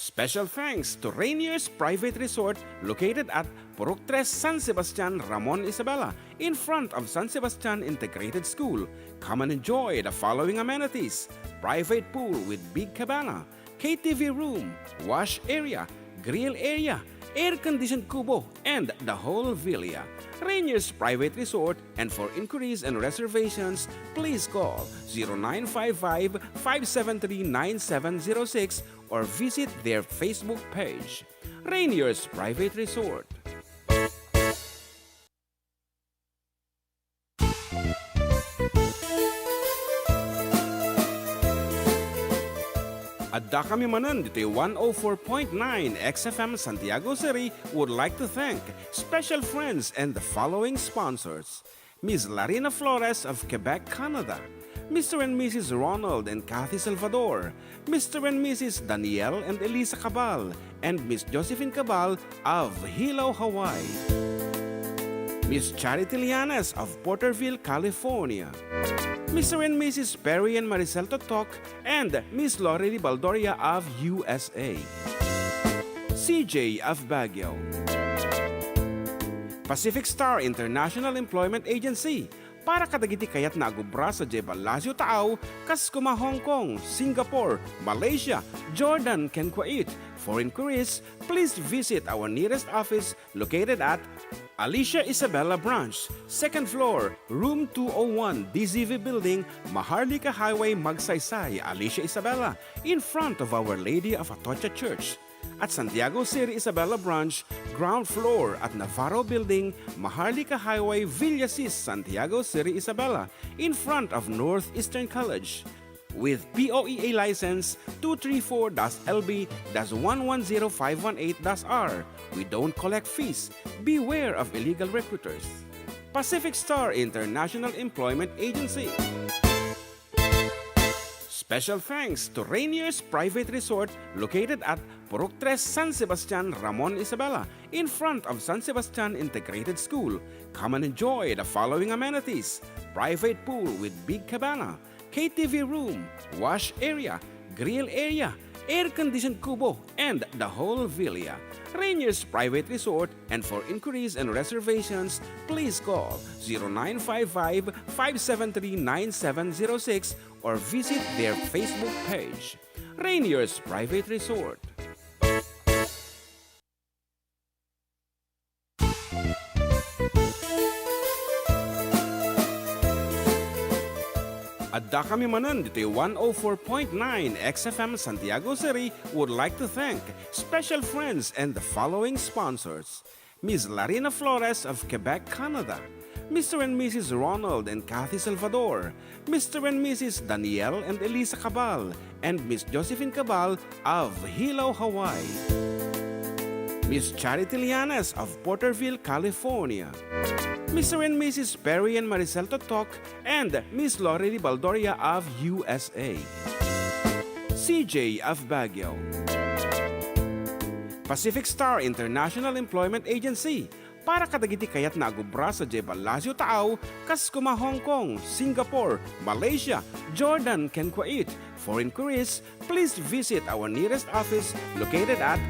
Special thanks to Rainier's Private Resort located at Purok Tres, San Sebastian, Ramon, Isabela, in front of San Sebastian Integrated School. Come and enjoy the following amenities: private pool with big cabana, K T V room, wash area, grill area, air-conditioned kubo, and the whole villa. Rainier's Private Resort, and for inquiries and reservations, please call zero nine five five, five seven three, nine seven zero six or visit their Facebook page. Rainier's Private Resort. Addakami manen ditoy one oh four point nine X F M Santiago City would like to thank special friends and the following sponsors: Miss Larina Flores of Quebec, Canada, Mister and Missus Ronald and Kathy Salvador, Mister and Missus Daniel and Elisa Cabal, and Miss Josephine Cabal of Hilo, Hawaii. Miss Charity Lianes of Porterville, California. Mister and Missus Perry and Maricel Totok and Miss Lorely Baldoria of U S A. C J of Baguio. Pacific Star International Employment Agency, para kadagiti kayatna a agubra sadiay ballasiw taaw, kas koma Hong Kong, Singapore, Malaysia, Jordan, ken Kuwait. For inquiries, please visit our nearest office located at Alicia Isabela Branch, second floor, room two oh one, D Z V Building, Maharlika Highway, Magsaysay, Alicia Isabela, in front of Our Lady of Atocha Church. At Santiago City Isabela Branch, ground floor at Navarro Building, Maharlika Highway, Villasis, Santiago City Isabela, in front of Northeastern College. With P O E A license two three four dash L B dash one one zero five one eight dash R, we don't collect fees. Beware of illegal recruiters. Pacific Star International Employment Agency. Special thanks to Rainier's Private Resort located at Purok Tres, San Sebastian, Ramon Isabela, in front of San Sebastian Integrated School. Come and enjoy the following amenities: private pool with big cabana, K T V room, wash area, grill area, air-conditioned kubo, and the whole villa. Rainier's Private Resort, and for inquiries and reservations, please call zero nine five five, five seven three, nine seven zero six or visit their Facebook page. Rainier's Private Resort. Addakami manen ditoy one oh four point nine X F M Santiago City would like to thank special friends and the following sponsors: Miss Larina Flores of Quebec, Canada, Mister and Missus Ronald and Kathy Salvador, Mister and Missus Daniel and Elisa Cabal, and Miss Josephine Cabal of Hilo, Hawaii. Miss Charity Lianes of Porterville, California. Mister and Missus Perry and Maricel Totok and Miss Lorely Baldoria of U S A. C J of Baguio. Pacific Star International Employment Agency, para kadagiti kayatna a gubra sadiay ballasiw taaw, kas koma Hong Kong, Singapore, Malaysia, Jordan, ken Kuwait. For inquiries, please visit our nearest office located at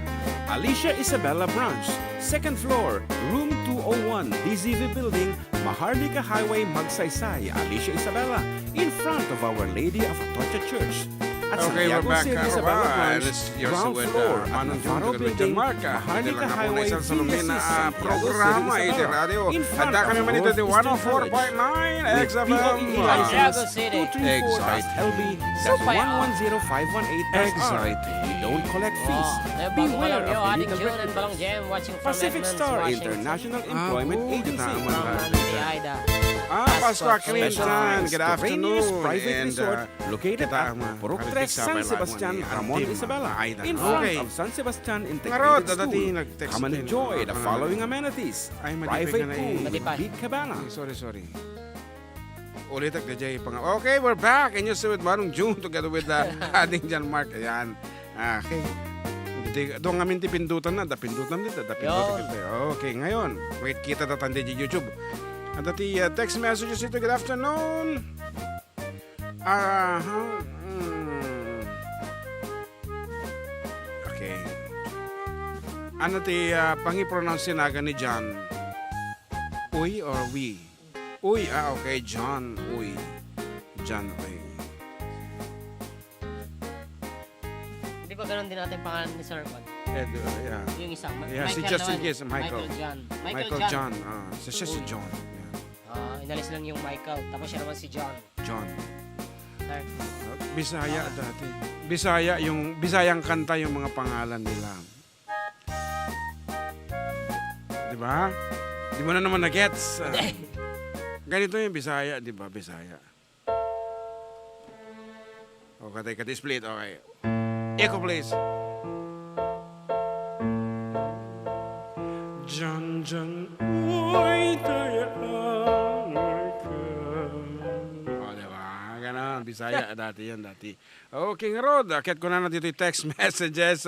Alicia Isabela Branch, second floor, room two oh one, D Z V Building, Maharlika Highway, Magsaysay, Alicia Isabela, in front of Our Lady of Atocha Church. At Santiago City Isabela Branch, ground floor, at Navarro Building, Maharlika Highway, Villasis, Santiago City Isabela, in front of Northeastern College. Addakami manen ditoy one oh four point nine X F M. With P O E A license two three four dash L B dash one one zero five one eight dash R. We don't collect fees. Beware of illegal recruiters. Pacific Star International Employment Agency. Ah, Pasqua Clinton, good afternoon. Special thanks to Rainier's Private Resort, located at Purok Tres, San Sebastian, Ramon Isabela, in front of San Sebastian Integrated School. Come and enjoy the following amenities: private pool with big cabana. Sorry, sorry. Ulitek, D J, pang-, okay, we're back. And you see with Manong June together with, uh, Ading John Mark. Ayan. Okay. Ditoy, doon ngamin ti pindutan na, da pindutan dita, da pindutan dita. Okay, ngayon, wait, kita ta tan ditoy YouTube. Adda ti, uh, text messages ditoy, good afternoon. Aha, mm. Okay. Ano ti, uh, pangipronounce nagan ni John? Uy or we? Uy, ah, okay, John Uy. John Uy. Di ba ganun din ata yung pangalan ni Sir Juan? Ed, uh, yeah. Yung isang, Ma-, Yeah, si Michael Justin naman. Keys, Michael. Michael John. Michael Michael John. John, ah, siya, siya si Mm. John. Yeah. Ah, inalis lang yung Michael. Tapos siya naman si John. John. Sir. Ah, Bisaya Ah. dati. Bisaya yung, Bisayang kanta yung mga pangalan nila. Di ba? Di mo na naman na-gets. Ah, ganito yung Bisaya, di ba? Bisaya. O, katay, katay, split. Okay. Echo, please. Jan, jan, uy, taya, uy, ka. O, di ba? Ganon. Bisaya, dati yan, dati. Okay, ngarud. Akyat ko na na dito yung text messages.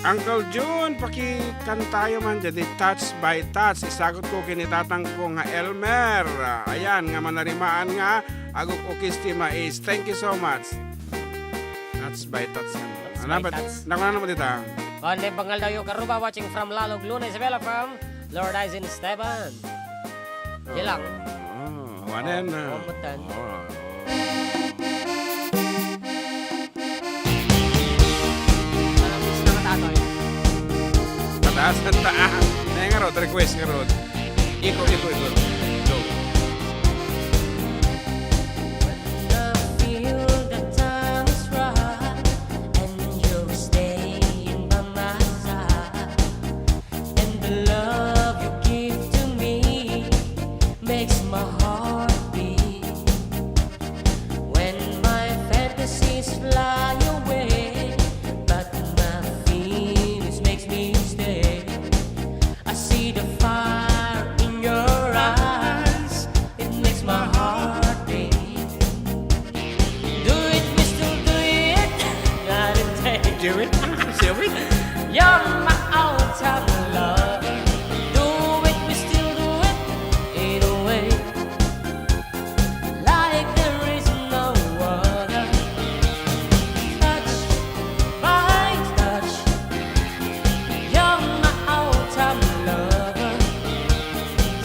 Uncle Jun, pakikantayo man dyan, di Touch by Touch. Isagot ko kini tatang ko nga Elmer. Ah, ayan, nga manarimaan nga, aguk-ukis ti mais. Thank you so much. Touch by Touch nga. Touch Ano by ba? Touch. Naku, ano mo dita? On the Bangal Dayo, Karuba, watching from Lalog, Luna, Isabela, from Lourdes and Esteban. Di lang. Oh, oh, awanen, Oh, ah. awanen. Oh, oh. Parang miss na matatoy. Pataas ang taa. Nay nga rod, request nga rod. Iko, iko, iko. Go. When I feel the time is right and you're staying by my side, and the love you give to me makes my heart beat. When my fantasies fly away, but my feelings makes me stay. I see the fire in your eyes, it makes my heart beat. Do it, we still do it. Not a day. Do it, do it. You're my all-time lover. Do it, we still do it. In a way, like there is no other. Touch by touch, you're my all-time lover.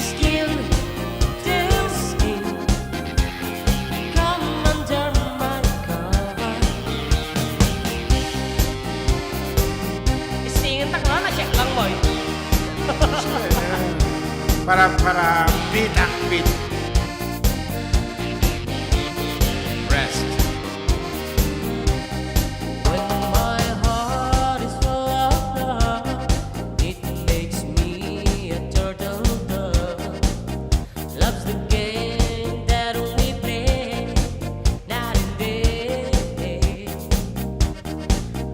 Skin to skin, come under my cover. Isingan ta ka na, check lang, boy. Para, para beat ang beat. Rest. When my heart is full of love, it makes me a turtle dove. Love's the game that we play night and day.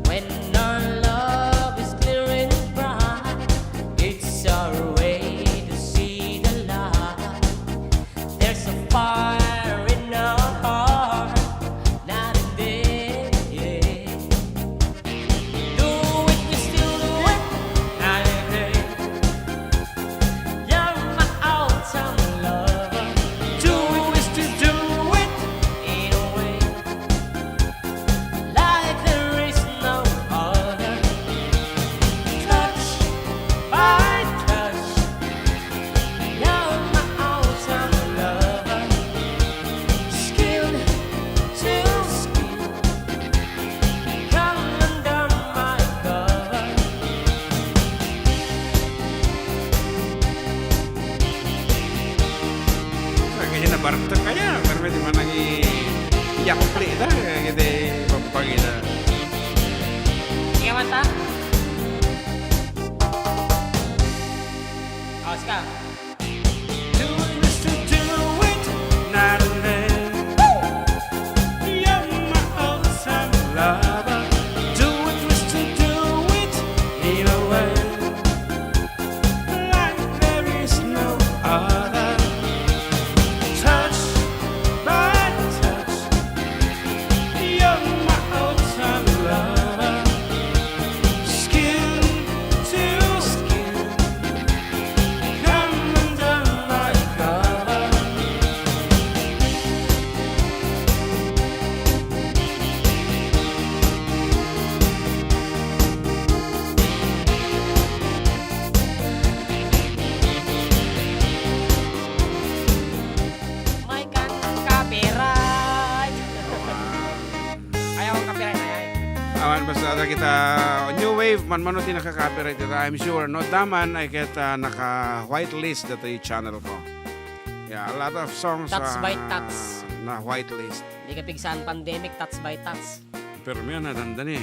When our love is clear and bright, it's our way to see the light. Awan, basta dagita new wave, manmano ti naka-copyright dita, I'm sure. No, daman ay ket, ah, naka-whitelist datoy channel ko. Yeah, a lot of songs, Touch by ah, Touch. Na whitelist. Di ka pigsa pandemic, Touch by Touch. Pero may na, dandani.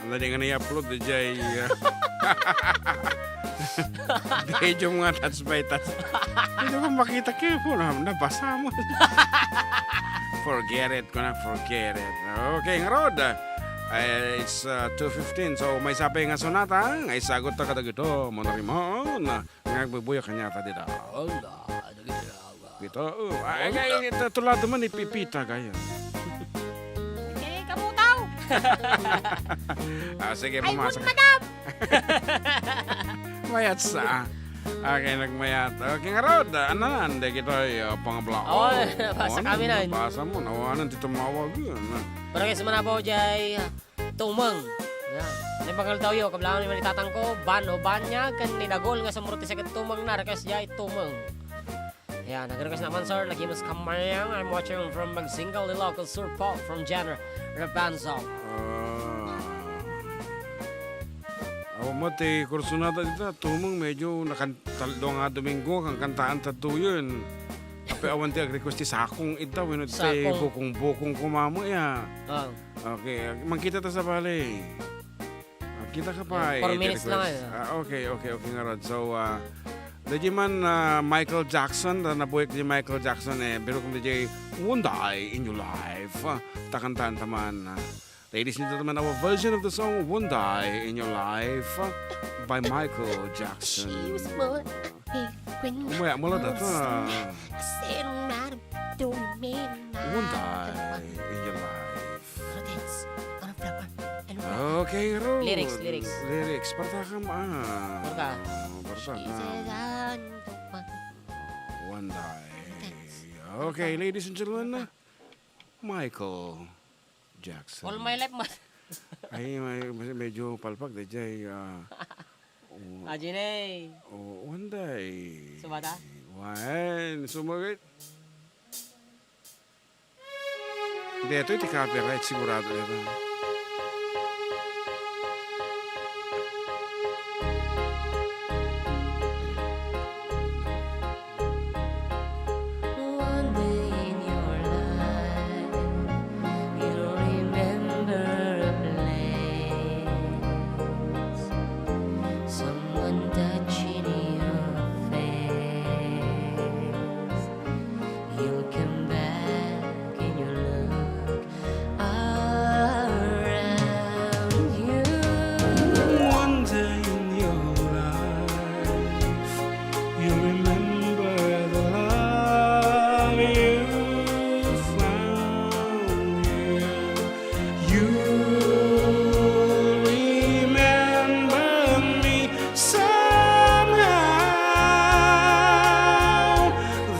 Ang dali nga na-upload, di jay, ah. Video mo nga, Touch by Touch. Hindi ko makita kayo po, na, nabasa mo. Forget it, ko na, forget it. Okay, ngarod. Ay, it's, uh, two fifteen. So, may sapay nga sonata, nga isagot ta kadagito, mo na rin mo, na, nga agbubuyo kanya ta dito. Hola, dagito. Dito, oh, ay, ay, ay, ito, tulad naman, ipipita, kaya. Kaya kamutaw. Ah, sige, I want pumasa ka. Madam. Mayat sa. Okay, nagmayat. Okay, nga rod, ano na, hindi kita, eh, pangabla. Oh, oh, basa ano, kami na. Basa mo, nawanan ti tumawag yun, ah. Pero guys, manabaw jay, ah, tumeng. Yan. Ni bangal daw yo, kablangan ni tatang ko, ban o banya, kan ni Dagol nga sumurot ti sakit tumeng na, request jay, tumeng. Yan, nag-request naman, sir, Lagimus Kamayang. I'm watching from Magsingaw, Ilocos Sur po, from Jan Rabanzo. Ah. Awan mo, ti kursunada dita, tumeng medyo nakan-, tal-, dua nga Domingo, kan kantaan ta tuyen. Ape awan ti ag-request ti sakong ita, wenno ti Sakong. Bukong-bukong kumamo, ya. Ah. Okay, magkita ta sa bali. Ah, kita ka pa, eh, four minutes lang, request. Ah, okay, okay, okay nga rod. So, ah, dagiti man, ah, Michael Jackson, ta nabuyak di Michael Jackson, eh, pero kung di One Day in Your Life, ah, takantaan taman, ah. Ladies and gentlemen, our version of the song One Day in Your Life, ah, by Michael Jackson. She was born here when Umaya mo lang I was data. Sitting right doing me One Day in Your Life. Gonna dance on a flower and Okay, Rose. Lyrics, lyrics. Lyrics. Parta ka ma-, ah. Parta. Oh, parta ka. She said, "I don't want One day. Okay, ladies and gentlemen, Michael Jackson. All my life, mas. Ay, may, mas-, medyo palpak, di jay, ah, oh. Ajinay. Oh, one day. Sumada? One. Sumagit. Detoy ti copyright, sigurado deta. One day in your life, you'll remember a place, someone touching your face. You'll come back and you'll look around you. One day in your life, you remember the love you found here. You remember me somehow,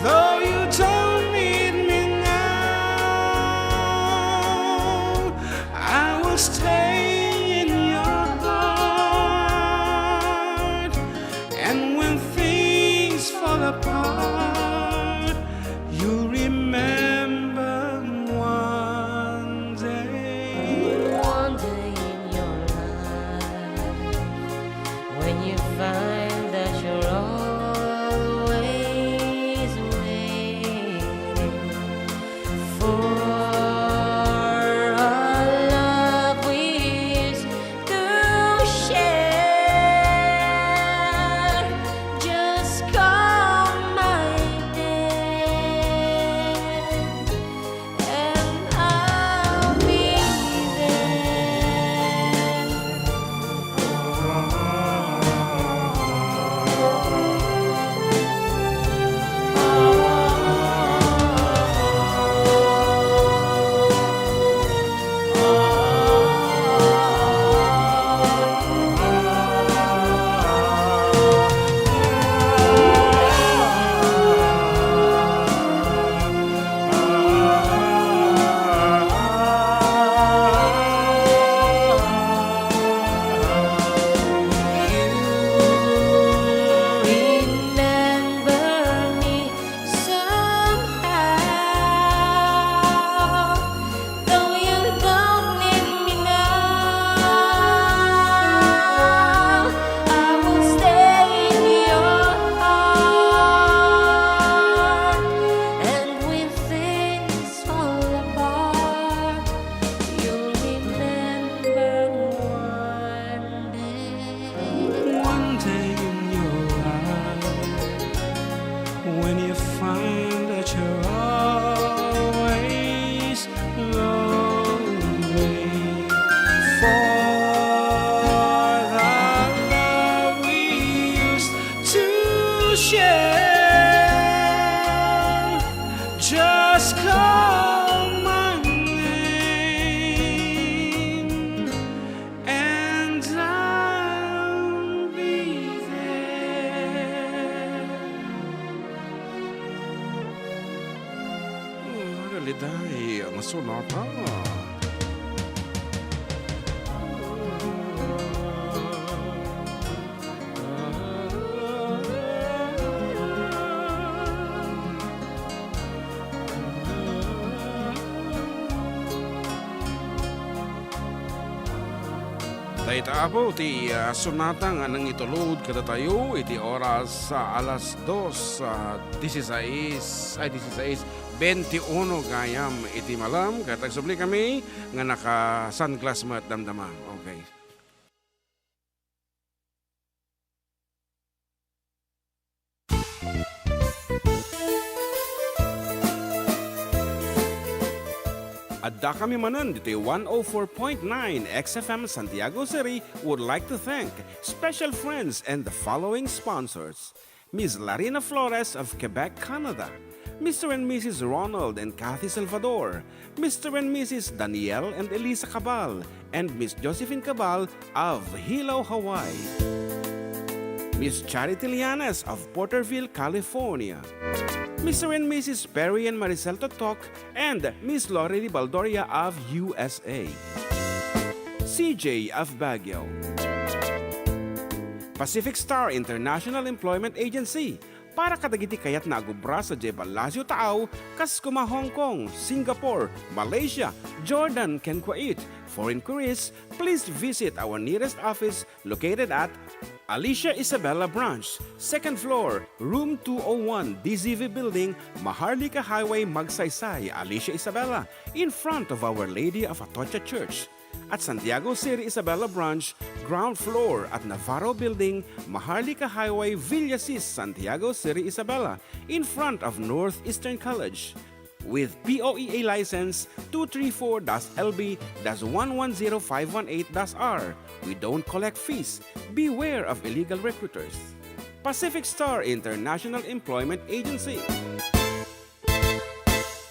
though you don't need me now. I will stay in your heart, and when things fall apart, you remember one day. One day in your life, when you find that you're always waiting for a love we Day nga sonata. Dayta, Apo, ti, ah, sonata nga nangitulod kadatayo iti oras, ah, alas dos, ah, dieciséis, ay, dieciséis, veintiuno gayam iti malam. Ket agsubli kami nga naka-sunglass met damdama. Okay. Adda kami manen ditoy one oh four point nine X F M Santiago City would like to thank special friends and the following sponsors: Miss Larina Flores of Quebec, Canada, Mister and Missus Ronald and Kathy Salvador, Mister and Missus Daniel and Elisa Cabal, and Miss Josephine Cabal of Hilo, Hawaii. Miss Charity Lianes of Porterville, California. Mister and Missus Perry and Maricel Totok and Miss Lorely Baldoria of U S A. C J of Baguio. Pacific Star International Employment Agency, para kadagiti kayatna a gubra sadiay Palacio Taaw, kas koma Hong Kong, Singapore, Malaysia, Jordan, ken Kuwait. For inquiries, please visit our nearest office located at Alicia Isabela Branch, second floor, room two oh one, D Z V Building, Maharlika Highway, Magsaysay, Alicia Isabela, in front of Our Lady of Atocha Church. At Santiago City Isabela Branch, ground floor at Navarro Building, Maharlika Highway, Villasis, Santiago City Isabela, in front of Northeastern College. With P O E A license two three four dash L B dash one one zero five one eight dash R, we don't collect fees. Beware of illegal recruiters. Pacific Star International Employment Agency.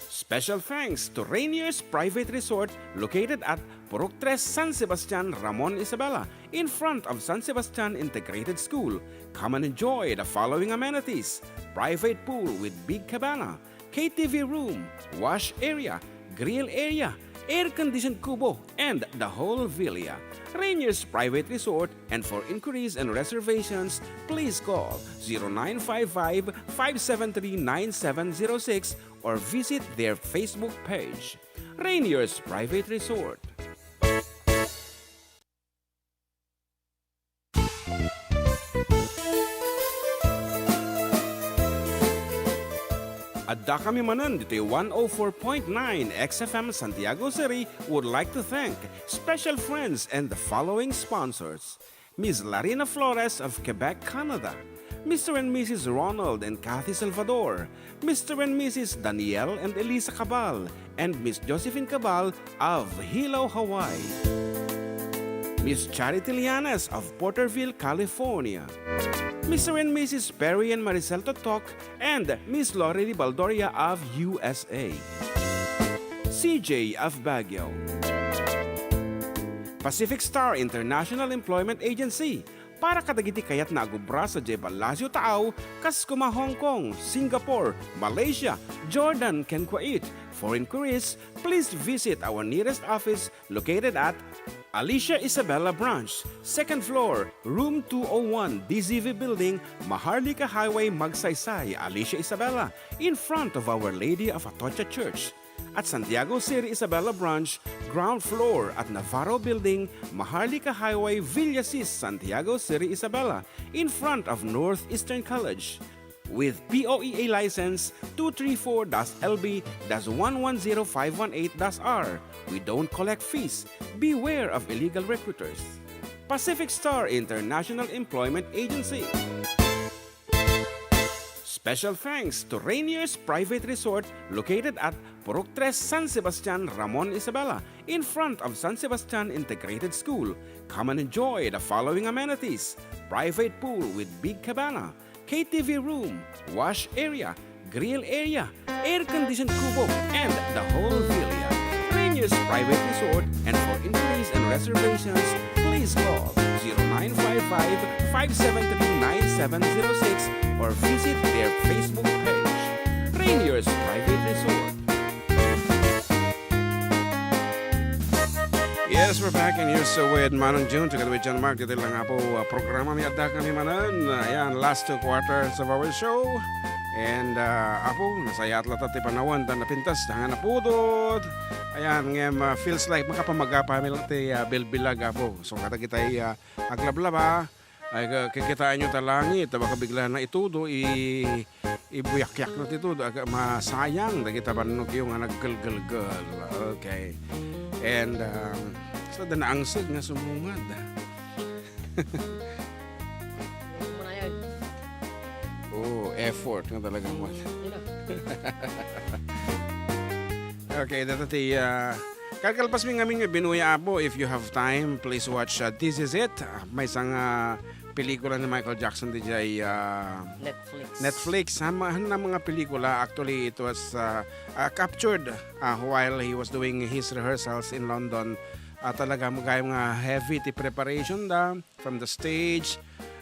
Special thanks to Rainier's Private Resort located at Purok Tres, San Sebastian, Ramon, Isabela, in front of San Sebastian Integrated School. Come and enjoy the following amenities: private pool with big cabana, K T V room, wash area, grill area, air-conditioned kubo, and the whole villa. Rainier's Private Resort, and for inquiries and reservations, please call zero nine five five, five seven three, nine seven zero six or visit their Facebook page, Rainier's Private Resort. Adda kami manen ditoy one oh four point nine X F M Santiago City would like to thank special friends and the following sponsors: Miss Larina Flores of Quebec, Canada, Mister and Missus Ronald and Kathy Salvador, Mister and Missus Daniel and Elisa Cabal, and Miss Josephine Cabal of Hilo, Hawaii. Miss Charity Lianes of Porterville, California. Mister and Missus Perry and Maricel Totok and Miss Lorely Baldoria of U S A. C J of Baguio. Pacific Star International Employment Agency, para kadagiti kayatna a gubra sadiay Palacio Taaw, kas koma Hong Kong, Singapore, Malaysia, Jordan, ken Kuwait. For inquiries, please visit our nearest office located at Alicia Isabela Branch, second floor, room two oh one, D Z V Building, Maharlika Highway, Magsaysay, Alicia Isabela, in front of Our Lady of Atocha Church. At Santiago City Isabela Branch, ground floor at Navarro Building, Maharlika Highway, Villasis, Santiago City Isabela, in front of Northeastern College. With P O E A license two three four dash L B dash one one zero five one eight dash R, we don't collect fees. Beware of illegal recruiters. Pacific Star International Employment Agency. Special thanks to Rainier's Private Resort located at Purok Tres, San Sebastian, Ramon, Isabela, in front of San Sebastian Integrated School. Come and enjoy the following amenities: private pool with big cabana, K T V room, wash area, grill area, air-conditioned kubo, and the whole villa. Rainier's Private Resort, and for inquiries and reservations, please call zero nine five five, five seven three, nine seven zero six or visit their Facebook page. Rainier's Private Resort. Yes, we're back and you're still with Manong June together with John Mark. Ditoy lang, Apo, ah, programa mi adda kami manen. Ayan, last two quarters of our show. And, ah, Apo, nasayaat latta ti panawen ta napintas, ta nga napudot. Ayan, ngem, ah, feels like makapamagapa mi latta ti, ah, bilbilag, Apo. So, kadagitay, ah, aglablaba, ay, ka-, kikitaenyo ta langit, ta baka bigla na itudo, i-, ibuyakyakna ti tudo, aga, masayang dagita bannogyo nga naggelgelgel. Okay. And, um, so, da naangseg nga sumungad. Ano na yan? Oh, effort nga talaga mo. Yun na. Okay, data ti, ah, kalkalpas mi ngamin nga binuya, Apo. If you have time, please watch, ah, This Is It. Ah, maysa nga pelikula ni Michael Jackson diay, ah, Netflix. Netflix. Han, han na mga pelikula, actually, it was, ah, ah, captured, ah, while he was doing his rehearsals in London. Ah, talaga, gayam nga heavy ti preparation da. From the stage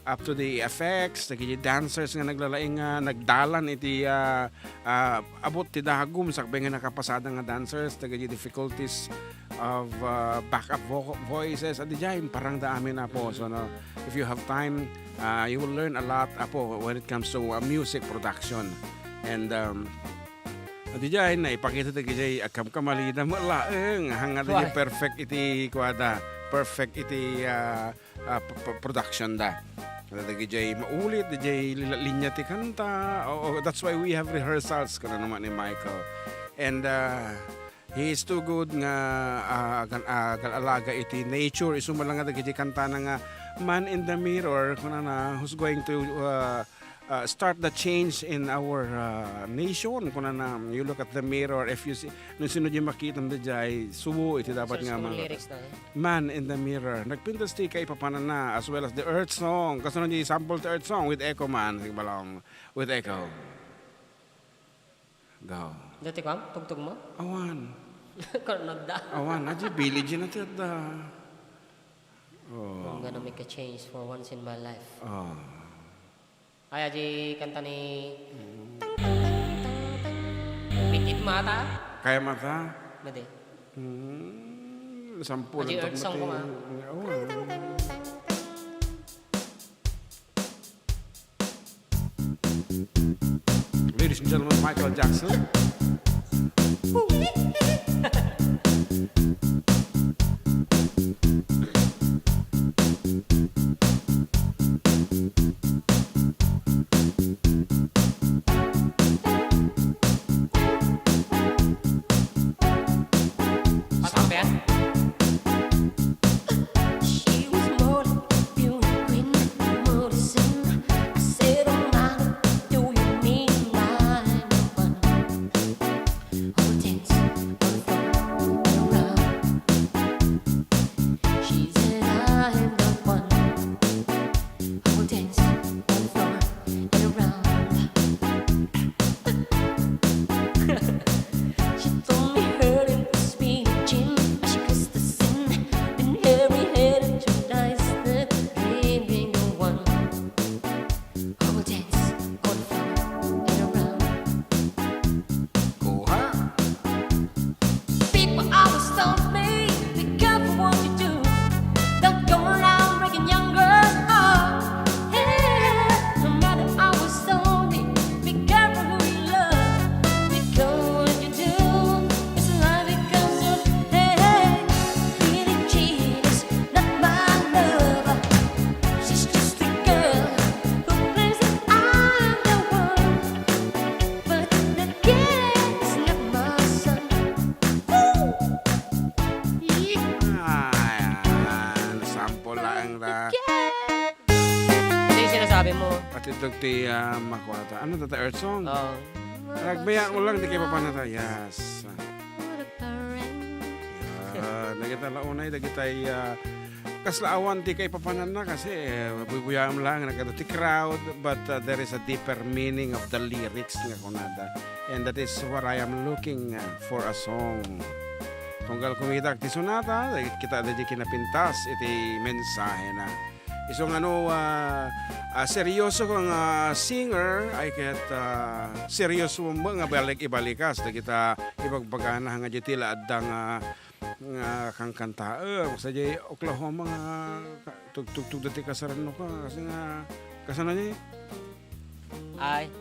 up to the effects, dagiti dancers nga naglalaing nga nagdalan iti, ah, ah, abut ti dagum sakbay nga nakapasada nga dancers, dagiti difficulties of, ah, backup vo-, voices, adi diay, imparangda amin, Apo. So, no, if you have time, ah, you will learn a lot, Apo, when it comes to, ah, music production. And, um, adi diay, naipakita dagiti agkamkamalida met laeng, hanga adi Why? Perfect iti kuada, perfect iti, ah, ah, p-, p-, production da. Dagiti maulit, dagiti lila-, linya ti kanta. Oo, that's why we have rehearsals, kunana met ni Michael. And, ah, he is too good nga, ah, agan-, ah, agal-alaga iti nature. Isu met laeng nga dagiti kantana nga Man in the Mirror, kunana, who's going to, ah, uh, start the change in our, uh, nation. Kunana, you look at the mirror, if you see, no sino di makita mo diay, subo iti dapat So, nga siguro mga lyrics na, eh. Man in the Mirror. Nagpintas ti kaipapananna, as well as the Earth Song. Kasano di sample ti Earth Song with Echo Man, sige balong. With Echo. Go. Dati kam, tugtog mo? Awan. Karnag da. Awan, aja Billie Jean ati adda. Oh. I'm gonna make a change for once in my life. Oh. Ay, aji kanta ni Mm. Tang, tang, tang, tang, tang. Wicked mata. Kaya mata? Madi. Hmm, sampul Aji ang earth song ko, tagmati. Ma. Oo, Tang, ah. tang, tang, tang. Ladies and gentlemen, Michael Jackson. Patang ba yan? She was more than beauty queen, more than sin. I said, "Oh, my, do you mean my one?" Who dance on the floor and around. She said, "I am the one who dance on the floor and around." She told me her name was Billie Jean, but she cursed the sin. Then every head and two eyes, the dream being the one. Who dance on the floor and around. Kuha. People always told me, "Be careful what you do. Don't go around breaking young girls' heart." Hey, my mother always told me, "Be careful who you love. Be careful what you do. It's a life it comes to." Hey, hey, Billie Jean is not my lover. She's just a girl who claims that I'm the one. But the kid's not my son. Ooh! Yeah. Ayan, sample lang da. Ano yung sinasabi mo? At ito ti, ah, makuha ta. Ano ta, Earth Song? Oo. Nagbaya mo lang, di kayo papanata. Yes. What a parent. Yan. Dagita la unay, dagita, ah, kasla awan ti kaipapananna kasi, eh, buybuyaam lang, nagkada ti crowd, but, uh, there is a deeper meaning of the lyrics nga kunada. And that is what I am looking, uh, for a song. Tunggal kumitak ti sonata, dagit kita da di kinapintas iti mensahena. Isu nga no, ah, ah, seryoso nga singer, ay ket, ah, seryoso mo nga balik ibalikas, dagita ibagbagana nga di ti la adda nga nga kankantaem. Sadiay Oklahoma nga ka-, tugtugtog dati kasaranno ka. Kasi nga, kasano ni? Ay.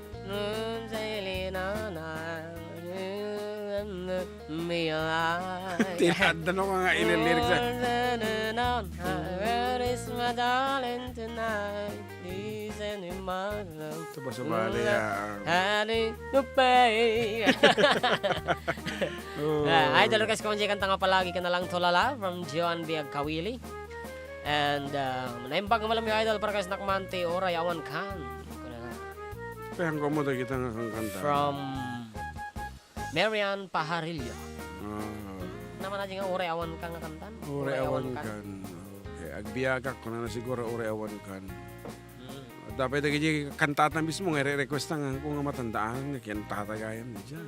Ti adda no nga ililirik sa Where is my darling tonight? Listen in my love. Ito ba subali, ah? Honey, you pay. Oh. Ah, idol request ko man dyan kanta nga palagi ka na lang tulala from Joan B. Agkawili. And, ah, naimbag nga malam yung idol para kay Snackman ti Uray Awan Kan. Kuna na. Kaya ang komodo kita nga kang kanta. From Marian Pajarillo. Ah. Naman na dyan nga Uray Awan Kan nga kantan. Uray Awan Kan. Okay. Agbiagak ko na na siguro Uray Awan Kan. Mm. Dapat dagiti kantata mismo nga ire-request nga kung nga matandaan nga kantata gayam ni Jay.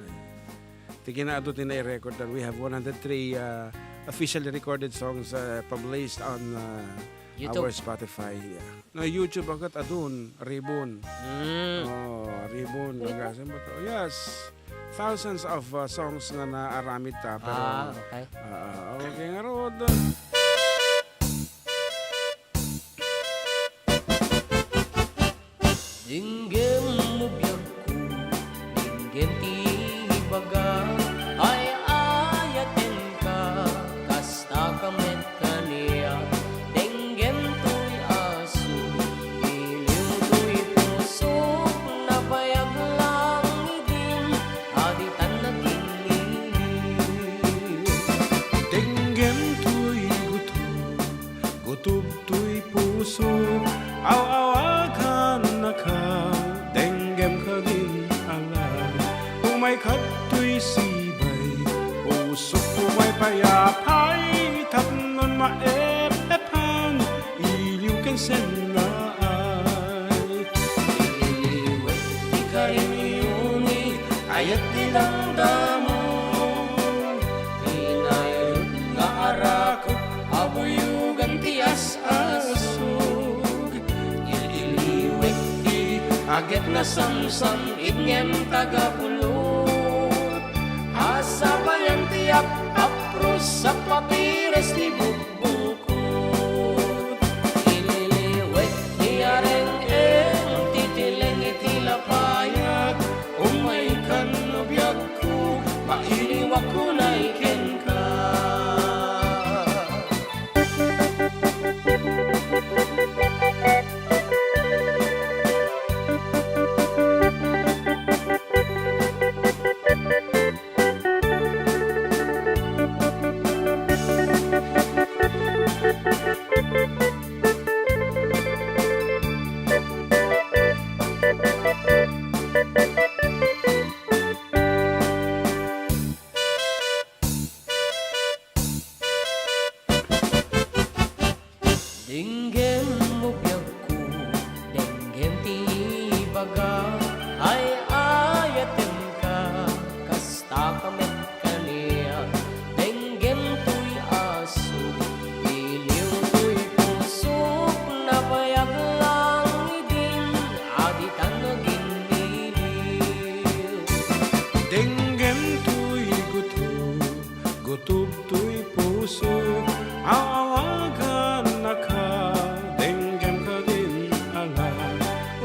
Ti kinaadu ti nai-record that we have one hundred three, uh, officially recorded songs, uh, published on, uh, YouTube. Our Spotify. Yeah. No, YouTube agad adun, ribon. Mm. Oh, ribon. Ribon? Gagasan ba to? Yes. Thousands of, uh, songs nga naaramid ta, pero, ah, okay. Ah, ah, okay, ngarud. Denggem no biagko, denggem ti ibaga, ay-ayatenka, kastaka met kaniak. Denggem toy asuk, iliw toy pusok, nabayag lang idin, a ditan nagingngiliw. Denggem toy gutom, gutom toy pusok, aw-awagannaka, denggem kadin alam. Umay kadtoy sibay, pusok, umay payapay, tapnon maep-epan, iliw ken sennaay. Ililiwet ti karinioni, ayat ti damdamo, ti nairut nga arakep, a buyogan ti as-asug. Il-iliwet ti aget nasamsam, it ngem tagapulot. Asabayan ti ap-apros, ap-apires ti bukbukot. Ililiwet ti areng-eng, titileng iti lapayag. Umaykan no biagko, mailiwak unay kenka. Denggem no biagko, denggem ti ibaga, ay-ayatenka, kastaka met kaniak. Denggem toy asuk, iliw toy pusok, nabayag lang idin, a ditan nagingngiliw. Denggem toy gutom, gutom toy pusok, aw-awagannaka, denggem kadin alam.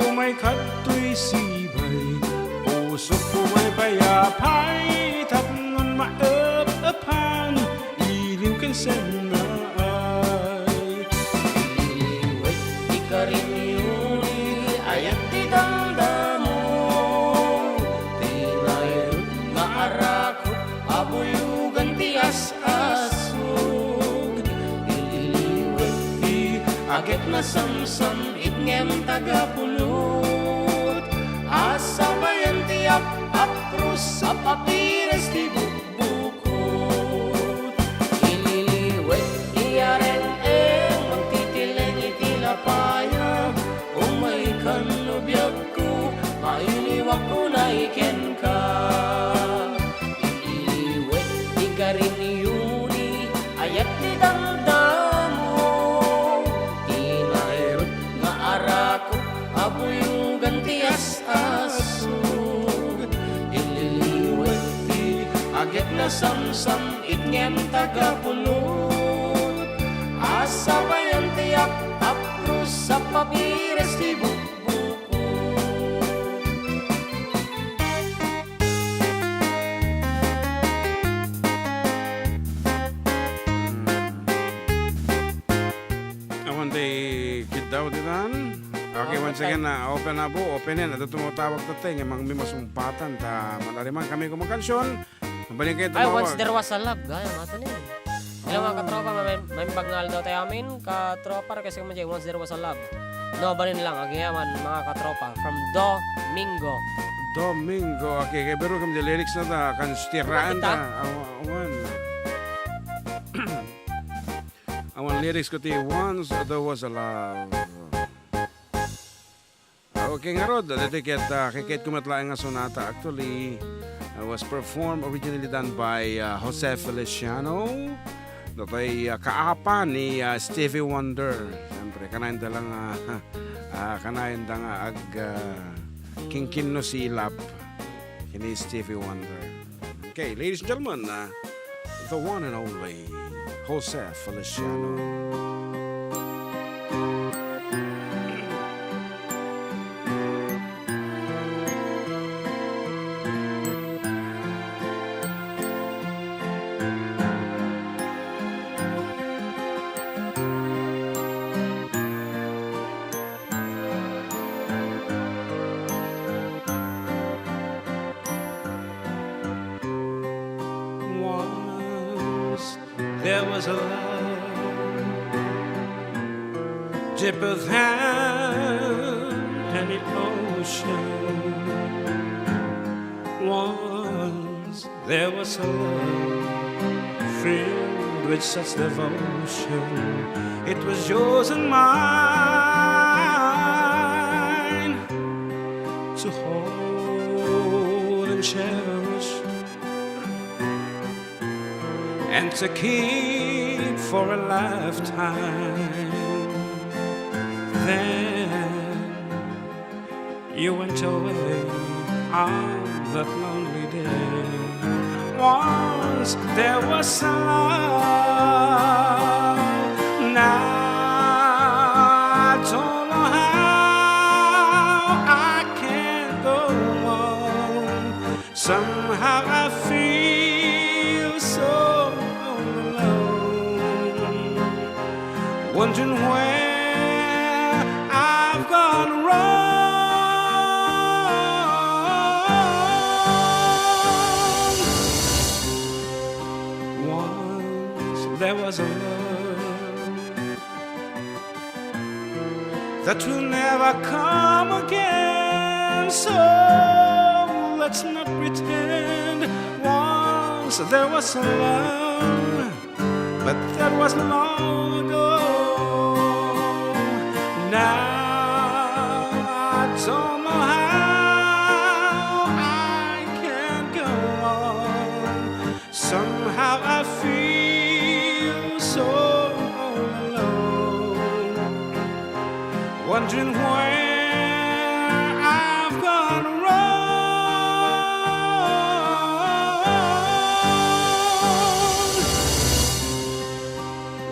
Umay kadtoy sibay, pusok, umay payapay, tapnon maep-epan, iliw ken sennaay. Ililiwet ti karinioni, ayat ti damdamo, ti nairut nga arakep, a buyogan ti as-asug. Ililiwet ti aget nasamsam, it ngem tagapulot. Asabayan ti ap-apros, ap-apires ti bukbukot. Ililiwet ti areng-eng, mangtitileng iti lapayag. Umaykan no biagko, mailiwak unay kenka. Ililiwet ti karinioni, ayat ti damdamo, ti nairut nga arakep, a buyogan ti as-asug. Ililiwet ti aget nasamsam, Ngem taga pulot a sabayan ti ap-, apros a papiras ti bukbukot. Awan ti kiddaw ditan. Okay, once again, ah, open na po, open yan. Adu ti matawag tatta, nga mangmi masumpatan, ta manariman kami kumakansion. Mabalin kayo tumawag. Ay, Once There Was a Love. Gaya, mata na yun. Hello, mga katropa, may, may bagnal daw tayo amin. Katropa, request ko mo dyan, Once There Was a Love. No, balin lang, agiyaman, mga katropa. From Domingo. Domingo, okay, kay biro kami di lyrics na ta, kan stiraan ta. Awan, awan. Awan lyrics ko ti Once There Was a Love. Ah, okay, ngarud, dati ket, ah, kikit ko met laeng nga sonata. Actually, uh, was performed originally done by, uh, Jose Feliciano. Datoy, uh, kaapa ni, uh, Stevie Wonder. Siyempre, kanayon da lang, uh, uh, kanayon da nga ag, uh, kinkinno silap kini Stevie Wonder. Okay, ladies and gentlemen, uh, the one and only Jose Feliciano. Once there was a love, deeper than any ocean. Once there was a love filled with such devotion. It was yours and mine to hold and cherish and to keep for a lifetime. Then you went away on that lonely day. Once there was a love. Now I don't know how I can go on. Somehow I feel so all alone, wondering where I've gone wrong. Once there was a love that will never come again. So let's not pretend. Once there was a love, but that was long ago. Now I don't know how I can go on. Somehow I feel so all alone, wondering where I've gone wrong.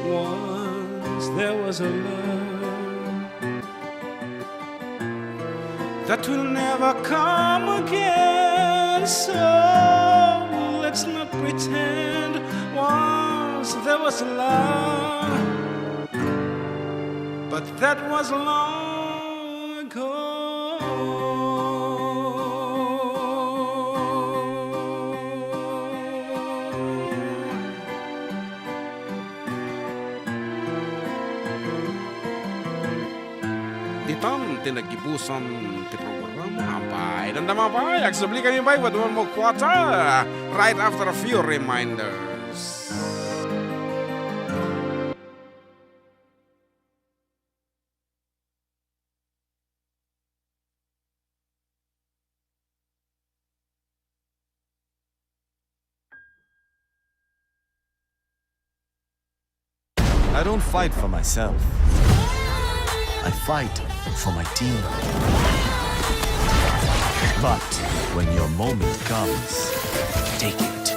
Once there was a love that will never come again. So let's not pretend. Once there was love, but that was long ago. Ditan ti naggibusan ti programa. Apay, dandama pay, agsubli kami pay, wadman mo kuwata, right after a few reminders. I don't fight for myself. I fight for my team. But when your moment comes, take it.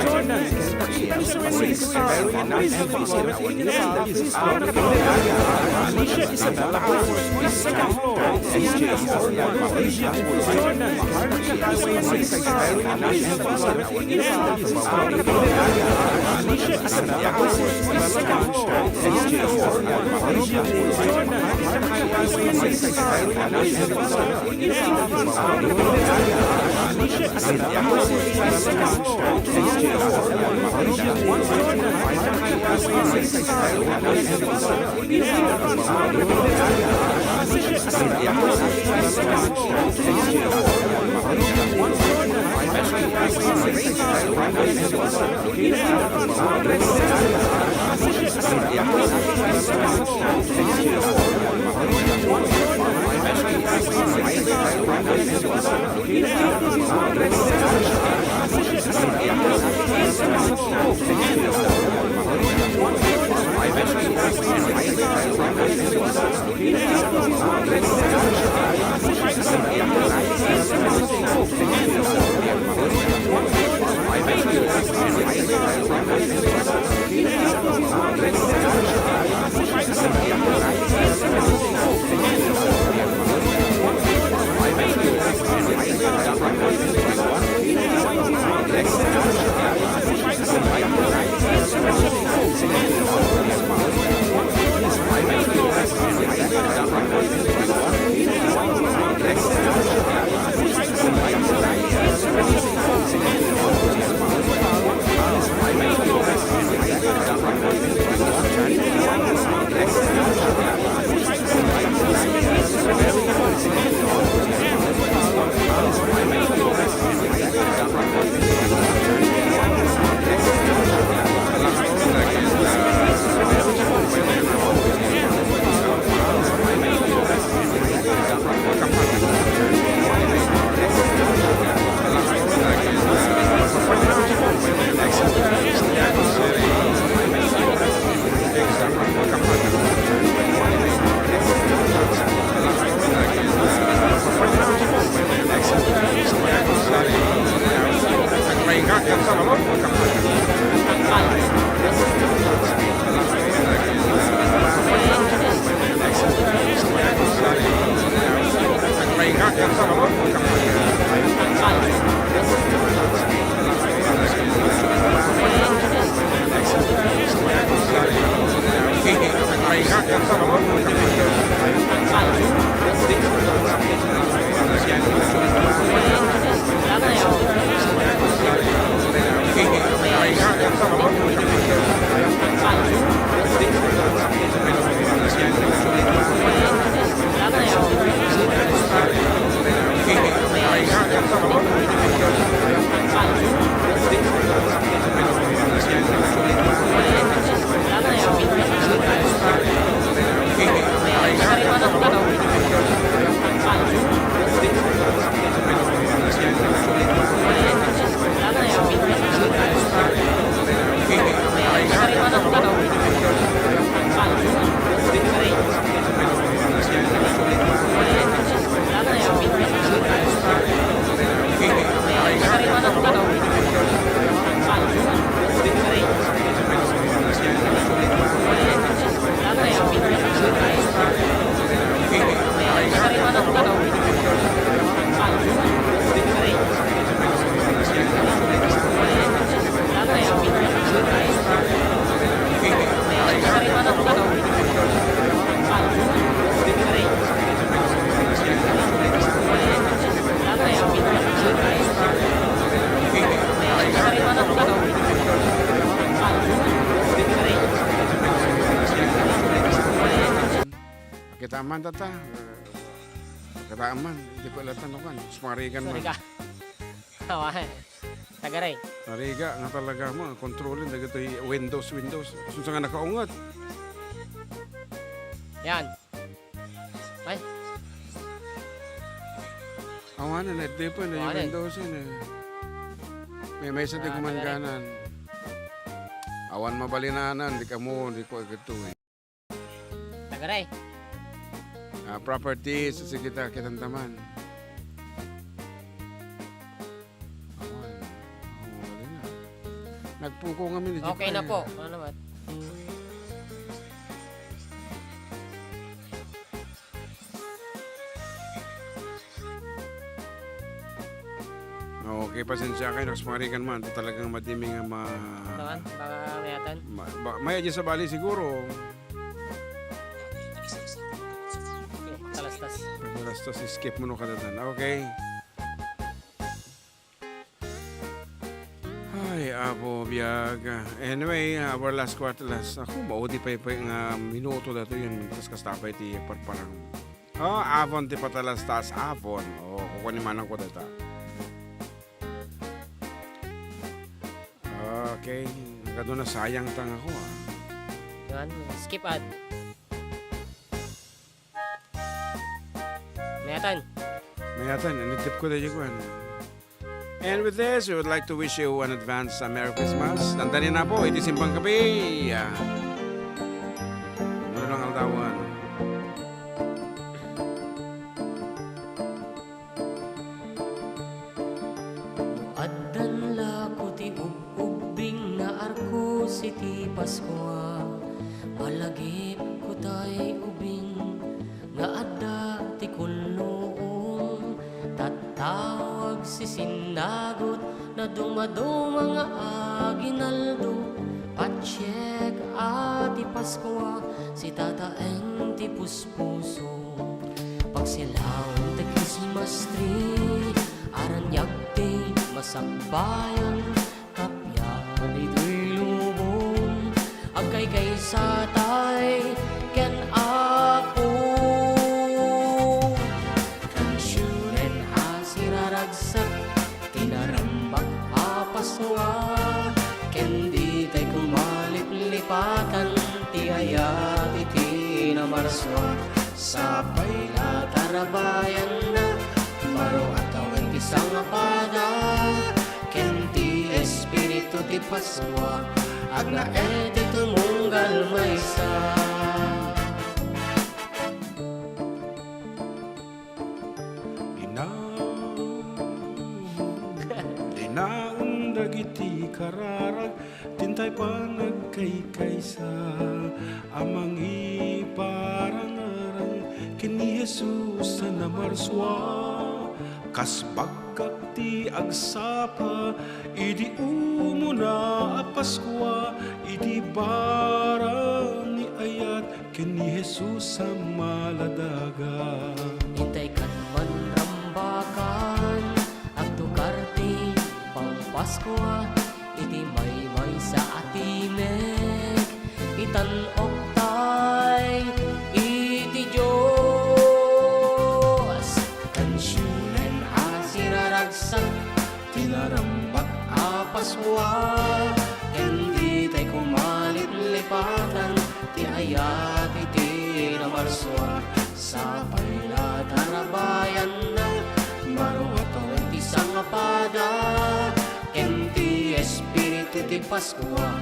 Jordan, Alicia Isabella, second floor. Alicia Jordan, second floor. Kita man, tata. Kita man. Di pa latan, no, kan? Sumarigan man. Sorry ka. Awan. Tagaray. Nariga nga talaga mo, kontrolin dagitoy Windows, Windows. Sunsa nga nakaunget? Yan. Ay. Awanen, iti pa na yung Awanen. Windows yun eh. May, may sa di Ah, kumangganan. Awan mabalinanan, di ka mo, di ko agad to eh. Tagaray. Ah, properties, sige ta, kitan taman. Awan. Oh, wala na. Nagpuko nga minute Okay na pa eh. Po. Ano naman? Okay, pasensya kayo, nagsumarikan man. Ito talagang madiming nga ma- Ano man? Baka mayatan? Ma- ba- may adya sa bali siguro. Okay, talastas. Talastas, skip mo no kadatan. Okay. Ay, apo, biag. Anyway, our last quarter, last, ako, maudi pa pa nga minuto dato yun. Kas kasta pa iti parparang. Oh, Avon ti patalastas, Avon. Oh, kukuha ni manang ko data. Okay, nagado na sayang tang ako, ah. Yan, skip ad. Mayatan. Mayatan, initip ko na yung kwan. And with this, we would like to wish you an advance, uh, Merry Christmas. Dandani na po, iti Simbang Gabi. Ah, ano lang aldawan? No addan la ko ti ub-ubbing nga arkus iti Paskua, malagipko tay ubing nga adda ti kulluom, tattao agsisinagut, nadumaduma nga aginaldo, patsiek a ti Paskua, sitataeng ti puspuso. Pagsilaw ti Christmas tree, aranyag ti masakbayan, kappia ditoy lubong, agkaykaysa tay ken Apo. Kansionen a siraragsak, tinarambak a Paskua, ken ditay kumaliplipatan ti ayat iti namarsua. Sapay la tarabayanna, baro a tawen ti sangapada, ken ti Espiritu ti Paskua, agnaed ti tumunggal maysa. Dina, dina, Dagiti kararag, dintay panagkaykaysa a mangiparangarang ken ni Jesus a namarsua. Kas bakkat ti agsapa idi umuna a Paskua, idi barang ni ayat ken ni Jesus a maladagan. Intay kan manrambakan, agtukar ti Pampaskua iti maymaysa a timek, itan oktay iti Dios. Kansionen a siraragsak, ti narambak a Paskua, ken ditay kumaliplipatan ti ayat iti namarsua. Sapay la tarabayanna, baro a tawen ti sangapada, ken ti Espiritu ti Paskua,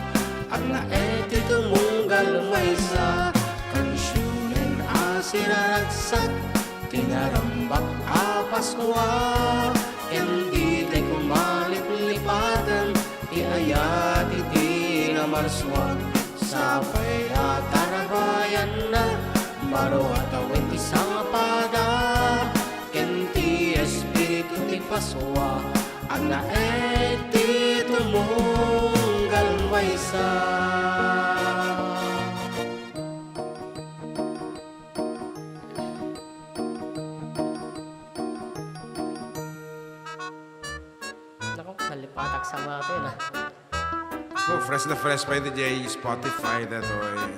agnaed ti tumunggal maysa. Kansionen a siraragsak, ti narambak a Paskua, ken ditay kumaliplipatan ti ayat iti namarsua. Sapay la tarabayanna, baro a tawen ti sangapada, ken ti Espiritu ti Paskua, agnaed ti tumunggal maysa. Naku, nalipatak sa mga to yun, ah. Oh, fresh na fresh pa iti jay Spotify daytoy.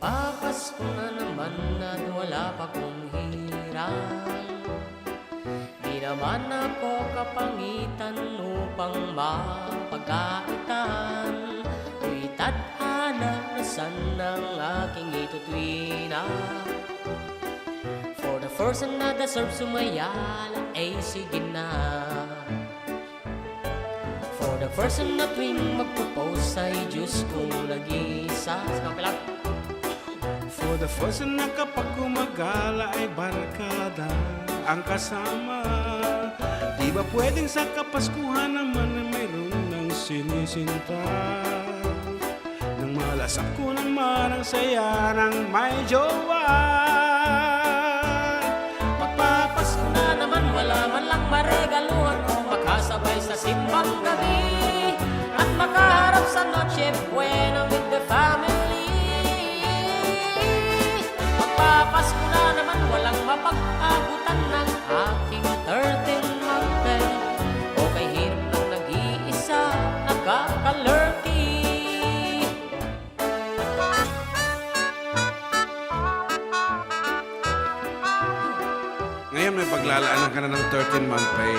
Magpapasko na naman at wala pa kong hirang. Di naman ako kapangitan upang mapagkaitan. Tuy tadhana, nasan ang aking itutuwina? For the person na deserve sumayala, ay sige na. For the person na tuwing magpupose ay Diyos kong nag-iisa. Sa kapila. For the person na kapag gumagala ay barkada ang kasama. Di ba pwedeng sa Kapaskuhan naman ay mayroon ng sinisinta? Nang malasap ko ng manang saya ng may jowa. Magpapasko na naman, wala man lang maregaluhan o makasabay sa simbang gabi at makaharap sa Noche Buena with the family. Magpapasko na naman, walang mapag-abutan ng aking thirteen month pay. Okay, hirap ng nag-iisa, nakakalerty. Ngayon, may paglalaanan ka na ng thirteen month pay.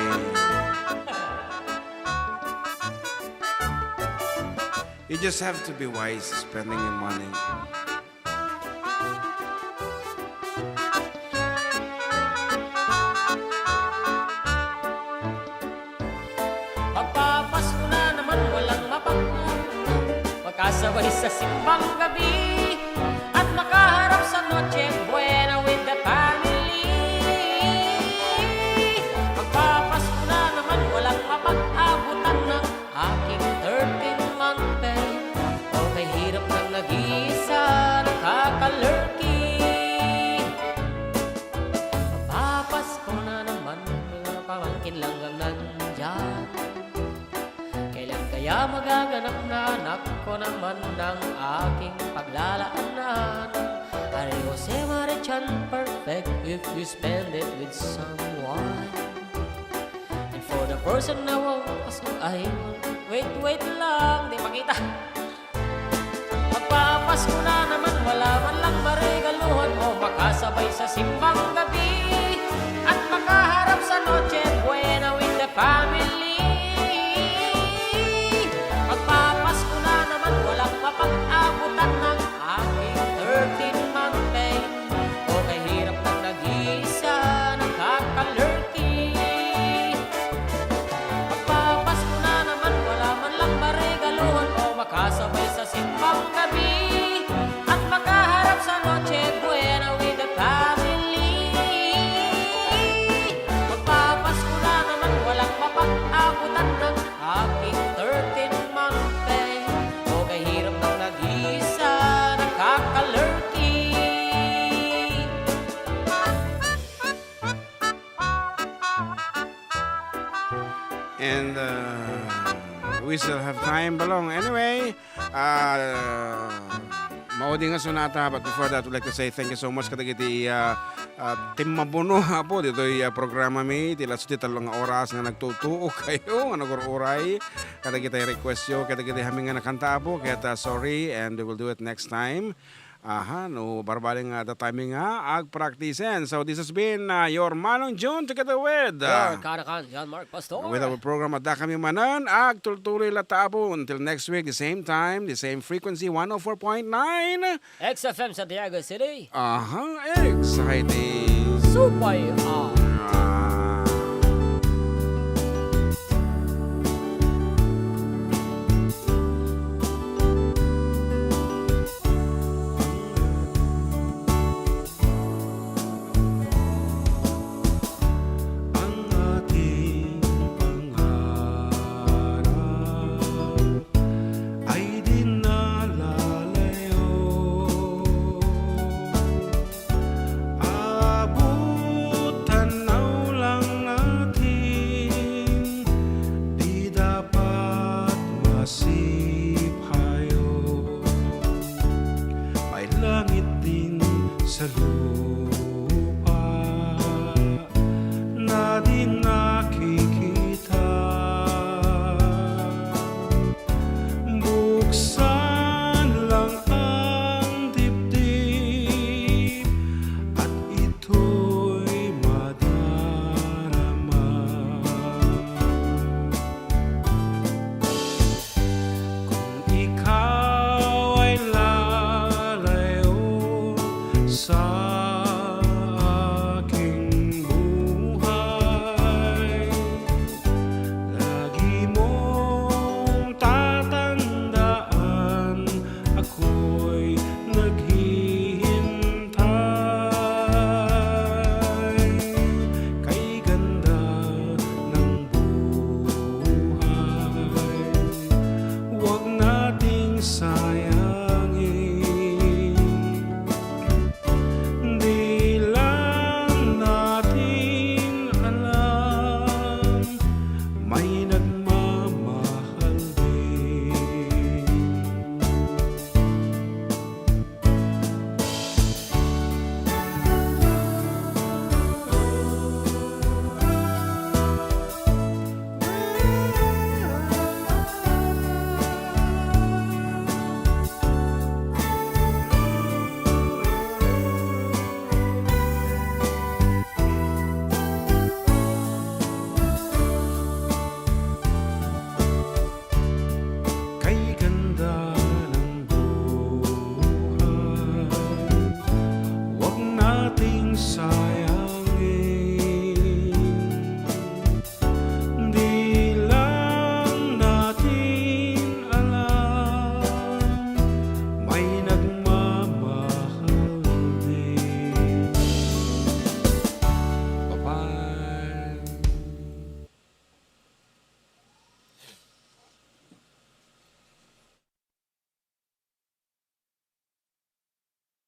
You just have to be wise spending your money. Magpapasko na naman, walang mapagkukunan. Makasabay sa simbang gabi at makaharap sa Noche Buena with the family. Magpapasko na naman, walang mapag-abutan ng aking thirteen month pay. Okay, hirap ng nag-iisa, nakakalerky. Magpapasko na naman, mga pamangkin lang ang nandyan. Kailan kaya magaganap na anak ko naman ang aking paglalaanan? Are you Jose Marichan perfect if you spend it with someone? And for the person na won't ask, ay, wait, wait lang, di makita. Magpapasko na naman, wala man lang maregaluhan o makasabay sa simbang gabi at makaharap sa Noche Buena with the family. Magpapasko na naman, walang mapag-abutan ng aking thirteen month pay. Okay, hirap ng nag-iisa, nakakalerky. And, uh, we still have time, Balong. Anyway, uh, maudi nga sonata, but before that, we'd like to say thank you so much kadagiti, uh, uh, timmabuno, Apo, ditoy, uh, programa mi, ti lasto ti tallo nga oras nga nagtutuok kayo, nga nagur-uray, kadagiti request yo, kadagiti hamin nga nakanta, Apo, kayat, uh, sorry, and we will do it next time. Aha, no, barbaling nga, the timing nga, agpraktisen. So, this has been, uh, your Manong Jun together with, uh, Your Kanakan, John Mark Pastor. With our program, adda kami manen, agtultuloy latta, Apo. Until next week, the same time, the same frequency, one oh four point nine. X F M Santiago City. Aha, exciting. Supay, ah. Ah. Ang ating pangarap ay di na lalayo. Abot tanaw lang natin, di dapat masipayo. May langit din sa lupa na di nakikita. Buksan lang ang dibdib at ito'y madarama. Kung ikaw ay lalayo sa aking buhay, lagi mong tatandaan, ako'y naghihintay kay ganda ng buhay. Huwag nating sayangin. Di lang natin alam, may nagmamahal din. Kay ganda ng buhay, huwag nating sayangin.